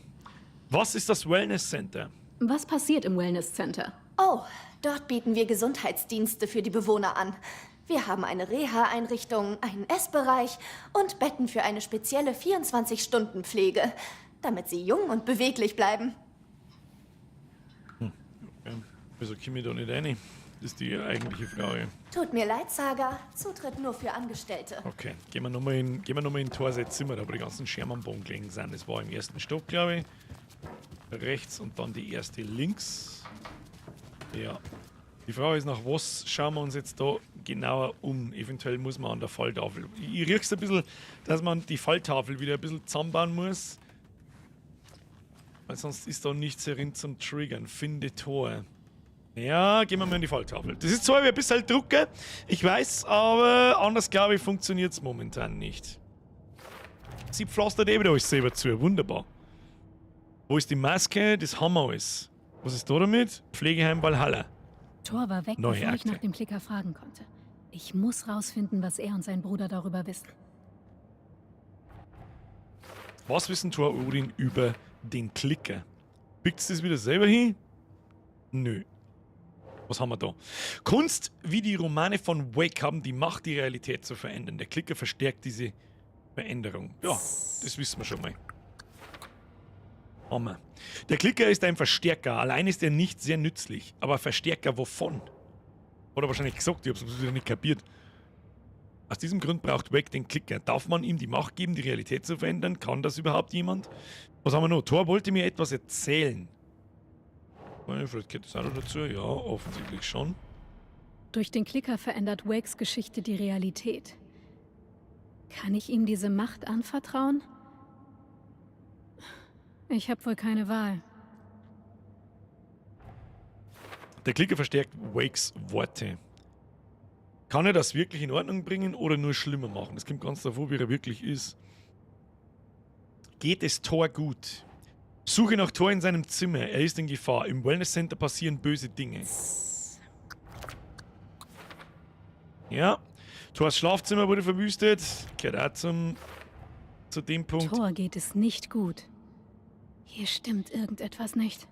Was ist das Wellness Center? Was passiert im Wellness Center? Oh, dort bieten wir Gesundheitsdienste für die Bewohner an. Wir haben eine Reha-Einrichtung, einen Essbereich und Betten für eine spezielle 24-Stunden-Pflege, damit sie jung und beweglich bleiben. Okay. Wieso komme ich da nicht rein? Das ist die eigentliche Frage. Tut mir leid, Saga. Zutritt nur für Angestellte. Okay, gehen wir nochmal in, gehen wir noch mal in Thor sein Zimmer, da wo die ganzen Scherben am Boden gelegen sind. Das war im ersten Stock, glaube ich. Rechts und dann die erste links. Ja. Die Frage ist, nach was schauen wir uns jetzt da genauer um? Eventuell muss man an der Falltafel. Ich riech's ein bisschen, dass man die Falltafel wieder ein bisschen zusammenbauen muss. Weil sonst ist da nichts herin zum Triggern. Finde Tor. Ja, gehen wir mal in die Falltafel. Das ist zwar ein bisschen Drucke, ich weiß, aber anders glaube ich funktioniert es momentan nicht. Sie pflastert eh wieder alles selber zu. Wunderbar. Wo ist die Maske? Das haben wir alles. Was ist da damit? Pflegeheim Valhalla. Thor war weg, Neue bevor ich Akte. nach dem Klicker fragen konnte. Ich muss rausfinden, was er und sein Bruder darüber wissen. Was wissen Thor Odin über den Klicker? Biegt das wieder selber hin? Nö. Was haben wir da? Kunst wie die Romane von Wake haben die Macht, die Realität zu verändern. Der Klicker verstärkt diese Veränderung. Ja, das wissen wir schon mal. Hammer. Der Klicker ist ein Verstärker. Allein ist er nicht sehr nützlich. Aber Verstärker wovon? Hat er wahrscheinlich gesagt, ich hab's wieder nicht kapiert. Aus diesem Grund braucht Wake den Klicker. Darf man ihm die Macht geben, die Realität zu verändern? Kann das überhaupt jemand? Was haben wir noch? Thor wollte mir etwas erzählen. Vielleicht gehört das auch noch dazu. Ja, offensichtlich schon. Durch den Klicker verändert Wakes Geschichte die Realität. Kann ich ihm diese Macht anvertrauen? Ich habe wohl keine Wahl. Der Klicker verstärkt Wakes Worte. Kann er das wirklich in Ordnung bringen oder nur schlimmer machen? Das kommt ganz davor, wie er wirklich ist. Geht es Thor gut? Suche nach Thor in seinem Zimmer. Er ist in Gefahr. Im Wellness Center passieren böse Dinge. Ja. Thors Schlafzimmer wurde verwüstet. Gehört auch zu dem Punkt. Thor geht es nicht gut. Hier stimmt irgendetwas nicht.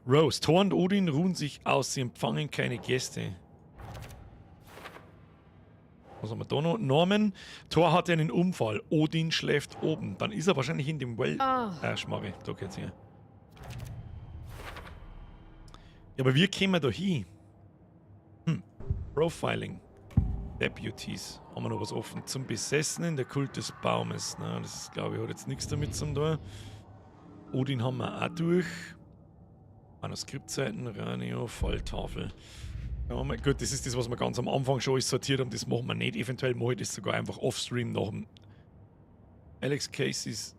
Rose, Thor und Odin ruhen sich aus. Sie empfangen keine Gäste. Was haben wir da noch? Norman, Thor hatte einen Unfall. Odin schläft oben. Dann ist er wahrscheinlich in dem Well... Ah, Schmarre, da geht's her. Ja, aber wir kämen da hin. Profiling. Deputies. Haben wir noch was offen? Zum Besessenen, der Kult des Baumes. Na, das glaube ich hat jetzt nichts damit zum tun. Odin haben wir auch durch. Manuskriptseiten, Radio, Falltafel. Ja, gut, das ist das, was wir ganz am Anfang schon alles sortiert haben. Das machen wir nicht. Eventuell mache ich das sogar einfach offstream nach dem Alex Casey's.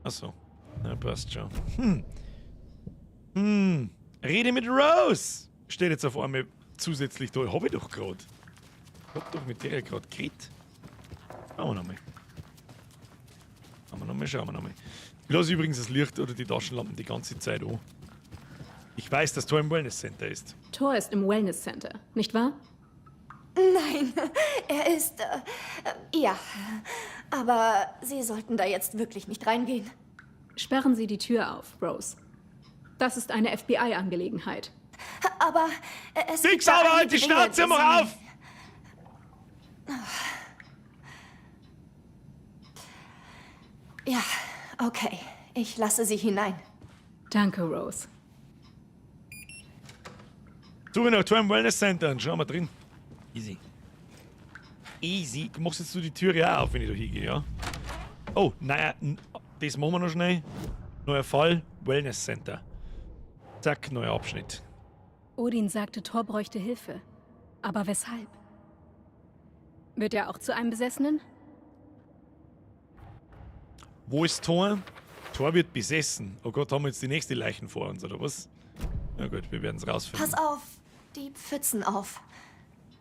Achso. Na, passt schon. Rede mit Rose! Steht jetzt auf einmal zusätzlich da. Hab ich doch gerade. Ich hab doch mit der gerade geredet. Schauen wir nochmal. Schauen wir nochmal. Ich lasse übrigens das Licht oder die Taschenlampen die ganze Zeit an. Ich weiß, dass Thor im Wellness Center ist. Thor ist im Wellness Center, nicht wahr? Nein, er ist... ja, aber Sie sollten da jetzt wirklich nicht reingehen. Sperren Sie die Tür auf, Rose. Das ist eine FBI-Angelegenheit. Aber es gibt da halt die Schnauze, mach auf! Ja, okay. Ich lasse Sie hinein. Danke, Rose. Suche nach Thor im Wellness Center und schauen wir drin. Easy. Easy. Du machst jetzt du die Türe auch auf, wenn ich da hingehe, ja? Oh, naja, das machen wir noch schnell. Neuer Fall, Wellness Center. Zack, neuer Abschnitt. Odin sagte, Thor bräuchte Hilfe. Aber weshalb? Wird er auch zu einem Besessenen? Wo ist Thor? Thor wird besessen. Oh Gott, haben wir jetzt die nächste Leichen vor uns, oder was? Na gut, wir werden es rausfinden. Pass auf, die Pfützen auf.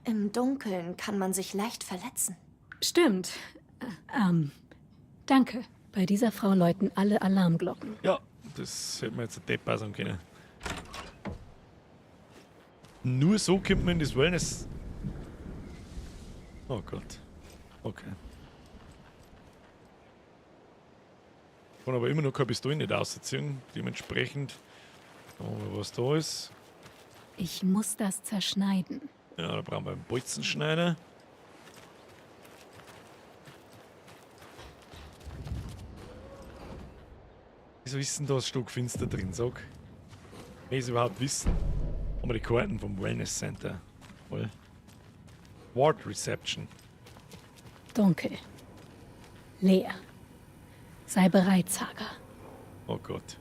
Im Dunkeln kann man sich leicht verletzen. Stimmt. Danke. Bei dieser Frau läuten alle Alarmglocken. Ja, das hätten wir jetzt ein Depp sagen können. Nur so kommt man in das Wellness... Oh Gott. Okay. Kann aber immer noch keine Pistole nicht ausziehen. Dementsprechend... Schauen wir mal, was da ist. Ich muss das zerschneiden. Ja, da brauchen wir einen Bolzenschneider. Wieso ist denn da ein Stück finster drin, sag? Will ich es überhaupt wissen? Haben wir die Karten vom Wellness Center. Voll. Ward Reception. Dunkel. Leer. Sei bereit, Saga. Oh Gott.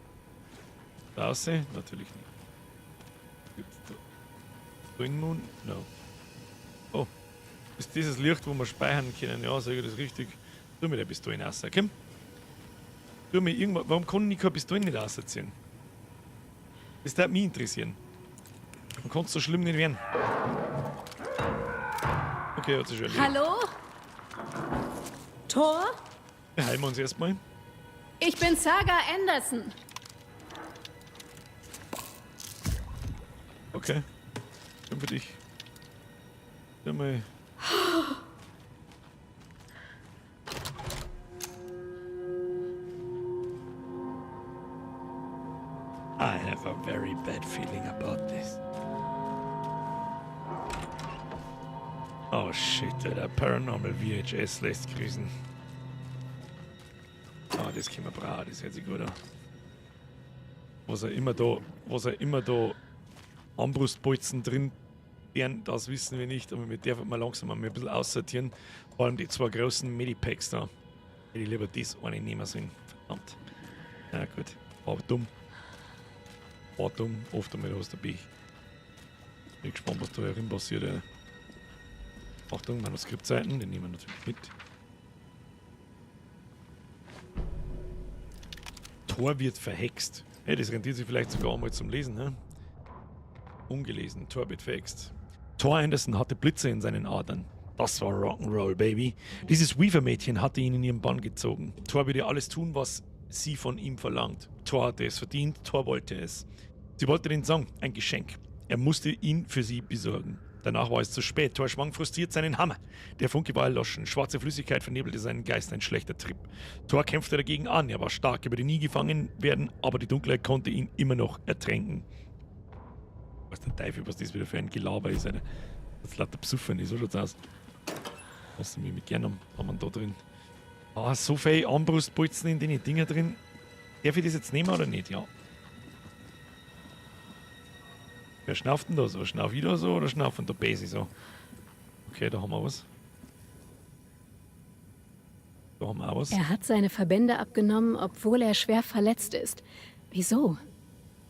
Draußen? Natürlich nicht. Gibt's da Spring Moon? No. Oh. Ist dieses Licht, wo wir speichern können? Ja, sag ich das richtig. Tu mir der Pistole raus, komm. Tu mir irgendwas. Warum kann ich keine Pistole nicht rausziehen? Das würde mich interessieren. Man kann es so schlimm nicht werden. Okay, hat sich schon erledigt. Hallo? Thor? Wir heilen uns erstmal. Ich bin Saga Anderson. Okay. Schön für dich. Schau mal. I have a very bad feeling about this. Oh shit, der Paranormal VHS lässt grüßen. Ah, das können wir brauchen, das hört sich gut an. Was er immer da Armbrustbolzen drin wären, das wissen wir nicht, aber wir dürfen mal langsam mal ein bisschen aussortieren. Vor allem die zwei großen Medipacks da. Hätte ich lieber das eine nehmen sollen. Verdammt. Na gut, war dumm. War dumm, oft einmal was dabei. Bin gespannt, was da herin passiert. Alter. Achtung, Manuskriptseiten, den nehmen wir natürlich mit. Thor wird verhext. Hey, das rentiert sich vielleicht sogar einmal zum Lesen, ne? Ungelesen. Thor wird verhext. Thor Anderson hatte Blitze in seinen Adern. Das war Rock'n'Roll, Baby. Dieses Weaver-Mädchen hatte ihn in ihren Bann gezogen. Thor würde alles tun, was sie von ihm verlangt. Thor hatte es verdient, Thor wollte es. Sie wollte den Song, ein Geschenk. Er musste ihn für sie besorgen. Danach war es zu spät. Thor schwang frustriert seinen Hammer. Der Funke war erloschen. Schwarze Flüssigkeit vernebelte seinen Geist. Ein schlechter Trip. Thor kämpfte dagegen an. Er war stark, er würde nie gefangen werden, aber die Dunkelheit konnte ihn immer noch ertränken. Was der Teufel, was das wieder für ein Gelaber ist, Alter. Das lauter Besoffen ist, so schaut's aus. Lass mich mit gerne haben wir da drin. Ah, so viel Armbrustbolzen in den Dinger drin. Darf ich das jetzt nehmen oder nicht? Ja. Wer schnauft denn da so? Schnauf ich da so oder schnaufen da Basi so? Okay, da haben wir was. Da haben wir auch was. Er hat seine Verbände abgenommen, obwohl er schwer verletzt ist. Wieso?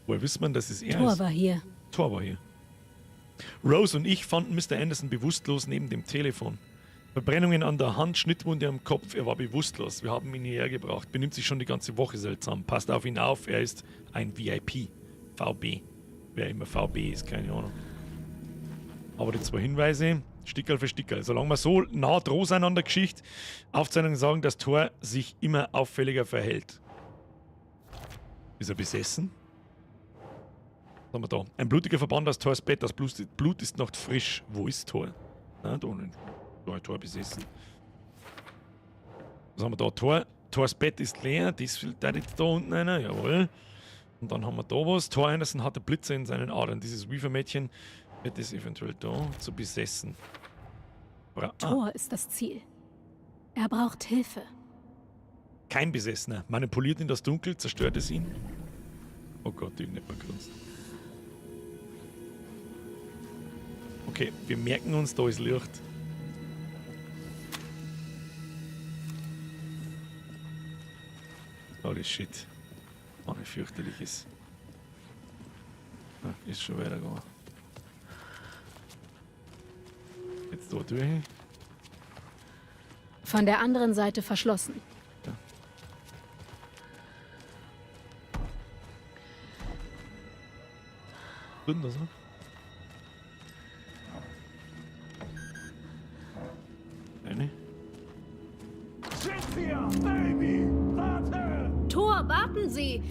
Woher wissen wir, dass es er Thor ist? war hier. Thor war hier. Rose und ich fanden Mr. Anderson bewusstlos neben dem Telefon. Verbrennungen an der Hand, Schnittwunde am Kopf, er war bewusstlos. Wir haben ihn hierher gebracht. Benimmt sich schon die ganze Woche seltsam. Passt auf ihn auf, er ist ein VIP. VB. Wer immer VB ist, keine Ahnung. Aber die zwei Hinweise, Stickerl für Stickerl. Solange wir so nah dran sind an der Geschichte, Aufzeichnungen sagen, dass Thor sich immer auffälliger verhält. Ist er besessen? Was haben wir da? Ein blutiger Verband aus Thors Bett. Das Blut ist noch frisch. Wo ist Thor? Nein, da nicht. Da ist Thor besessen. Was haben wir da? Thor. Thors Bett ist leer. Das fehlt da jetzt da unten einer. Jawohl. Und dann haben wir da was. Thor Anderson hatte Blitze in seinen Adern. Dieses Weaver-Mädchen wird es eventuell da zu besessen. Thor ist das Ziel. Er braucht Hilfe. Kein Besessener. Manipuliert ihn das Dunkel, zerstört es ihn. Oh Gott, die nicht mehr grunzt. Okay, wir merken uns, da ist Licht. Holy shit. Oh, wie fürchterlich ist. Ah, ist schon weitergegangen. Jetzt da durch. Von der anderen Seite verschlossen. Ja. Drin das, ne? Eine. Cynthia, Baby, warte! Thor, warten Sie!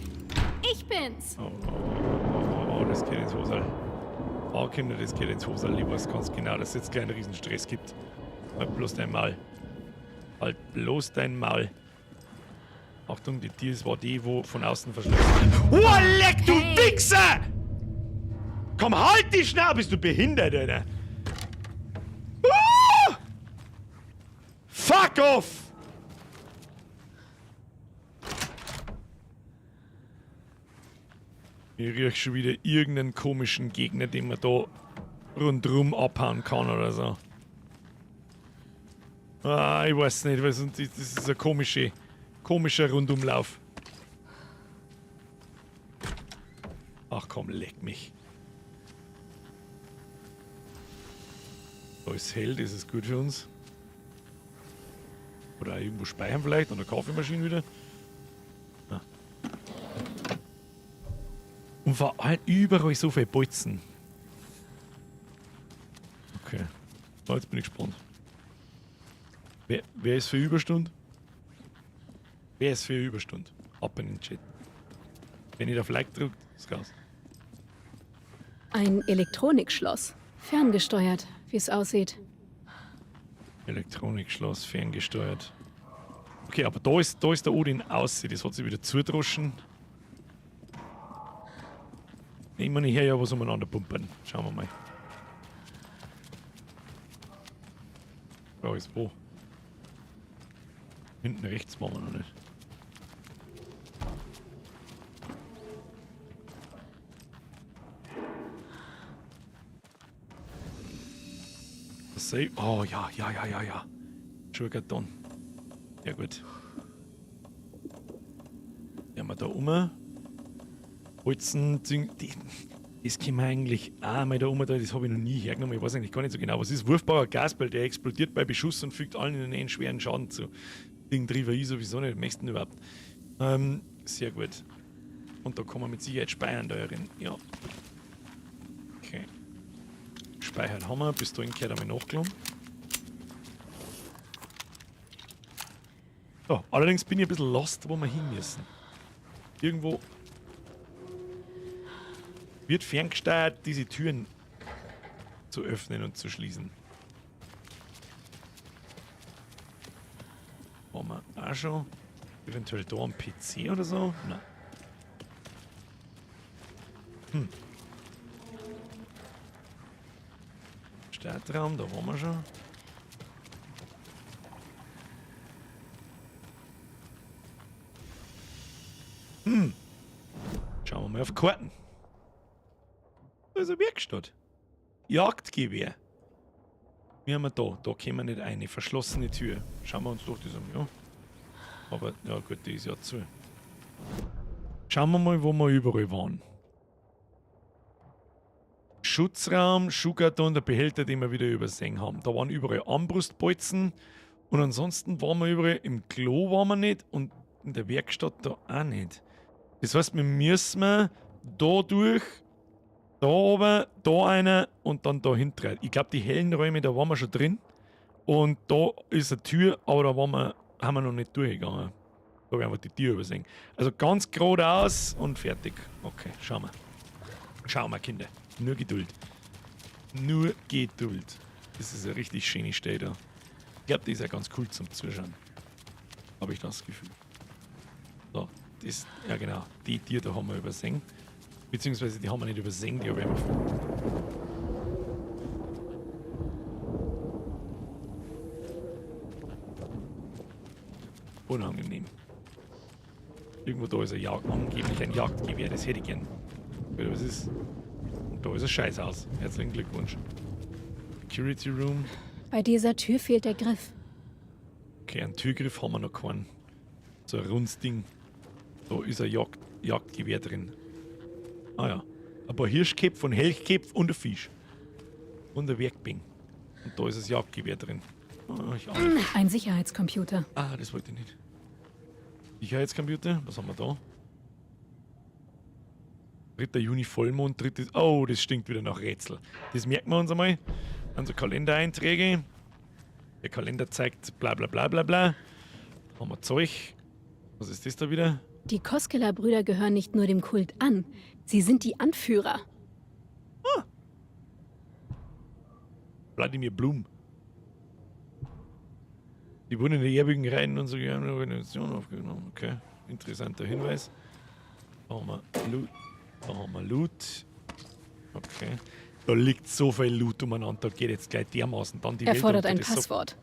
Ich bin's! Oh, oh, oh, oh, das geht ins Hosal. Oh, Kinder, das geht ins Hosal. Ich weiß ganz genau, dass es jetzt gleich einen Riesenstress gibt. Halt bloß dein Maul. Halt bloß dein Maul. Achtung, die Tür war die, wo von außen verschlossen ist. Oh, leck, du hey. Wichser! Komm, halt die Schnauze, bist du behindert, Alter! Ah! Fuck off! Ich riech schon wieder irgendeinen komischen Gegner, den man da rundrum abhauen kann oder so. Ah, ich weiß nicht, was, das ist ein komischer Rundumlauf. Ach komm, leck mich. Da ist hell, das ist gut für uns. Oder irgendwo speichern vielleicht, an der Kaffeemaschine wieder. Ah. Und vor allem überall so viel Bolzen. Okay. Oh, jetzt bin ich gespannt. Wer ist für Überstunde? Wer ist für Überstunde? Ab in den Chat. Wenn ihr auf Like drückt, ist raus. Ein Elektronikschloss. Ferngesteuert, wie es aussieht. Elektronikschloss, ferngesteuert. Okay, aber da ist der Odin aus. Das hat sich wieder zudroschen. Nehmen wir hier ja was umeinander pumpen. Schauen wir mal. Da ist wo. Hinten rechts machen wir noch nicht. Das Save. Oh ja, ja, ja, ja, ja. Sugarton. Ja gut. Ja, wir da um. Holzen, das können wir eigentlich auch mal da um, das habe ich noch nie hergenommen. Ich weiß eigentlich gar nicht so genau, was ist. Wurfbarer Gasball, der explodiert bei Beschuss und fügt allen in der Nähe schweren Schaden zu. Ding drüber ich sowieso nicht, möchten überhaupt. Sehr gut. Und da kann man mit Sicherheit speichern da drin. Ja. Okay. Gespeichert haben wir. Bis dahin gehört einmal nachgeladen. So, allerdings bin ich ein bisschen lost, wo wir hin müssen. Irgendwo wird ferngesteuert, diese Türen zu öffnen und zu schließen. Haben wir auch schon. Eventuell da am PC oder so? Nein. Hm. Startraum, da waren wir schon. Hm. Schauen wir mal auf Karten. Da ist eine Werkstatt. Jagdgewehr. Wir haben da. Da kommen wir nicht rein. Verschlossene Tür. Schauen wir uns doch das an, ja. Aber, ja gut, die ist ja zu. Schauen wir mal, wo wir überall waren. Schutzraum, Schuhkarton, der Behälter, den wir wieder übersehen haben. Da waren überall Armbrustbolzen. Und ansonsten waren wir überall, im Klo waren wir nicht und in der Werkstatt da auch nicht. Das heißt, wir müssen da durch, da oben, da einer und dann da hinten rein. Ich glaub, die hellen Räume, da waren wir schon drin. Und da ist eine Tür, aber da haben wir noch nicht durchgegangen. Da werden wir die Tür übersehen. Also ganz geradeaus und fertig. Okay, schauen wir. Schauen wir, Kinder. Nur Geduld. Nur Geduld. Das ist eine richtig schöne Stelle da. Ich glaub, die ist ja ganz cool zum Zuschauen. Hab ich das Gefühl. So, das, ja genau. Die Tür da haben wir übersehen. Beziehungsweise die haben wir nicht übersehen, die habe ich einfach. Unangenehm. Irgendwo da ist ein Jagd, angeblich ein Jagdgewehr, das hätte ich gern. Oder was ist? Und da ist ein Scheißhaus. Herzlichen Glückwunsch. Security Room. Bei dieser Tür fehlt der Griff. Okay, einen Türgriff haben wir noch keinen. So ein rundes Ding. Da ist ein Jagdgewehr drin. Ah ja. Ein paar Hirschköpfe und Elchköpfe und ein Fisch. Und ein Werkbing. Und da ist das Jagdgewehr drin. Ah, ich auch nicht. Ein Sicherheitscomputer. Ah, das wollte ich nicht. Sicherheitscomputer? Was haben wir da? 3. Juni Vollmond, 3. Oh, das stinkt wieder nach Rätsel. Das merken wir uns einmal. Also Kalendereinträge. Der Kalender zeigt bla bla bla bla bla. Da haben wir Zeug. Was ist das da wieder? Die Koskela-Brüder gehören nicht nur dem Kult an. Sie sind die Anführer. Ah. Wladimir Blum. Die wurden in der ehrwürdigen Reihen unserer geheimen Organisation aufgenommen. Okay, interessanter Hinweis. Da haben wir Loot. Da haben wir Loot. Okay. Da liegt so viel Loot umeinander, da geht jetzt gleich dermaßen dann die Welt Erfordert unter, ein das so Passwort.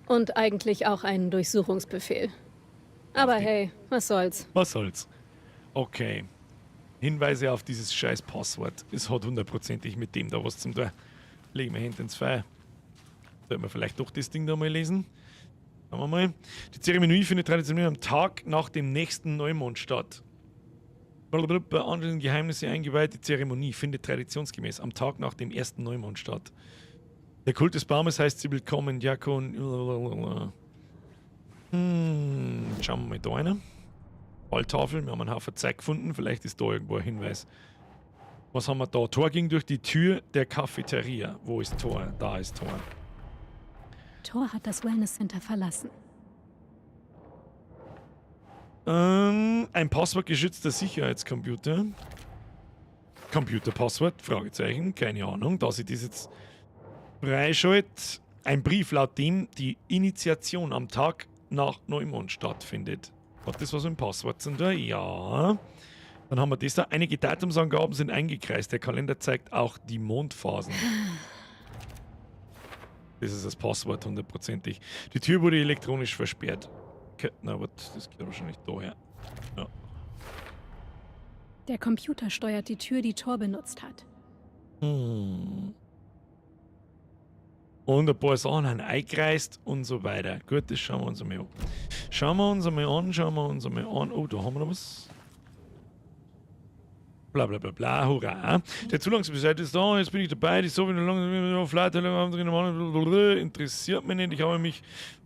Und eigentlich auch einen Durchsuchungsbefehl. Aber hey, was soll's? Was soll's? Okay. Hinweise auf dieses scheiß Passwort. Es hat hundertprozentig mit dem da was zum tun. Legen wir Hände ins Feuer. Sollten wir vielleicht doch das Ding da mal lesen? Schauen wir mal. Die Zeremonie findet traditionell am Tag nach dem nächsten Neumond statt. Blablabla, anschließend Geheimnisse eingeweiht. Die Zeremonie findet traditionsgemäß am Tag nach dem ersten Neumond statt. Der Kult des Baumes heißt sie willkommen, Diakon. Blablabla. Schauen wir mal da rein. Walltafel, wir haben einen Haufen Zeug gefunden. Vielleicht ist da irgendwo ein Hinweis. Was haben wir da? Tor ging durch die Tür der Cafeteria. Wo ist Tor? Da ist Tor. Tor hat das Wellness Center verlassen. Ein passwortgeschützter Sicherheitscomputer. Computerpasswort? Fragezeichen. Keine Ahnung, dass ich das jetzt freischalte. Ein Brief, laut dem die Initiation am Tag nach Neumond stattfindet. Hat das was mit dem Passwort zu tun? Ja. Dann haben wir das da. Einige Datumsangaben sind eingekreist. Der Kalender zeigt auch die Mondphasen. Das ist das Passwort hundertprozentig. Die Tür wurde elektronisch versperrt. Okay, na, warte, das geht wahrscheinlich daher. Ja. Der Computer steuert die Tür, die Tor benutzt hat. Und ein paar Sachen haben eingekreist und so weiter. Gut, das schauen wir uns einmal an. Schauen wir uns einmal an, schauen wir uns einmal an. Oh, da haben wir noch was. Bla bla bla bla, hurra. Der Zulassungsbescheid ist da, jetzt bin ich dabei. Die interessiert mich nicht. Ich habe mich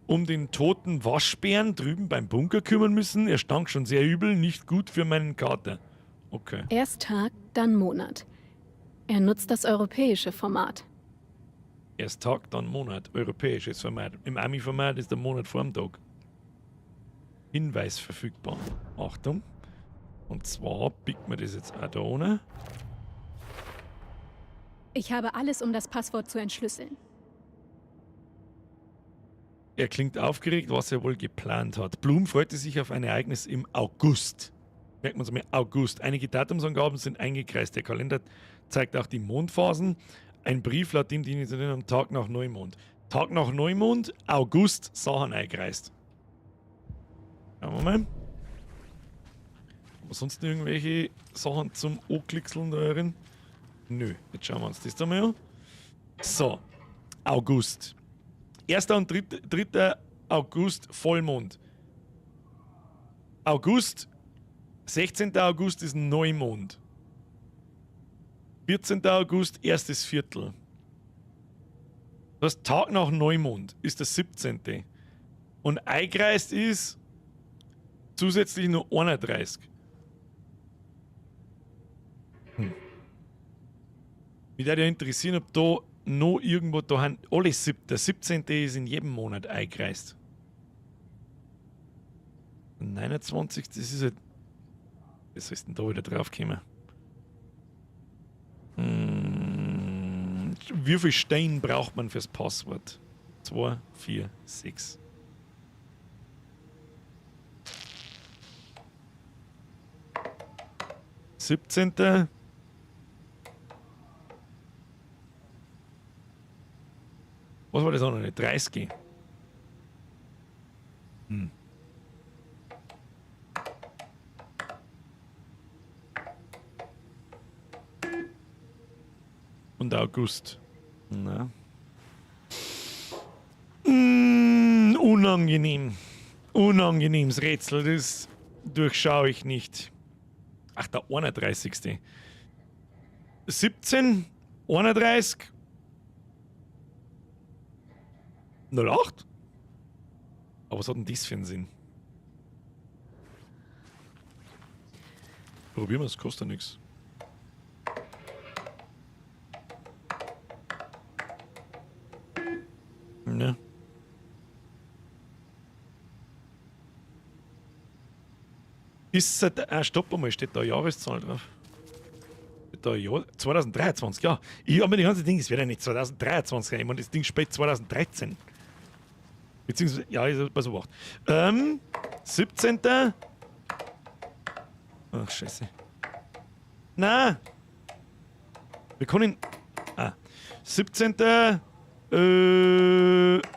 um den toten Waschbären drüben beim Bunker kümmern müssen. Er stank schon sehr übel, nicht gut für meinen Kater. Okay. Erst Tag, dann Monat. Er nutzt das europäische Format. Erst Tag, dann Monat. Europäisches Format. Im Ami-Format ist der Monat vor dem Tag. Hinweis verfügbar. Achtung. Und zwar biegt man das jetzt auch da ohne. Ich habe alles, um das Passwort zu entschlüsseln. Er klingt aufgeregt, was er wohl geplant hat. Blum freute sich auf ein Ereignis im August. Merkt man es mal, August. Einige Datumsangaben sind eingekreist. Der Kalender zeigt auch die Mondphasen. Ein Brief, laut dem die Initiative am Tag nach Neumond. Tag nach Neumond, August, Sachen eingekreist. Schauen wir mal. Haben wir sonst noch irgendwelche Sachen zum Anklickseln da drin? Nö, jetzt schauen wir uns das da mal an. So, August. 1. und 3. August, Vollmond. August, 16. August ist Neumond. 14. August, erstes Viertel. Das Tag nach Neumond ist der 17. Und eingreist ist zusätzlich nur 31. Mich würde ja interessieren, ob da noch irgendwo da haben, alle der 17. ist in jedem Monat eingreist. 29, das ist halt. Was ist denn da wieder draufgekommen? Wie viel Stein braucht man fürs Passwort? 2, 4, 6. 17. Was war das auch noch nicht? 30. Und August. Na. Unangenehm. Unangenehmes Rätsel, das durchschaue ich nicht. Ach, der 31. 17, 31, 08? Aber was hat denn das für einen Sinn? Probieren wir es, kostet ja nichts. Ne. Ist seit, stopp einmal, steht da eine Jahreszahl drauf? Steht da Jahr, 2023, ja. Ich hab mir die ganze Ding, es wird ja nicht 2023 sein. Ich meine, das Ding spielt 2013. Beziehungsweise, ja, ist bei so 8. 17. Ach, scheiße. Na! Wir können. Ah. 17.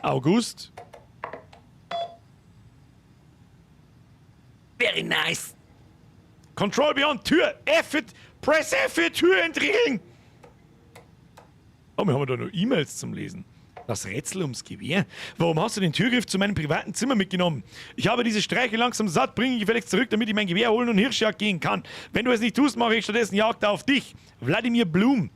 August. Very nice. Control Beyond Tür. F it, Press F für Tür entriegeln. Oh, wir haben da noch E-Mails zum Lesen. Das Rätsel ums Gewehr. Warum hast du den Türgriff zu meinem privaten Zimmer mitgenommen? Ich habe diese Streiche langsam satt. Bring ihn gefälligst zurück, damit ich mein Gewehr holen und Hirschjagd gehen kann. Wenn du es nicht tust, mache ich stattdessen Jagd auf dich. Wladimir Blum.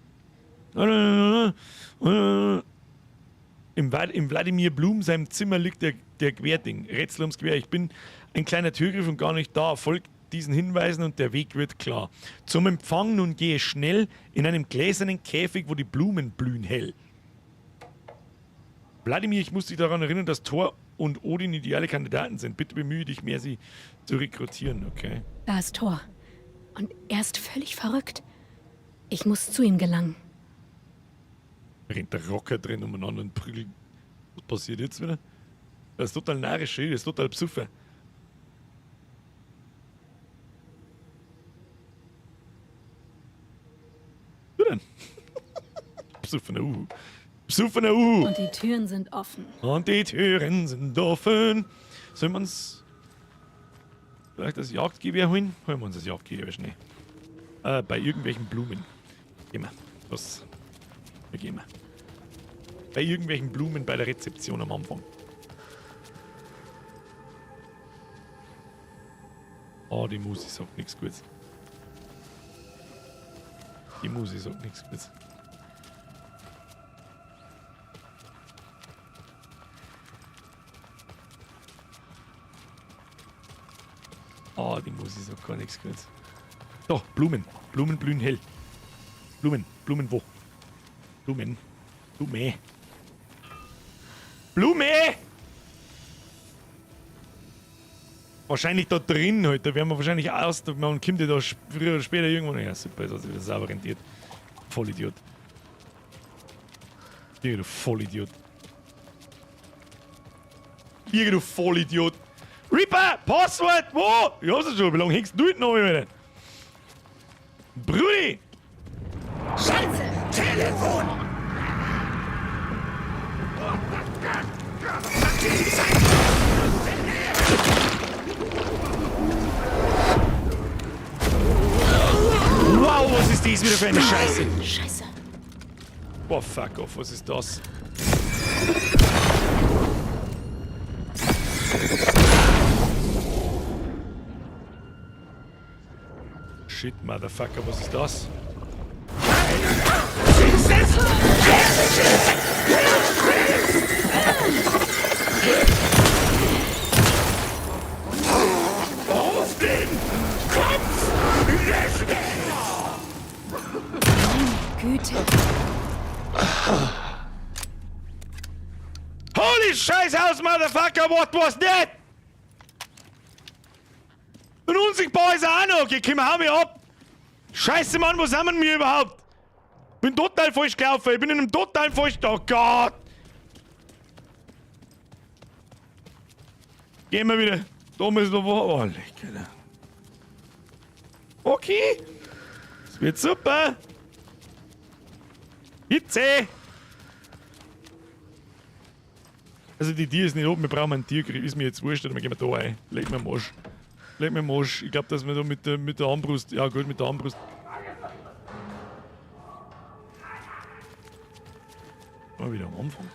Im Wladimir Blum seinem Zimmer liegt der Gewehrding. Rätsel ums Gewehr. Ich bin ein kleiner Türgriff und gar nicht da. Folgt diesen Hinweisen und der Weg wird klar. Zum Empfang nun gehe schnell in einem gläsernen Käfig, wo die Blumen blühen hell. Wladimir, ich muss dich daran erinnern, dass Thor und Odin ideale Kandidaten sind. Bitte bemühe dich mehr, sie zu rekrutieren, okay? Da ist Thor. Und er ist völlig verrückt. Ich muss zu ihm gelangen. Rennt der Rocker drin umeinander und prügelt. Was passiert jetzt wieder? Das ist total narrisch, das ist total Psuffer. Wo denn? Psuffener Uhu. Psuffener Uhu. Und die Türen sind offen. Und die Türen sind offen. Sollen wir uns vielleicht das Jagdgewehr holen? Holen wir uns das Jagdgewehr schnell. Bei irgendwelchen Blumen. Gehen wir. Was? Wir gehen wir. Bei irgendwelchen Blumen bei der Rezeption am Anfang. Oh, die Musi sagt nichts Gutes. Die Musi sagt nichts Gutes. Oh, die Musi sagt gar nichts Gutes. Doch, Blumen. Blumen blühen hell. Blumen. Blumen wo? Blumen. Blume. Blume! Wahrscheinlich da drin halt, da werden wir wahrscheinlich aus, man kommt ja da früher oder später irgendwann. Ja, super, jetzt hat sich wieder sauber rentiert. Vollidiot. Digga, du Vollidiot. Digga, du Vollidiot. Reaper! Passwort! Wo? Ich hab's ja schon, wie lange hängst du hinten noch, Alter? Brudi! Scheiße! Telefon! Wow, was ist dies wieder für eine Scheiße? Scheiße. Boah, fuck off, was ist das? Shit, Motherfucker, was ist das? Auf den Kopf gestellt! Güte. Holy Scheiß House, Motherfucker, what was that? Und unsichtbar ist er auch noch. Okay, komm, hau mich ab. Scheiße, Mann, wo sind wir denn wir überhaupt? Bin total falsch gelaufen. Ich bin in einem total falsch... Oh Gott. Gehen wir wieder. Da müssen wir... Oh, leck, Alter. Okay. Es wird super. Hitze. Also die Tier ist nicht oben, wir brauchen einen Tiergriff. Ist mir jetzt wurscht, oder wir gehen da rein. Leg mir am Arsch. Leg mir am Arsch. Ich glaube, dass wir da mit der Armbrust... Ja gut, mit der Armbrust... Mal wieder am Anfang.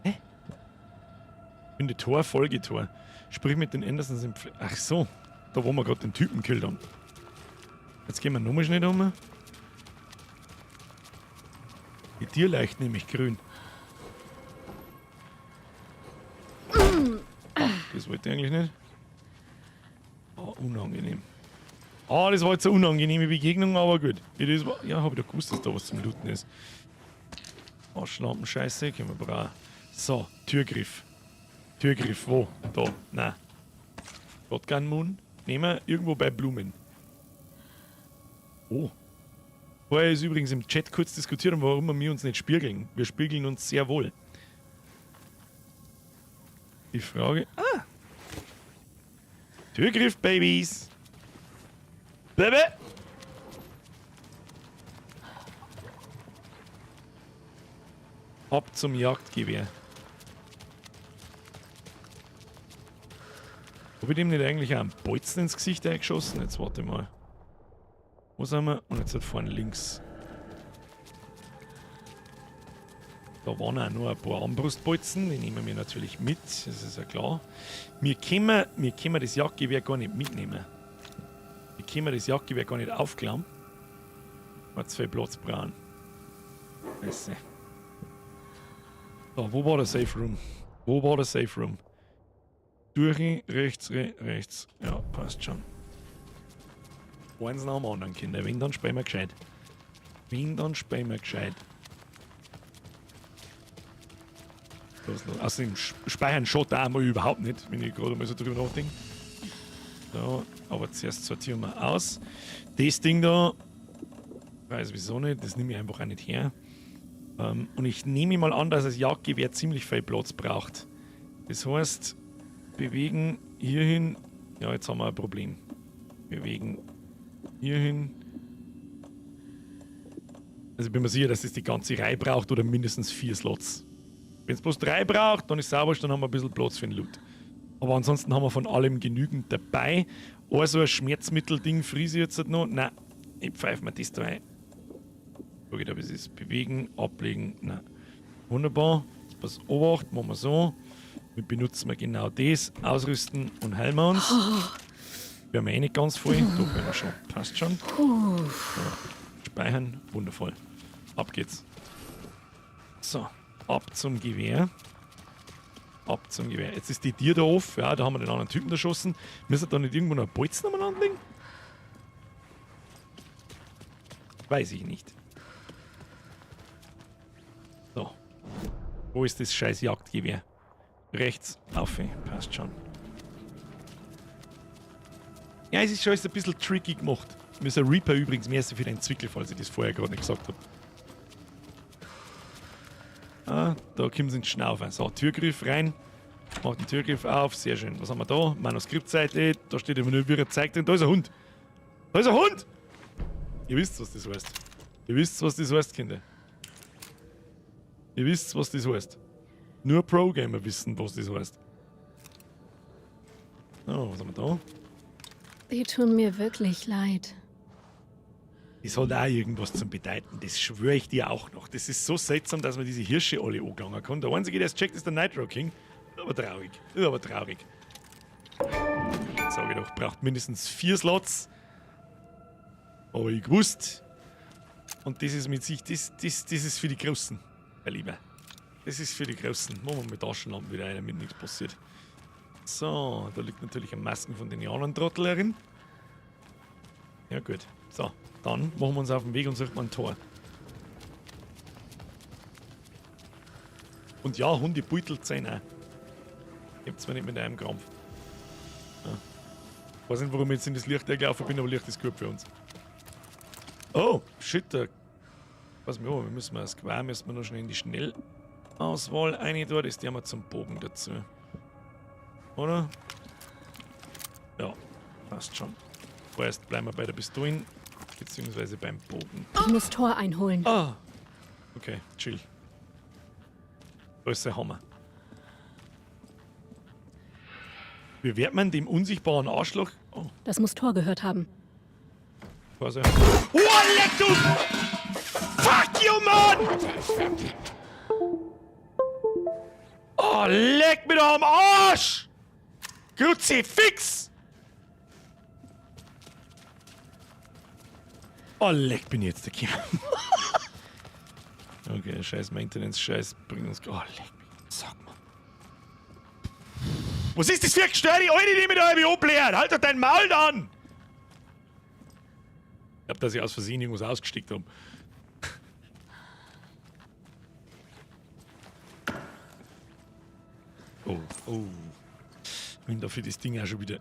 Hä? Finde Tor, Folgetor. Sprich mit den Andersons im Pfle... Ach so. Da wo wir gerade den Typen gekillt haben. Jetzt gehen wir nochmal schnell um. Die Tierleicht nämlich grün. Ah, das wollte ich eigentlich nicht. Ah, unangenehm. Ah, das war jetzt eine unangenehme Begegnung, aber gut. Ja, das war, ja, hab ich doch gewusst, dass da was zum Looten ist. Arschlampen-Scheiße, können wir brauchen. So, Türgriff. Türgriff, wo? Da, nein. Shotgun Moon. Nehmen wir irgendwo bei Blumen. Oh. Vorher ist übrigens im Chat kurz diskutiert, warum wir uns nicht spiegeln. Wir spiegeln uns sehr wohl. Die Frage... Ah! Türgriff, Babys! Baby! Ab zum Jagdgewehr. Hab ich dem nicht eigentlich auch einen Bolzen ins Gesicht eingeschossen? Jetzt warte mal. Wo sind wir? Und jetzt halt vorne links. Da waren auch nur ein paar Armbrustbolzen. Die nehmen wir natürlich mit, das ist ja klar. Wir können das Jagdgewehr gar nicht mitnehmen. Wir können das Jagdgewehr gar nicht aufklappen. Weil zu viel Platz brauchen. Scheiße. So, wo war der Safe Room? Wo war der Safe Room? Durch, rechts, rechts. Ja, passt schon. Eins nach dem anderen, Kinder. Wenn, dann spielen wir gescheit. Wenn, dann spielen wir gescheit. Los, los. Außerdem speichern schon da mal überhaupt nicht, wenn ich gerade mal so drüber nachdenke. So, aber zuerst sortieren wir aus. Das Ding da, weiß wieso nicht, das nehme ich einfach auch nicht her. Und ich nehme mal an, dass das Jagdgewehr ziemlich viel Platz braucht. Das heißt, bewegen hierhin. Ja, jetzt haben wir ein Problem. Bewegen hierhin. Also ich bin mir sicher, dass es die ganze Reihe braucht oder mindestens 4 Slots. Wenn es bloß 3 braucht, dann ist es sauber, dann haben wir ein bisschen Platz für den Loot. Aber ansonsten haben wir von allem genügend dabei. Also ein Schmerzmittel-Ding friese ich jetzt halt noch. Nein, ich pfeife mir das da ein. Schau ich da, wie es ist. Bewegen, ablegen, nein. Wunderbar. Jetzt pass Obacht, machen wir so. Wir benutzen wir genau das. Ausrüsten und heilen wir uns. Wir haben eh nicht ganz voll. Doch, wenn wir schon. Passt schon. So. Speichern. Wundervoll. Ab geht's. So. Ab zum Gewehr. Ab zum Gewehr. Jetzt ist die Tür da offen. Ja, da haben wir den anderen Typen erschossen. Müssen wir da nicht irgendwo noch Bolzen umeinander legen? Weiß ich nicht. Wo ist das scheiß Jagdgewehr? Rechts, auf, passt schon. Ja, es ist schon alles ein bisschen tricky gemacht. Mir ist ein Reaper übrigens mehr für den Zwickel, falls ich das vorher gerade nicht gesagt habe. Ah, da kommen sie ins Schnaufen. So, Türgriff rein. Macht den Türgriff auf. Sehr schön. Was haben wir da? Manuskriptseite. Da steht immer nur, wie er zeigt. Da ist ein Hund. Da ist ein Hund! Ihr wisst, was das heißt. Ihr wisst, was das heißt, Kinder. Ihr wisst, was das heißt. Nur Pro-Gamer wissen, was das heißt. Oh, was haben wir da? Die tun mir wirklich leid. Das hat auch irgendwas zum Bedeuten. Das schwöre ich dir auch noch. Das ist so seltsam, dass man diese Hirsche alle angegangen kann. Der Einzige, der es checkt, ist der Nitro King. Aber traurig. Ist aber traurig. Sag ich doch, braucht mindestens 4 Slots. Aber ich gewusst. Und das ist mit sich, das ist für die Großen, mein Lieber. Das ist für die Großen. Machen wir mit Taschenlampen wieder rein, damit nichts passiert. So, da liegt natürlich eine Masken von den Indianer-Trottel. Ja gut. So, dann machen wir uns auf den Weg und suchen ein Tor. Und ja, Hunde beutelt sein auch. Ich hab zwar nicht mit einem Krampf. Ja. Ich weiß nicht, warum ich jetzt in das Licht gelaufen bin, aber Licht ist gut für uns. Oh, shit. Da. Pass mal auf, wir müssen mal das Square, müssen wir noch schnell in die Schnellauswahl rein tun. Das tun wir zum Bogen dazu. Oder? Ja, passt schon. Vorerst bleiben wir bei der Pistolen, beziehungsweise beim Bogen. Ich muss Tor einholen. Ah! Okay, chill. Da ist der Hammer. Wie wird man dem unsichtbaren Arschloch... Oh. Das muss Tor gehört haben. Was er... Oh, leck du! Fuck you, Mann! Oh, leck mir doch am Arsch! Kruzifix! Oh, leck, bin ich jetzt der Kind. Okay, scheiß Maintenance, scheiß bringt uns... Oh, leck mich. Sag mal. Was ist das für eine gestörte Alte, die mich da irgendwie anbläht? Halt doch dein Maul an! Ich glaub, dass ich aus Versehen irgendwas ausgesteckt habe. Oh, oh. Wenn da für das Ding auch schon wieder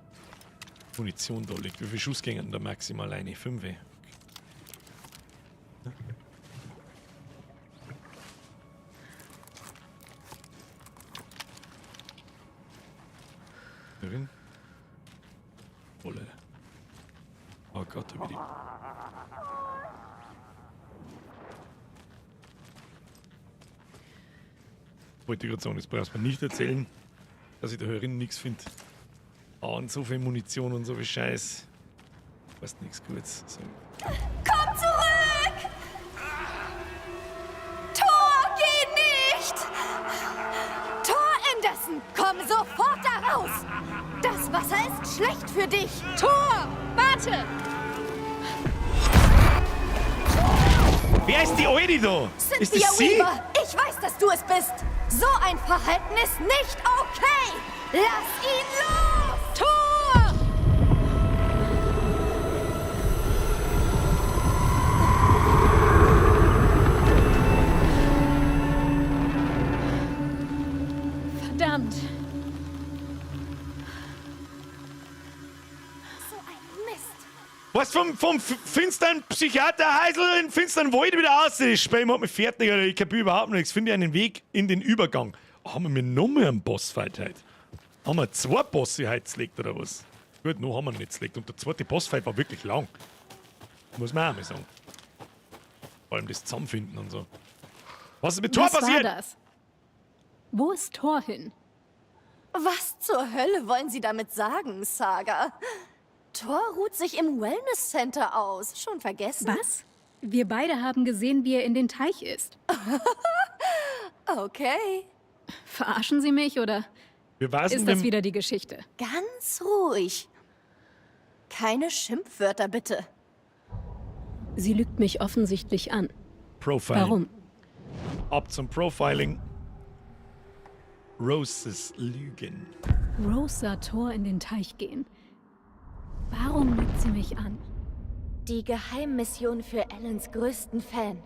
Munition da liegt. Wie viele Schuss gingen da maximal eine? 5? Okay. Drin. Olle. Oh Gott, da bin ich. Wollte ich gerade sagen, das brauchst du mir nicht erzählen, dass ich da herin nichts finde. Ah, und so viel Munition und so viel Scheiß. Weißt nichts Gutes. So. Komm zurück! Tor, geh nicht! Tor Anderson, komm sofort da raus! Das Wasser ist schlecht für dich! Tor, warte! Wer ist die Alte da? Cynthia ist das sie? Weaver, ich weiß, dass du es bist! So ein Verhalten ist nicht okay! Lass ihn los! Tor! Verdammt! So ein Mist! Was vom finsteren Psychiater Heisel in finsteren Wald wieder aus? Das Spiel macht mich fertig, Alter. Ich kapier überhaupt nichts. Finde einen Weg in den Übergang. Oh, haben wir noch mehr einen Bossfight heute? Haben wir 2 Bosse heute gelegt oder was? Gut, noch haben wir nicht gelegt. Und der zweite Bossfight war wirklich lang. Muss man auch mal sagen. Vor allem das Zusammenfinden und so. Was ist mit Tor Was passiert? war das? Wo ist Tor hin? Was zur Hölle wollen Sie damit sagen, Saga? Tor ruht sich im Wellness Center aus. Schon vergessen? Was? Wir beide haben gesehen, wie er in den Teich ist. Okay. Verarschen Sie mich oder ist das wieder die Geschichte? Ganz ruhig. Keine Schimpfwörter, bitte. Sie lügt mich offensichtlich an. Profiling. Warum? Ab zum Profiling. Roses Lügen. Rose sah Tor in den Teich gehen. Warum lügt sie mich an? Die Geheimmission für Ellens größten Fan.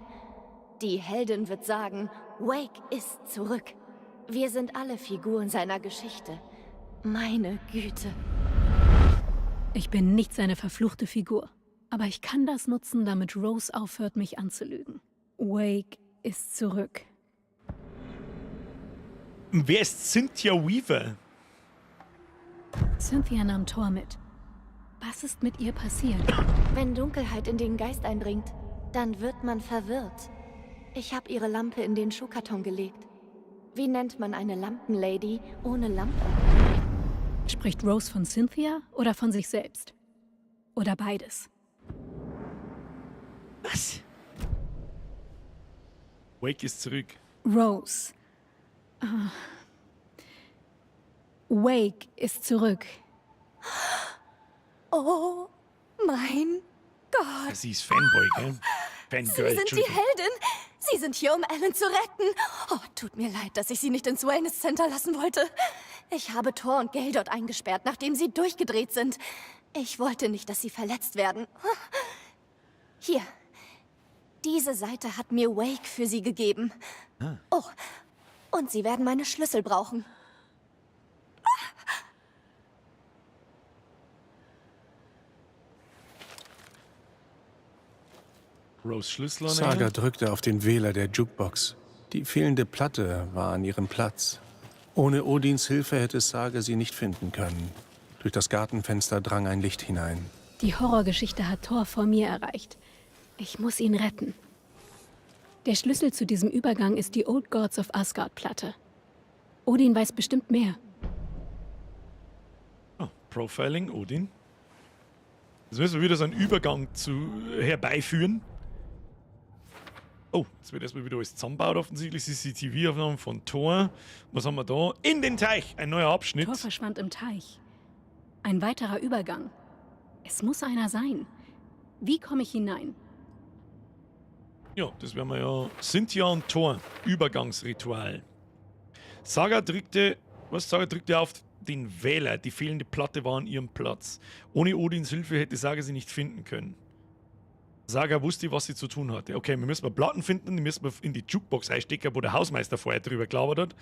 Die Heldin wird sagen, Wake ist zurück. Wir sind alle Figuren seiner Geschichte. Meine Güte. Ich bin nicht seine verfluchte Figur. Aber ich kann das nutzen, damit Rose aufhört, mich anzulügen. Wake ist zurück. Wer ist Cynthia Weaver? Cynthia nahm Thor mit. Was ist mit ihr passiert? Wenn Dunkelheit in den Geist eindringt, dann wird man verwirrt. Ich habe ihre Lampe in den Schuhkarton gelegt. Wie nennt man eine Lampenlady ohne Lampe? Spricht Rose von Cynthia oder von sich selbst? Oder beides? Was? Wake ist zurück. Rose. Ah. Wake ist zurück. Oh mein Gott. Sie ist Fanboy, gell? Fangirl, Sie sind die Heldin. Sie sind hier, um Alan zu retten. Oh, tut mir leid, dass ich Sie nicht ins Wellness Center lassen wollte. Ich habe Thor und Gale dort eingesperrt, nachdem sie durchgedreht sind. Ich wollte nicht, dass sie verletzt werden. Hier. Diese Seite hat mir Wake für Sie gegeben. Ah. Oh, und Sie werden meine Schlüssel brauchen. Rose Schlüssel Saga drückte auf den Wähler der Jukebox. Die fehlende Platte war an ihrem Platz. Ohne Odins Hilfe hätte Saga sie nicht finden können. Durch das Gartenfenster drang ein Licht hinein. Die Horrorgeschichte hat Thor vor mir erreicht. Ich muss ihn retten. Der Schlüssel zu diesem Übergang ist die Old Gods of Asgard-Platte. Odin weiß bestimmt mehr. Oh, Profiling, Odin. Jetzt müssen wir wieder so einen Übergang herbeiführen. Oh, jetzt wird erstmal wieder alles zusammengebaut offensichtlich. CCTV-Aufnahmen von Thor. Was haben wir da? In den Teich! Ein neuer Abschnitt. Thor verschwand im Teich. Ein weiterer Übergang. Es muss einer sein. Wie komme ich hinein? Ja, das werden wir ja. Cynthia und Thor. Übergangsritual. Saga drückte. Was? Saga drückte auf den Wähler. Die fehlende Platte war an ihrem Platz. Ohne Odins Hilfe hätte Saga sie nicht finden können. Saga wusste, was sie zu tun hatte. Okay, wir müssen mal Platten finden, die müssen wir in die Jukebox einstecken, wo der Hausmeister vorher drüber gelabert hat.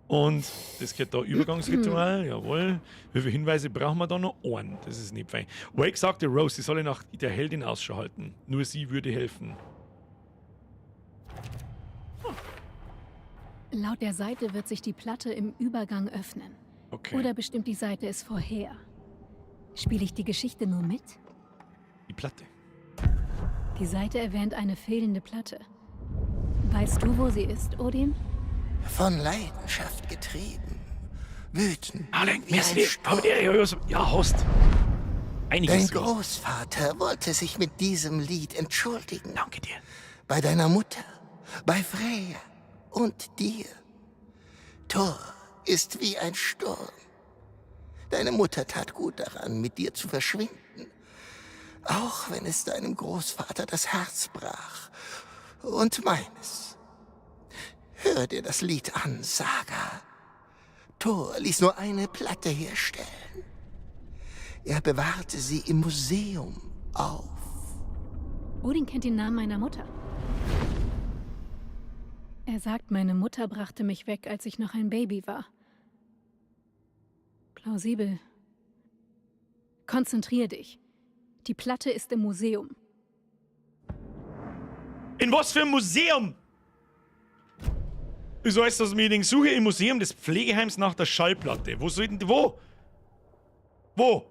Und das geht da Übergangsritual, jawohl. Wie viele Hinweise brauchen wir da noch? Einen, das ist nicht fein. Wake sagte Rose, sie solle nach der Heldin Ausschau halten. Nur sie würde helfen. Laut der Seite wird sich die Platte im Übergang öffnen. Okay. Oder bestimmt die Seite es vorher. Spiele ich die Geschichte nur mit? Die Platte. Die Seite erwähnt eine fehlende Platte. Weißt du, wo sie ist, Odin? Von Leidenschaft getrieben. Wütend. Aleng, wie ein Sturm. Ja, Host. Einiges Dein Großvater wollte sich mit diesem Lied entschuldigen. Danke dir. Bei deiner Mutter, bei Freya und dir. Thor ist wie ein Sturm. Deine Mutter tat gut daran, mit dir zu verschwinden. Auch wenn es deinem Großvater das Herz brach. Und meines. Hör dir das Lied an, Saga. Thor ließ nur eine Platte herstellen. Er bewahrte sie im Museum auf. Odin kennt den Namen meiner Mutter. Er sagt, meine Mutter brachte mich weg, als ich noch ein Baby war. Plausibel. Konzentrier dich. Die Platte ist im Museum. In was für einem Museum? Wieso heißt das Meeting? Suche im Museum des Pflegeheims nach der Schallplatte. Wo soll denn. Wo? Wo?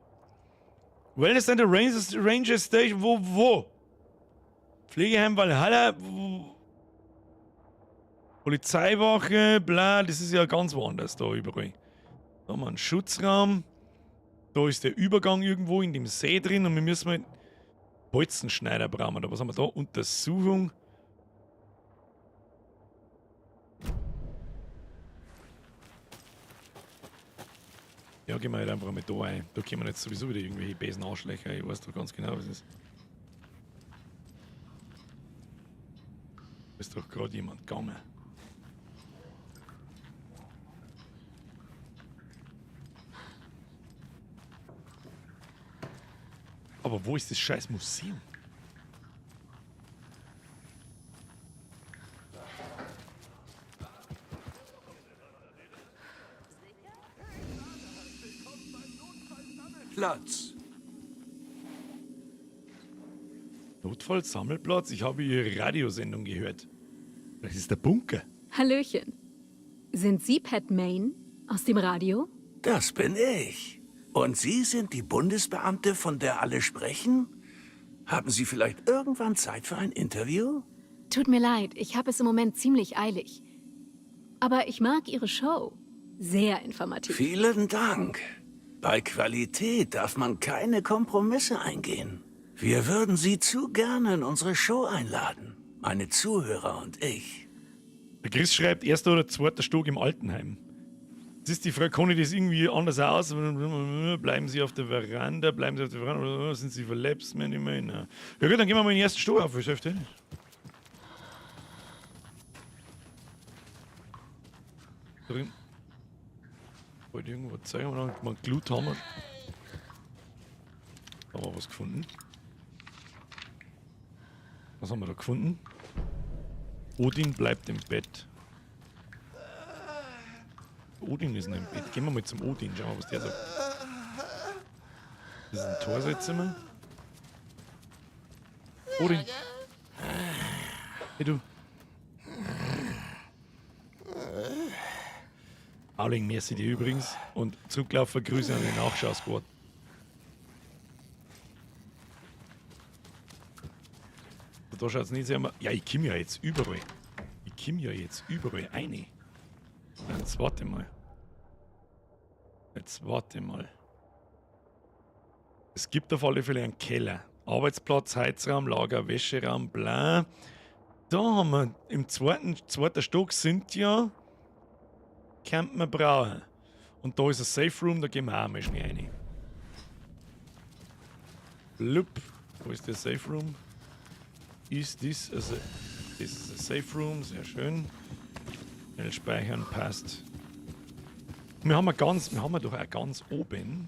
Wellness Center Ranger Station. Wo? Wo? Pflegeheim Valhalla. Wo? Polizeiwache, bla. Das ist ja ganz woanders da überall. Da haben wir einen Schutzraum. Da ist der Übergang irgendwo in dem See drin und wir müssen mal. Bolzenschneider brauchen wir da. Was haben wir da? Untersuchung. Ja, gehen wir halt einfach mit da rein. Da kommen jetzt sowieso wieder irgendwelche besen Arschlöcher. Ich weiß doch ganz genau, was es ist. Da ist doch gerade jemand gegangen. Aber wo ist das scheiß Museum? Sammelplatz. Notfallsammelplatz? Ich habe Ihre Radiosendung gehört. Das ist der Bunker. Hallöchen. Sind Sie Pat Maine aus dem Radio? Das bin ich. Und Sie sind die Bundesbeamte, von der alle sprechen? Haben Sie vielleicht irgendwann Zeit für ein Interview? Tut mir leid, ich habe es im Moment ziemlich eilig. Aber ich mag Ihre Show. Sehr informativ. Vielen Dank. Bei Qualität darf man keine Kompromisse eingehen. Wir würden Sie zu gerne in unsere Show einladen. Meine Zuhörer und ich. Der Chris schreibt, erster oder zweiter Stock im Altenheim. Das ist die Frage, kann ich das irgendwie anders aus? Bleiben Sie auf der Veranda, bleiben Sie auf der Veranda, sind Sie verletzt? Ja gut, dann gehen wir mal in den ersten Stock auf. Was hilft denn? Drin. Wollte irgendwo zeigen, mal Glut haben wir. Haben wir was gefunden? Was haben wir da gefunden? Odin bleibt im Bett. Odin ist noch im Bett. Gehen wir mal zum Odin, schauen wir, was der sagt. Das ist ein Torseitzimmer. Odin. Hey du. Auling, merci dir übrigens. Und zurücklaufen, Grüße an den Nachschau-Squad. Da schaut es nicht sehr. Ja, ich komme ja jetzt überall. Ich komme ja jetzt überall rein. Jetzt warte mal. Jetzt warte mal. Es gibt auf alle Fälle einen Keller. Arbeitsplatz, Heizraum, Lager, Wäscheraum, bla. Da haben wir im zweiten Stock sind ja. Könnte man brauchen. Und da ist ein Safe Room, da gehen wir auch mal schnell rein. Blub. Wo ist der Safe Room? Ist das, also, das ist ein Safe Room, sehr schön. Schnell speichern, passt. Wir haben ja ganz, wir haben ja doch auch ganz oben.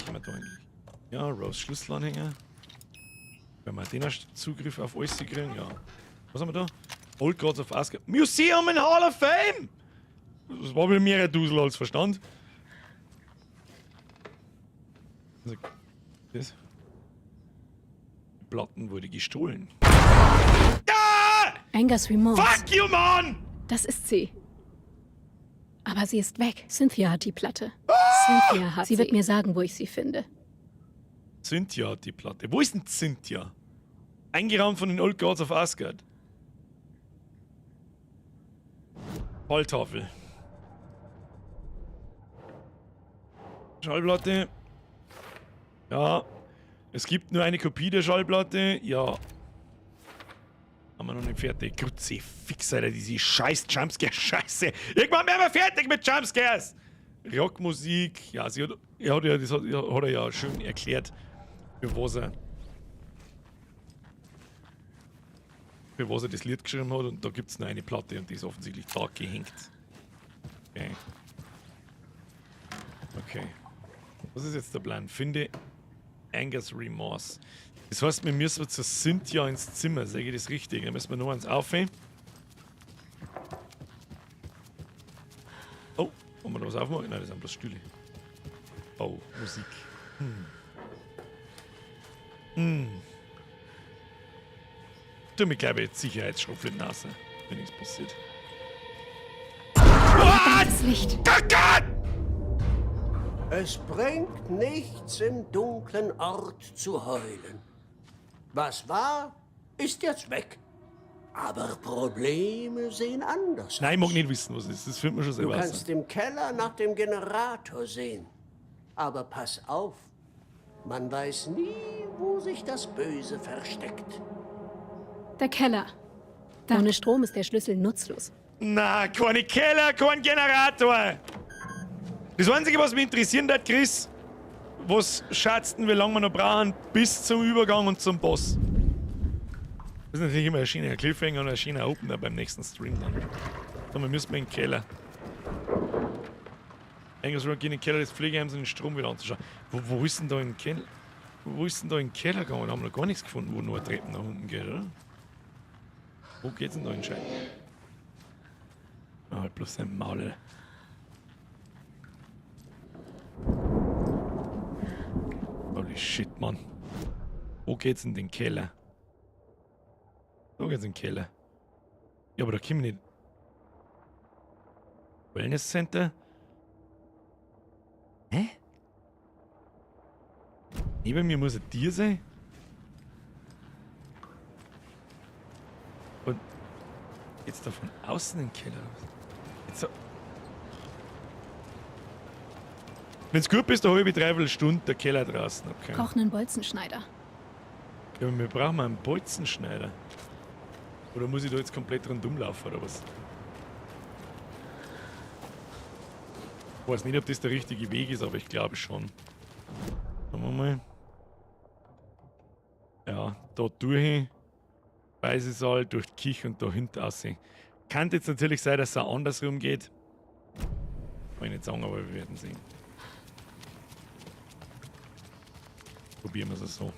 Können wir da eigentlich? Ja, Rose Schlüsselanhänger. Wenn wir den Zugriff auf alles kriegen, ja. Was haben wir da? Old Gods of Asgard. Museum in Hall of Fame! Das war bei mir ein Dusel als Verstand. Also, das. Die Platten wurde gestohlen. Ah! Angus Remorse. Fuck you, man! Das ist sie. Aber sie ist weg. Cynthia hat die Platte. Ah! Cynthia hat sie. Sie wird mir sagen, wo ich sie finde. Cynthia hat die Platte. Wo ist denn Cynthia? Eingerahmt von den Old Gods of Asgard. Falltafel. Schallplatte. Ja. Es gibt nur eine Kopie der Schallplatte. Ja. Haben wir noch nicht fertig. Kruzifix, Alter, diese scheiß Jumpscare-Scheiße. Irgendwann werden wir fertig mit Jumpscares. Rockmusik. Ja, sie hat, er hat ja, das hat, hat er ja schön erklärt, für was er das Lied geschrieben hat. Und da gibt es noch eine Platte und die ist offensichtlich da gehängt. Okay. Okay. Was ist jetzt der Plan? Finde Angus Remorse. Das heißt, wir müssen zur Cynthia ins Zimmer. Sage ich das richtig? Da müssen wir noch eins aufhängen. Oh, wollen wir da was aufmachen? Nein, das sind bloß Stühle. Oh, Musik. Hm. Hm. Tu mir gleich jetzt Sicherheitsschrupfel in die Nase, wenn nichts passiert. Das Licht! Gott! Es bringt nichts, im dunklen Ort zu heulen. Was war, ist jetzt weg. Aber Probleme sehen anders aus. Nein, ich mag nicht wissen, was ist. Das findet man schon selber. Du kannst im Keller nach dem Generator sehen. Aber pass auf, man weiß nie, wo sich das Böse versteckt. Der Keller. Da. Ohne Strom ist der Schlüssel nutzlos. Na, keine Keller, kein Generator. Das Einzige, was mich interessieren wird, Chris, was schätzt denn, wie lange wir noch brauchen bis zum Übergang und zum Boss? Das ist natürlich immer ein schöner Cliffhanger und ein schöner Opener beim nächsten Stream dann. So, wir müssen in den Keller. Angus Rock geht in den Keller des Pflegeheims, um den Strom wieder anzuschauen. Wo ist denn da in den Keller? Wo ist denn da in den Keller gegangen? Da haben wir noch gar nichts gefunden, wo nur eine Treppe nach unten geht, oder? Wo geht's denn da in den Schein? Ah, halt bloß ein Maul, Alter. Shit, Mann. Wo geht's in den Keller? Da geht's in den Keller. Ja, aber da komm ich nicht. Wellness Center? Hä? Neben mir muss ein Tier sein? Und jetzt da von außen in den Keller. Jetzt so. Wenn's gut ist, da habe ich 3/4 Stunde der Keller draußen. Okay. Brauchen einen Bolzenschneider. Ja, aber wir brauchen einen Bolzenschneider. Oder muss ich da jetzt komplett rundum laufen oder was? Ich weiß nicht, ob das der richtige Weg ist, aber ich glaube schon. Schauen wir mal. Ja, da durch. Speisesaal, durch die Küche und da hinten aussehen. Kann jetzt natürlich sein, dass es auch andersrum geht. Kann ich nicht sagen, aber wir werden sehen. Probieren wir es so.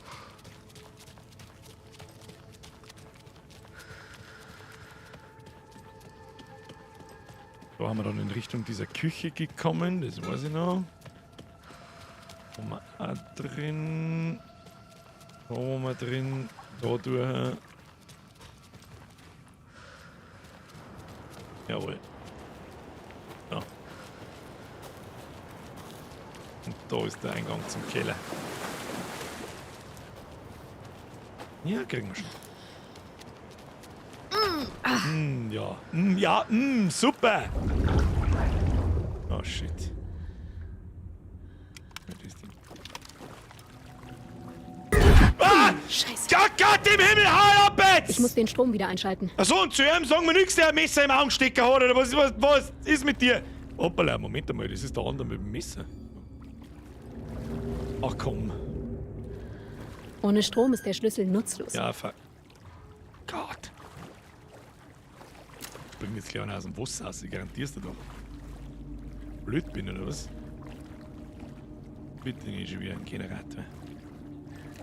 Da haben wir dann in Richtung dieser Küche gekommen, das weiß ich noch. Da haben wir auch drin. Da haben wir drin. Da durch. Jawohl. Da. Und da ist der Eingang zum Keller. Ja, kriegen wir schon. Ja. Ja, super! Oh shit. Was ist denn? Ah! Scheiße. Gott, Gott im Himmel, hau ab jetzt! Ich muss den Strom wieder einschalten. Achso, und zu ihm sagen wir nichts, der ein Messer im Augenstecker hat, oder was ist mit dir? Hoppala, Moment einmal, das ist der andere mit dem Messer. Ach komm. Ohne Strom ist der Schlüssel nutzlos. Ja, fuck. Gott. Ich bring jetzt gleich einer aus dem Wasser raus, ich garantier's dir doch. Blöd bin, oder was? Bitte nicht schon wieder ein Generator.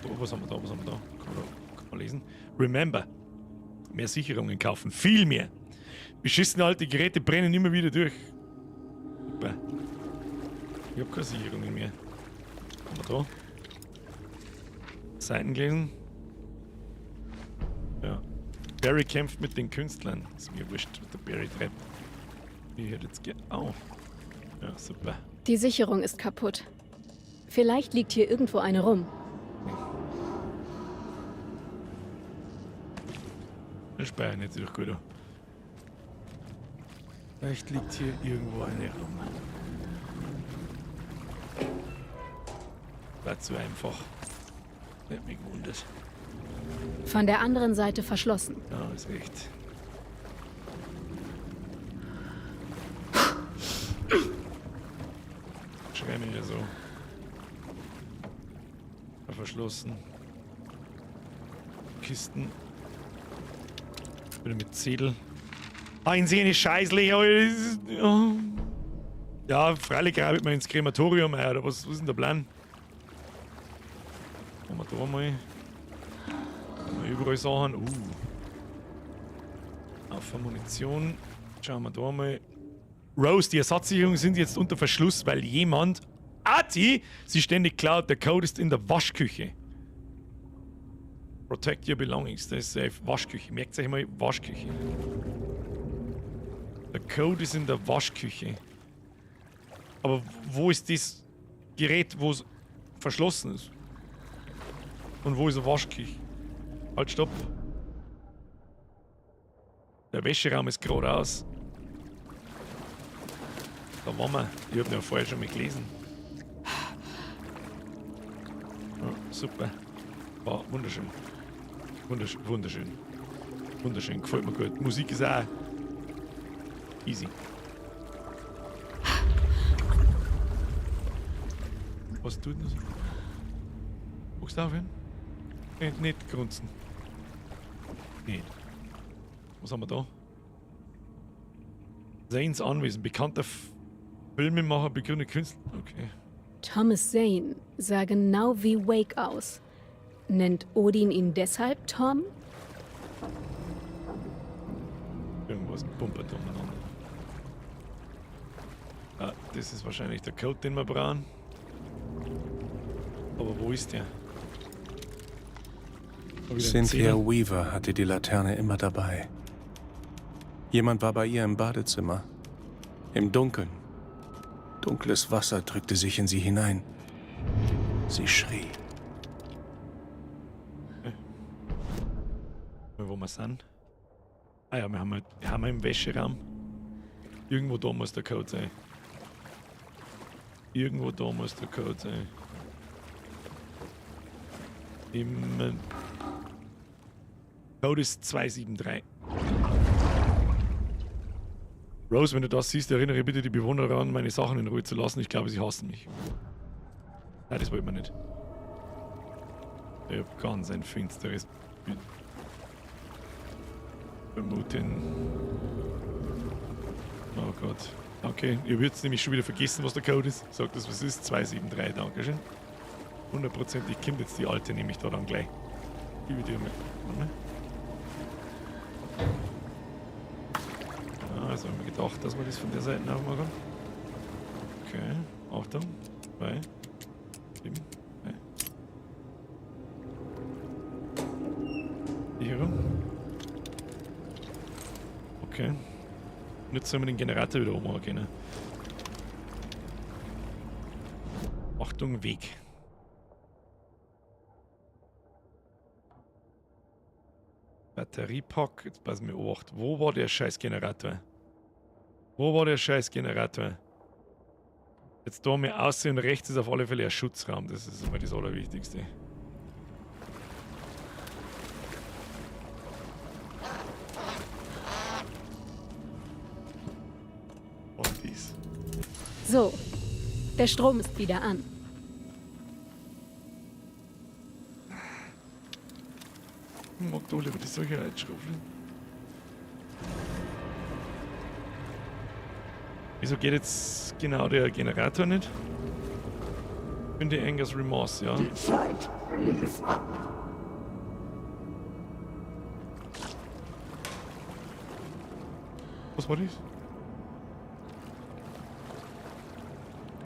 Oh, was haben wir da? Was haben wir da? Kann man lesen? Remember. Mehr Sicherungen kaufen. Viel mehr. Beschissene alte Geräte brennen immer wieder durch. Super. Ich hab keine Sicherungen mehr. Was haben wir da? Seiten gelesen. Ja. Barry kämpft mit den Künstlern. Ist mir wurscht, was der Barry treibt. Ich hätte jetzt Au. Ja, super. Die Sicherung ist kaputt. Vielleicht liegt hier irgendwo eine rum. Das speichern jetzt doch gut. Vielleicht liegt hier irgendwo eine rum. War zu einfach. Hätte mich gewundert. Von der anderen Seite verschlossen. Ja, ist echt. Schrei mich ja so. Verschlossen. Kisten. Wieder mit Zettel. Ah, in seine Scheißle. Ja, freilich grabe ich mal ins Krematorium ein, oder was ist denn der Plan? Machen wir da mal. Haben wir überall Sachen. Auf Munition. Schauen wir da mal. Rose, die Ersatzsicherungen sind jetzt unter Verschluss, weil jemand, Ati, sie ständig klaut. Der Code ist in der Waschküche. Protect your belongings. Das ist safe. Waschküche. Merkt euch mal, Waschküche. Der Code ist in der Waschküche. Aber wo ist das Gerät, wo es verschlossen ist? Und wo ist die Waschküche? Halt, stopp. Der Wäscheraum ist geradeaus. Da waren wir. Ich hab ihn ja vorher schon mal gelesen. Ja, super. War wunderschön. Wunderschön. Wunderschön, gefällt mir gut. Musik ist auch easy. Was tut denn das? Magst du aufhören? Nicht, nicht grunzen. Nicht. Was haben wir da? Zanes Anwesen, bekannter Filmemacher, begründer Künstler. Okay. Thomas Zane sah genau wie Wake aus. Nennt Odin ihn deshalb Tom? Irgendwas pumpert umeinander. Ah, das ist wahrscheinlich der Code, den wir brauchen. Aber wo ist der? Cynthia Weaver hatte die Laterne immer dabei. Jemand war bei ihr im Badezimmer. Im Dunkeln. Dunkles Wasser drückte sich in sie hinein. Sie schrie. Wo wir sind. Ah ja, wir haben im Wäscheraum. Irgendwo da muss der Code sein. Irgendwo da muss der Code sein. Im Code ist 273. Rose, wenn du das siehst, erinnere bitte die Bewohner daran, meine Sachen in Ruhe zu lassen. Ich glaube, sie hassen mich. Nein, das wollen wir nicht. Ich hab ganz ein finsteres Bild. Vermuten. Oh Gott. Okay, ihr würdet nämlich schon wieder vergessen, was der Code ist. Sagt das, was ist. 273, dankeschön. Hundertprozentig kommt jetzt die alte, nehme ich da dann gleich. Über die mal. Ah, also haben wir gedacht, dass wir das von der Seite aufmachen. Okay, Achtung. 2, 7, 3. Sicherung. Okay. Und jetzt sollen wir den Generator wieder ummachen können. Achtung, Weg. Batteriepack. Jetzt passen wir Obacht. Wo war der scheiß Generator? Wo war der scheiß Generator? Jetzt da mir aussehen und rechts ist auf alle Fälle ein Schutzraum. Das ist immer das Allerwichtigste. Und dies. So, der Strom ist wieder an. Ich mag da lieber die Sicherheitsschraufeln. Wieso geht jetzt genau der Generator nicht? Finde Angus Remorse, ja. Die Zeit lief ab. Was war das?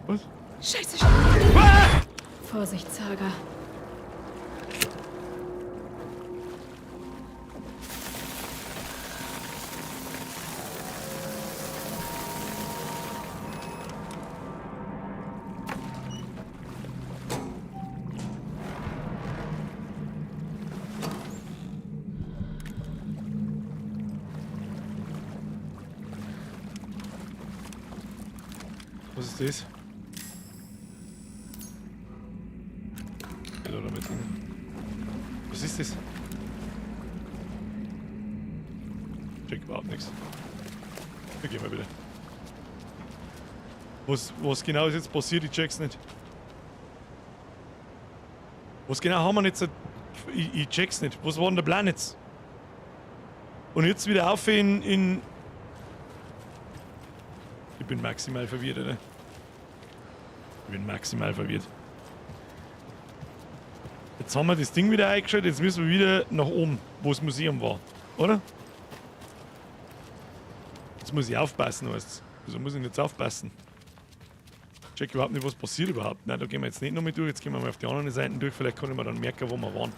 Was? Scheiße, Scheiße. Ah! Vorsicht, Saga. Was ist das? Was ist das? Check überhaupt nichts. Wir gehen mal wieder. Was genau ist jetzt passiert? Ich check's nicht. Was genau haben wir jetzt? Ich check's nicht. Was war denn der Plan jetzt? Und jetzt wieder auf in. Ich bin maximal verwirrt, oder? Ich bin maximal verwirrt. Jetzt haben wir das Ding wieder eingeschaltet, jetzt müssen wir wieder nach oben, wo das Museum war, oder? Jetzt muss ich aufpassen, weißt du? Wieso muss ich denn jetzt aufpassen? Ich check überhaupt nicht, was passiert überhaupt. Nein, da gehen wir jetzt nicht nochmal durch, jetzt gehen wir mal auf die anderen Seiten durch, vielleicht können wir dann merken, wo wir waren.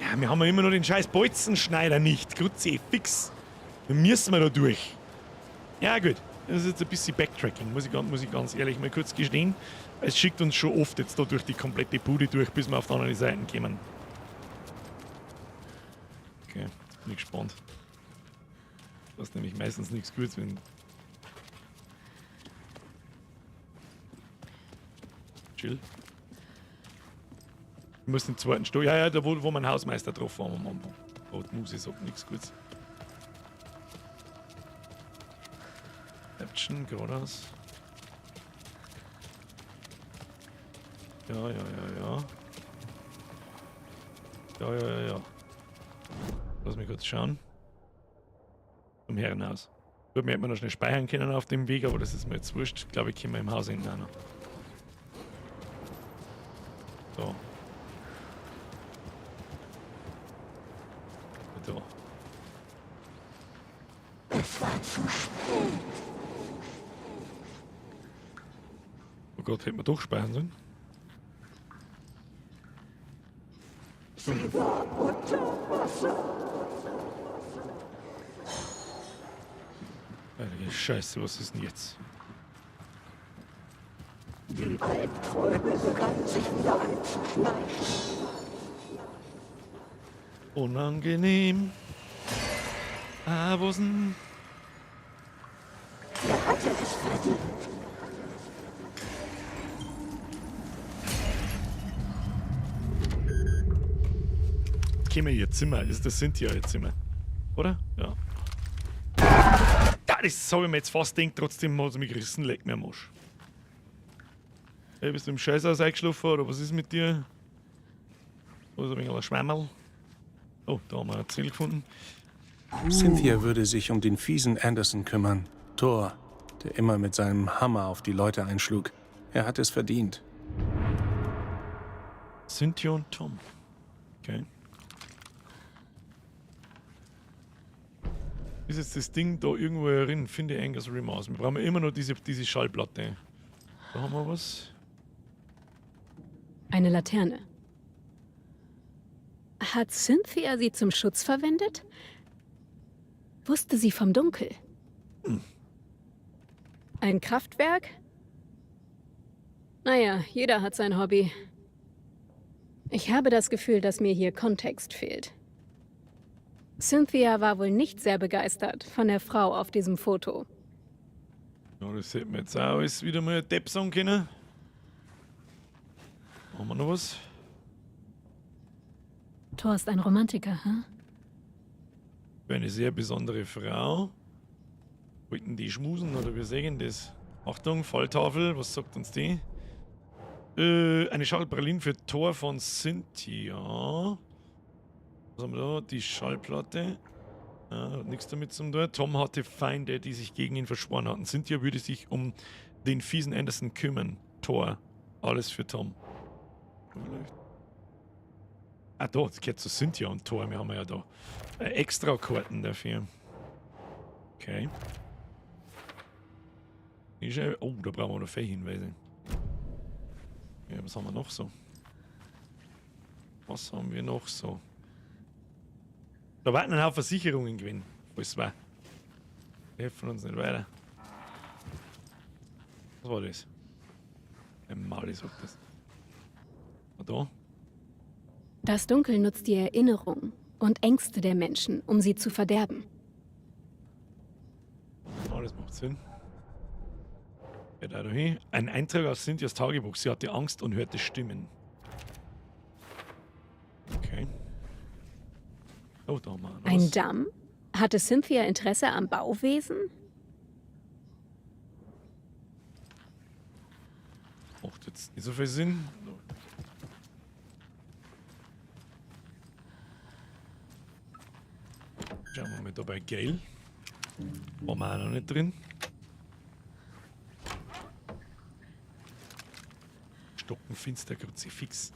Ja, wir haben ja immer noch den scheiß Bolzenschneider nicht. Grüezi, fix. Dann müssen wir da durch. Ja, gut. Das ist jetzt ein bisschen Backtracking, muss ich ganz ehrlich mal kurz gestehen. Es schickt uns schon oft jetzt da durch die komplette Bude durch, bis wir auf die andere Seite kommen. Okay, jetzt bin ich gespannt. Das ist nämlich meistens nichts Gutes, wenn... Chill. Ich muss den zweiten Stock. Ja, ja, da wo mein Hausmeister drauf war am Anfang. Oh, die Muse sagt nichts Gutes. Action, geradeaus. Ja, ja, ja, ja. Ja, ja, ja, ja. Lass mich kurz schauen. Zum Herrenhaus. Gut, wir hätten noch schnell speichern können auf dem Weg, aber das ist mir jetzt wurscht. Ich glaube, ich komme im Haus hinten auch noch. So. Da. Es war zu spät. Gott, hätten wir doch speichern sollen. Sie war unter Wasser. Heilige Scheiße, was ist denn jetzt? Die Albträume begannen sich wieder einzuschleichen. Unangenehm. Ah, wo ist denn? Er hatte es verdient. Käme ihr Zimmer. Ist das Cynthia ihr Zimmer? Oder? Ja. Das habe ich mir jetzt fast gedacht, trotzdem hat es mich gerissen, leck mir am Arsch. Hey, bist du im Scheißhaus eingeschlafen oder was ist mit dir? Wo ist ein wenig ein Schwammerl? Oh, da haben wir ein Ziel gefunden. Cynthia würde sich um den fiesen Anderson kümmern. Thor, der immer mit seinem Hammer auf die Leute einschlug. Er hat es verdient. Cynthia und Tom. Okay. Ist jetzt das Ding da irgendwo herin? Finde Angus Remorse. Wir brauchen immer noch diese Schallplatte. Da haben wir was. Eine Laterne. Hat Cynthia sie zum Schutz verwendet? Wusste sie vom Dunkel? Hm. Ein Kraftwerk? Naja, jeder hat sein Hobby. Ich habe das Gefühl, dass mir hier Kontext fehlt. Cynthia war wohl nicht sehr begeistert von der Frau auf diesem Foto. Ja, das hätten wir jetzt auch alles wieder mal ein Depp sagen können. Haben wir noch was? Thor ist ein Romantiker, hm? Für eine sehr besondere Frau. Wollten die schmusen oder wir sehen das? Achtung, Falltafel, was sagt uns die? Eine Schachtel Pralinen für Thor von Cynthia. Was haben wir da? Die Schallplatte. Ja, hat nichts damit zu tun. Tom hatte Feinde, die sich gegen ihn verschworen hatten. Cynthia würde sich um den fiesen Anderson kümmern. Thor. Alles für Tom. Vielleicht. Ah, da, das gehört zu Cynthia und Thor. Wir haben ja da extra Karten dafür. Okay. Oh, da brauchen wir noch viele Hinweise. Ja, was haben wir noch so? Was haben wir noch so? Da warten ein Haufen Versicherungen gewinnen. Falls war. Die helfen uns nicht weiter. Was war das? Ein Maul, ich sag das. Und da? Das Dunkel nutzt die Erinnerung und Ängste der Menschen, um sie zu verderben. Oh, das macht Sinn. Geht auch da hin. Ein Eintrag aus Cynthias Tagebuch. Sie hatte Angst und hörte Stimmen. Okay. Oh, da haben wir noch Ein was. Damm? Hatte Cynthia Interesse am Bauwesen? Macht jetzt nicht so viel Sinn. Schauen wir mal da bei Gale. Waren wir auch noch nicht drin. Stockenfinster Kruzifix.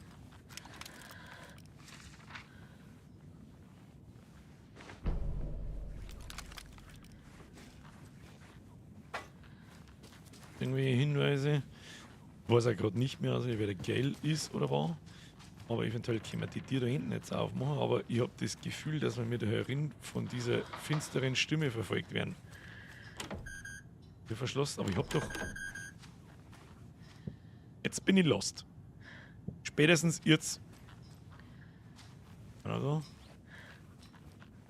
Irgendwie Hinweise. Ich weiß auch grad nicht mehr, also wer der Gale ist oder war. Aber eventuell können wir die Tür da hinten jetzt aufmachen. Aber ich hab das Gefühl, dass wir mit der Hörerin von dieser finsteren Stimme verfolgt werden. Wir verschlossen, aber ich hab doch. Jetzt bin ich lost. Spätestens jetzt. Also.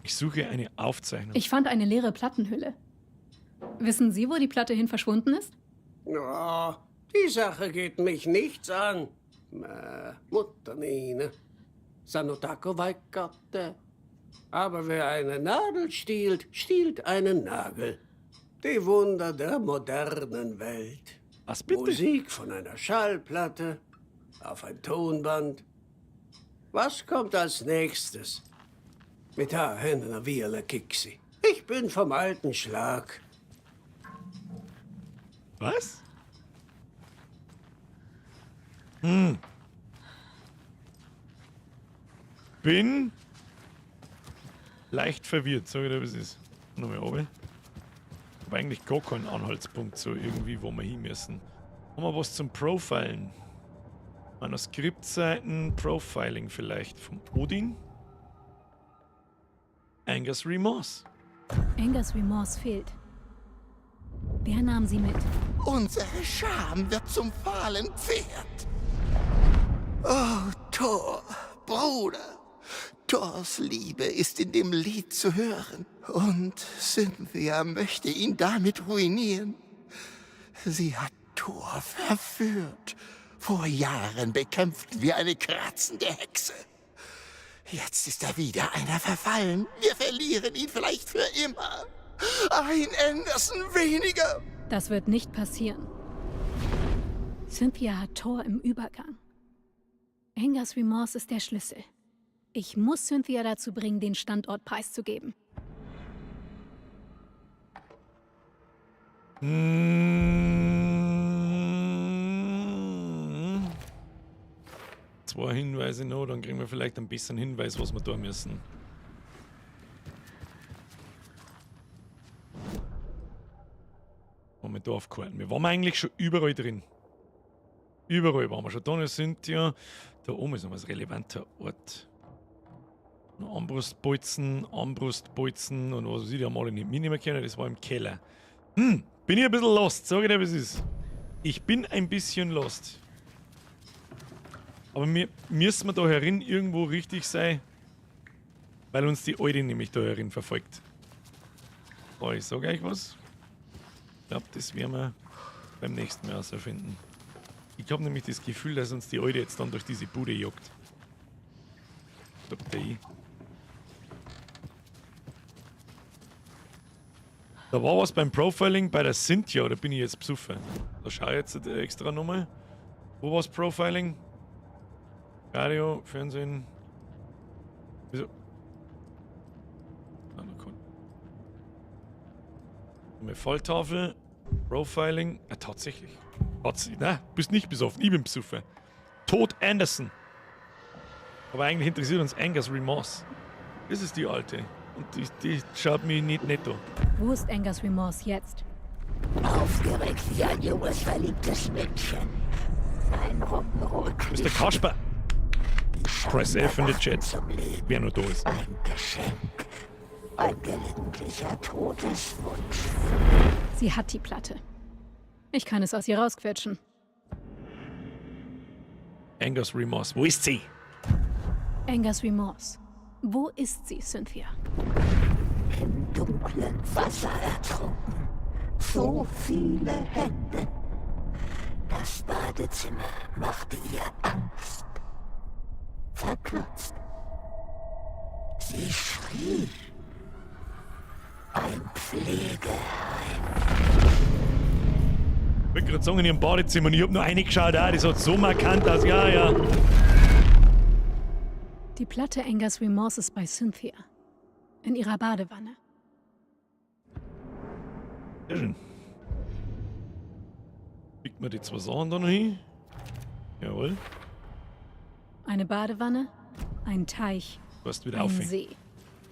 Ich suche eine Aufzeichnung. Ich fand eine leere Plattenhülle. Wissen Sie, wo die Platte hin verschwunden ist? Oh, die Sache geht mich nichts an. Mutta niin, sanotaanko vaikka, että Aber wer eine Nadel stiehlt, stiehlt einen Nagel. Die Wunder der modernen Welt. Was bitte? Musik von einer Schallplatte auf ein Tonband. Was kommt als nächstes? Mitä hän vielä keksi? Ich bin vom alten Schlag. Was? Bin leicht verwirrt, sag ich dir, wie es ist. Nochmal runter. Aber eigentlich gar keinen Anhaltspunkt, so irgendwie, wo wir hin müssen. Haben wir was zum Profilen? Manuskriptseiten, Profiling vielleicht. Vom Odin? Angus Remorse. Angus Remorse fehlt. Wer nahm sie mit? Unsere Scham wird zum fahlen Pferd. Oh, Thor, Bruder. Thors Liebe ist in dem Lied zu hören. Und Cynthia möchte ihn damit ruinieren. Sie hat Thor verführt. Vor Jahren bekämpften wir eine kratzende Hexe. Jetzt ist er wieder einer verfallen. Wir verlieren ihn vielleicht für immer. Ein Anderson weniger. Das wird nicht passieren. Cynthia hat Thor im Übergang. Angus Remorse ist der Schlüssel. Ich muss Cynthia dazu bringen, den Standort preiszugeben. Zwei Hinweise noch, dann kriegen wir vielleicht ein bisschen Hinweis, was wir tun müssen. Haben wir da aufgehalten. Wir waren eigentlich schon überall drin. Überall waren wir schon. Da ist Cynthia. Da oben ist noch was relevanter Ort. Noch Armbrustbolzen, Armbrustbolzen und was weiß ich, die haben alle nicht mitnehmen können. Das war im Keller. Bin ich ein bisschen lost, sag ich dir, wie es ist. Ich bin ein bisschen lost. Aber wir müssen wir da herin irgendwo richtig sein, weil uns die Alte nämlich da herin verfolgt. So, ich sag euch was. Ich glaub, das werden wir beim nächsten Mal herausfinden. Ich hab nämlich das Gefühl, dass uns die Alte jetzt dann durch diese Bude jagt. Da war was beim Profiling bei der Cynthia, oder bin ich jetzt besoffen? Da schau ich jetzt extra nochmal. Wo war's Profiling? Radio, Fernsehen. Wieso? Ah, na cool. Eine Falltafel, Profiling. Ah, tatsächlich. Tatsächlich. Nein, bist nicht besoffen, ich bin besoffen. Todd Anderson. Aber eigentlich interessiert uns Angus Remorse. Das ist die alte. Und die schaut mich nicht netto. Wo ist Angus Remorse jetzt? Aufgeregt wie ein junges, verliebtes Mädchen. Ein Rock'n'Roll. Mr. Kasper. Press F in the Chat. Wer nur da ist. Ein Geschenk. Ein gelegentlicher Todeswunsch. Sie hat die Platte. Ich kann es aus ihr rausquetschen. Angus Remorse. Wo ist sie? Angus Remorse. Wo ist sie, Cynthia? Im dunklen Wasser ertrunken. So viele Hände. Das Badezimmer machte ihr Angst. Verkürzt. Sie schrie. Ein Pflegeheim. Ich wollte gerade sagen, in ihrem Badezimmer und ich hab nur reingeschaut, ah, das hat so markant aus, ja, ja. Die Platte Angus Remorse ist bei Cynthia. In ihrer Badewanne. Sehr schön. Kriegt man die zwei Sachen da noch hin? Jawohl. Eine Badewanne, ein Teich, wieder ein aufhängen. See.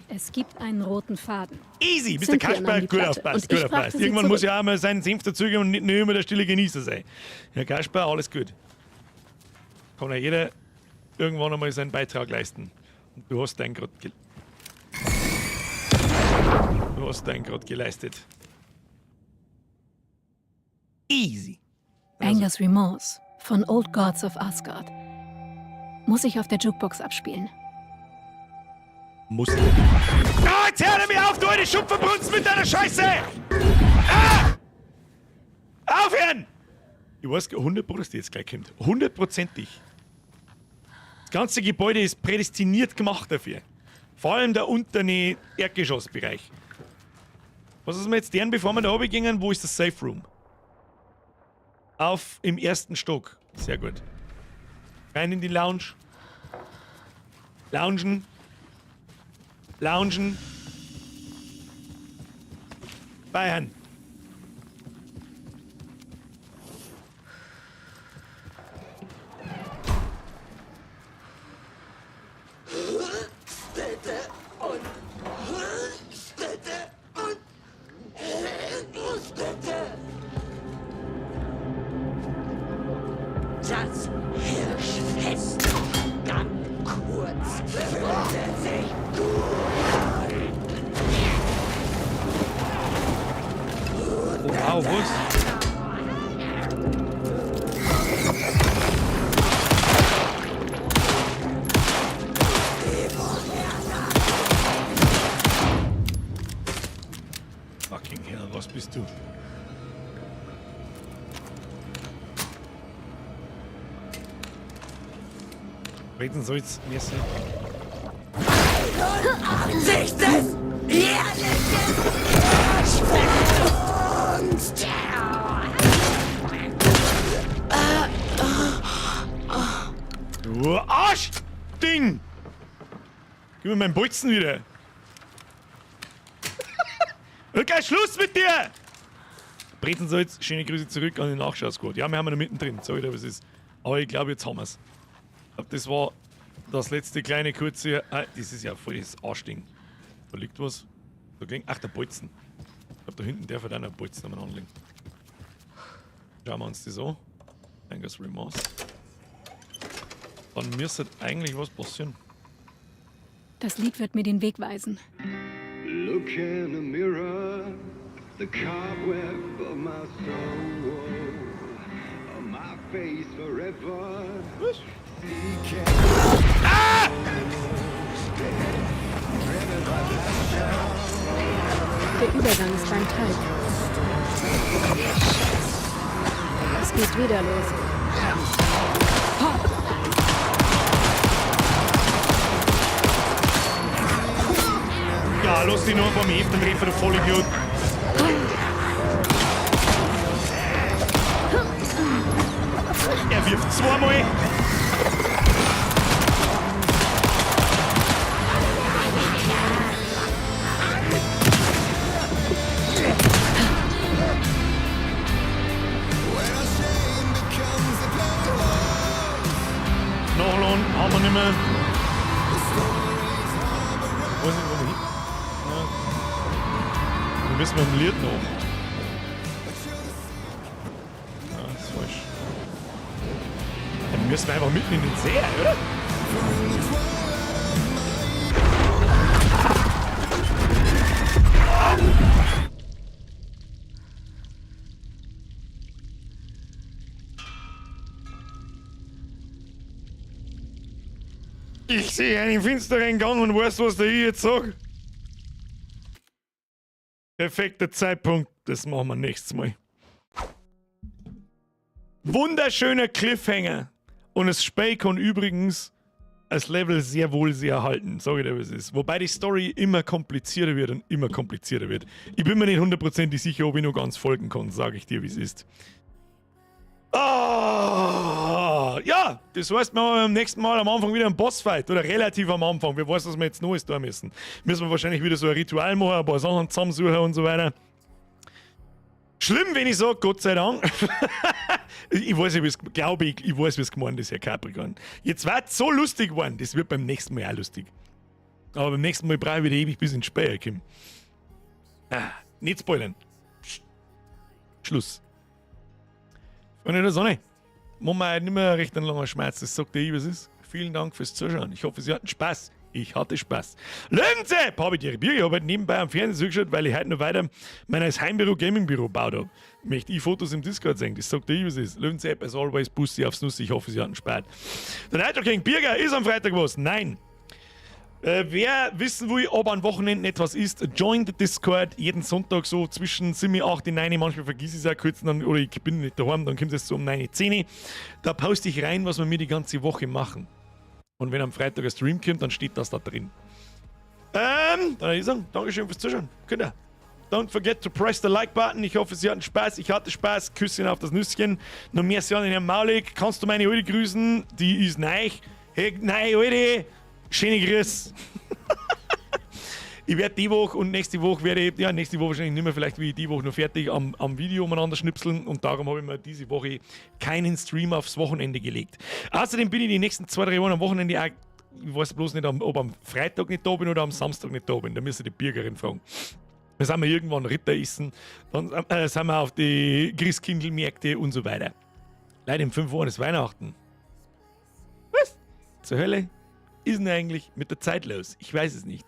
Es gibt einen roten Faden. Easy, Mr. Cynthia nahm Kasper, die gut Platte aufpasst, und gut ich brachte aufpasst. sie Irgendwann muss zurück. ja auch mal seinen Senf dazugeben und nicht nur immer der stille Genießer sein. Herr Kasper, alles gut. Kann ja jeder irgendwann einmal seinen Beitrag leisten. Und du hast deinen grad Du hast deinen grad geleistet. Easy. Angus Remorse von Old Gods of Asgard. Muss ich auf der Jukebox abspielen. Muss. Ah, jetzt hör mir auf, du alte Schupferbrunst mit deiner Scheiße! Ah! Aufhören! Ich weiß 100%, dass die jetzt gleich kommt. 100%ig. Das ganze Gebäude ist prädestiniert gemacht dafür. Vor allem der untere Erdgeschossbereich. Was ist mir jetzt deren, bevor wir da runtergingen? Wo ist das Safe Room? Auf im ersten Stock. Sehr gut. Rein in die Lounge. Loungen. Loungen. Bayern. Bitte und bitte und bitte. Au, was? Fucking hell, was bist du? Reden soll's, merci. Sichtes jährliches Verkunst! Du Arsch! Ding! Gib mir meinen Bolzen wieder. Okay, Schluss mit dir! Brezensalz, schöne Grüße zurück an den Nachschau-Squad. Ja, wir haben ja noch mittendrin, sag ich dir, was ist. Aber ich glaube, jetzt haben wir's. Ich glaub, das war das letzte kleine kurze. Ah, das ist ja voll das Arschding. Da liegt was. Da klingt. Ach, der Bolzen. Ich glaub, da hinten darf halt auch noch ein Bolzen am anlegen. Schauen wir uns das an. Angus Remorse. Dann müsste eigentlich was passieren. Das Lied wird mir den Weg weisen. Look in the mirror, the cobweb of my soul, on my face forever. Was? Ah! Der Übergang ist beim Teig. Es geht wieder los. Ja, lass dich nur vom Heften treffen, du Vollidiot. Er wirft zweimal. Nachladen haben wir nicht mehr. Wo sind wir hin? Ja. Wir müssen mit dem Lied noch. Ja, das ist falsch. Dann müssen wir einfach mitten in den See, oder? Ich sehe einen finsteren Gang und weiß, was der ich jetzt sag. Perfekter Zeitpunkt, das machen wir nächstes Mal. Wunderschöner Cliffhanger. Und das Spiel kann übrigens als Level sehr wohl sehr erhalten, sag ich dir, was es ist. Wobei die Story immer komplizierter wird und immer komplizierter wird. Ich bin mir nicht hundertprozentig sicher, ob ich noch ganz folgen kann, sag ich dir, wie es ist. Ah, ja, das heißt, wir haben beim nächsten Mal am Anfang wieder einen Bossfight oder relativ am Anfang. Wer weiß, was wir jetzt Neues da müssen. Müssen wir wahrscheinlich wieder so ein Ritual machen, ein paar Sachen zusammensuchen und so weiter. Schlimm, wenn ich sag, Gott sei Dank. Ich weiß, wie es, glaube ich, ich weiß, wie es gemeint ist, Herr Capricorn. Jetzt wird's so lustig geworden, das wird beim nächsten Mal auch lustig. Aber beim nächsten Mal brauche ich wieder ewig bis ins Spiel kommen. Ah, nicht spoilern. Psst. Schluss. Freunde der Sonne, machen wir heute nicht mehr recht einen langen Schmerz, das sagt dir, was ist. Vielen Dank fürs Zuschauen. Ich hoffe, Sie hatten Spaß. Ich hatte Spaß. Löwensepp, habe ich dir Bier. Ich habe heute nebenbei am Fernsehen zugeschaut, weil ich heute noch weiter mein neues Heimbüro, Gamingbüro gebaut habe. Möchte ich Fotos im Discord sehen. Das sagt dir, was ist. Löwensepp, as always, Bussi aufs Nuss. Ich hoffe, Sie hatten Spaß. Der Nitro King Birger ist am Freitag was? Nein. Wer wissen will, ob an Wochenenden etwas ist, join the Discord jeden Sonntag so zwischen 7, 8, 9, manchmal vergiss ich es auch kurz, dann, oder ich bin nicht daheim, dann kommt es so um 9, 10. Da poste ich rein, was wir mir die ganze Woche machen. Und wenn am Freitag ein Stream kommt, dann steht das da drin. Dann würde ich sagen, Dankeschön fürs Zuschauen. Kinder, don't forget to press the like button. Ich hoffe, Sie hatten Spaß. Ich hatte Spaß. Küsschen auf das Nüsschen. Noch mehr Sachen in Herrn Maulig. Kannst du meine Alte grüßen? Die ist neu. Hey, nein, Alte. Schöne Grüße. Ich werde die Woche und nächste Woche werde ich, ja, nächste Woche wahrscheinlich nicht mehr, vielleicht wie ich die Woche noch fertig am Video umeinander schnipseln und darum habe ich mir diese Woche keinen Stream aufs Wochenende gelegt. Außerdem bin ich die nächsten 2, 3 Wochen am Wochenende auch, ich weiß bloß nicht, ob am Freitag nicht da bin oder am Samstag nicht da bin, da müsst ihr die Bürgerin fragen. Da sind wir irgendwann Ritter essen, dann sind wir auf die Christkindlmärkte und so weiter. Leider in 5 Wochen ist Weihnachten. Was? Zur Hölle? Ist denn eigentlich mit der Zeit los? Ich weiß es nicht.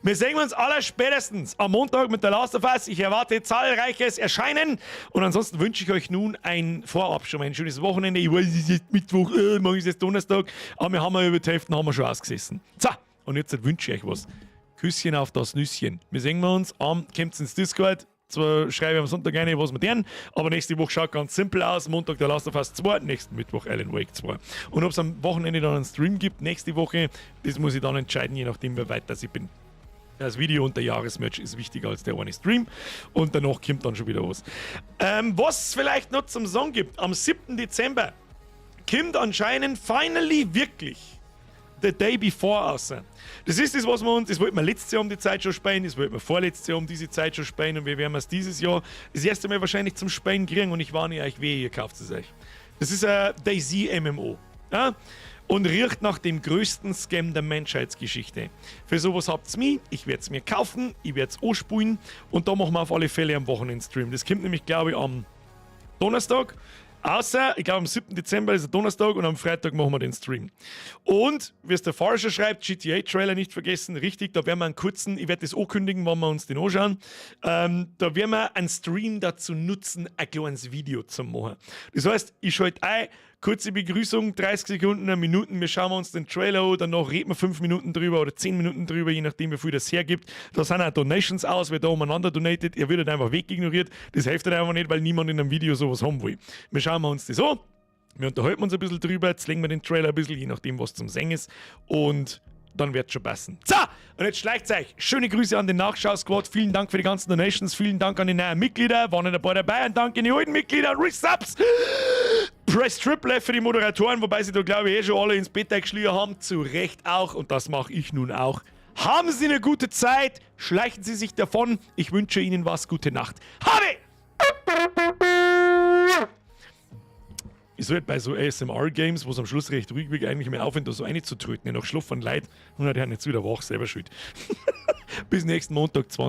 Wir sehen uns aller spätestens am Montag mit der Last of Us. Ich erwarte zahlreiches Erscheinen. Und ansonsten wünsche ich euch nun ein vorab schon mal ein schönes Wochenende. Ich weiß, es ist jetzt Mittwoch, morgen ist es Donnerstag. Aber wir haben ja über die Hälfte haben wir schon ausgesessen. So, und jetzt wünsche ich euch was. Küsschen auf das Nüsschen. Wir sehen uns am, kommt ins Discord. Zwar schreibe ich am Sonntag eine, was wir tun, aber nächste Woche schaut ganz simpel aus. Montag der Last of Us 2, nächsten Mittwoch Alan Wake 2. Und ob es am Wochenende dann einen Stream gibt, nächste Woche, das muss ich dann entscheiden, je nachdem, wie weit das ich bin. Das Video und der Jahresmerch ist wichtiger als der eine Stream. Und danach kommt dann schon wieder was. Was es vielleicht noch zum Sagen gibt, am 7. Dezember kommt anscheinend finally wirklich The Day Before raus. Das ist das, was wir uns, das wollten wir letztes Jahr um die Zeit schon spielen, das wollten wir vorletztes Jahr um diese Zeit schon spielen und wir werden es dieses Jahr das erste Mal wahrscheinlich zum Spielen kriegen und ich warne euch, wehe, ihr kauft es euch. Das ist ein DayZ MMO. Ja? Und riecht nach dem größten Scam der Menschheitsgeschichte. Für sowas habt's mich, ich werde es mir kaufen, ich werde es anspielen und da machen wir auf alle Fälle am Wochenend-Stream. Das kommt nämlich, glaube ich, am Donnerstag. Außer, ich glaube, am 7. Dezember ist der Donnerstag und am Freitag machen wir den Stream. Und, wie es der Forscher schreibt, GTA-Trailer nicht vergessen, richtig, da werden wir einen kurzen, ich werde das ankündigen, wenn wir uns den anschauen, da werden wir einen Stream dazu nutzen, ein kleines Video zu machen. Das heißt, ich schalte ein, kurze Begrüßung, 30 Sekunden, eine Minute, wir schauen uns den Trailer an, danach reden wir 5 Minuten drüber oder 10 Minuten drüber, je nachdem, wie viel das hergibt. Da sind auch Donations aus, wer da umeinander donatet, ihr werdet einfach wegignoriert. Das hilft dann einfach nicht, weil niemand in einem Video sowas haben will. Wir schauen uns das an, wir unterhalten uns ein bisschen drüber, jetzt legen wir den Trailer ein bisschen, je nachdem, was zum Sehen ist, und dann wird schon passen. So, und jetzt schleicht euch. Schöne Grüße an den Nachschau-Squad. Vielen Dank für die ganzen Donations. Vielen Dank an die neuen Mitglieder. Waren ein paar dabei. Und danke an die alten Mitglieder. Resubs. Press Triple F für die Moderatoren, wobei sie da, glaube ich, eh schon alle ins Bett geschlien haben. Zu Recht auch. Und das mache ich nun auch. Haben Sie eine gute Zeit. Schleichen Sie sich davon. Ich wünsche Ihnen was. Gute Nacht. Habe! Ich sollte bei so ASMR-Games, wo es am Schluss recht ruhig wird, eigentlich mal aufhören, da so reinzutröten. Ja, noch schlafen Leid und dann jetzt wieder wach, selber schuld. Bis nächsten Montag, 20.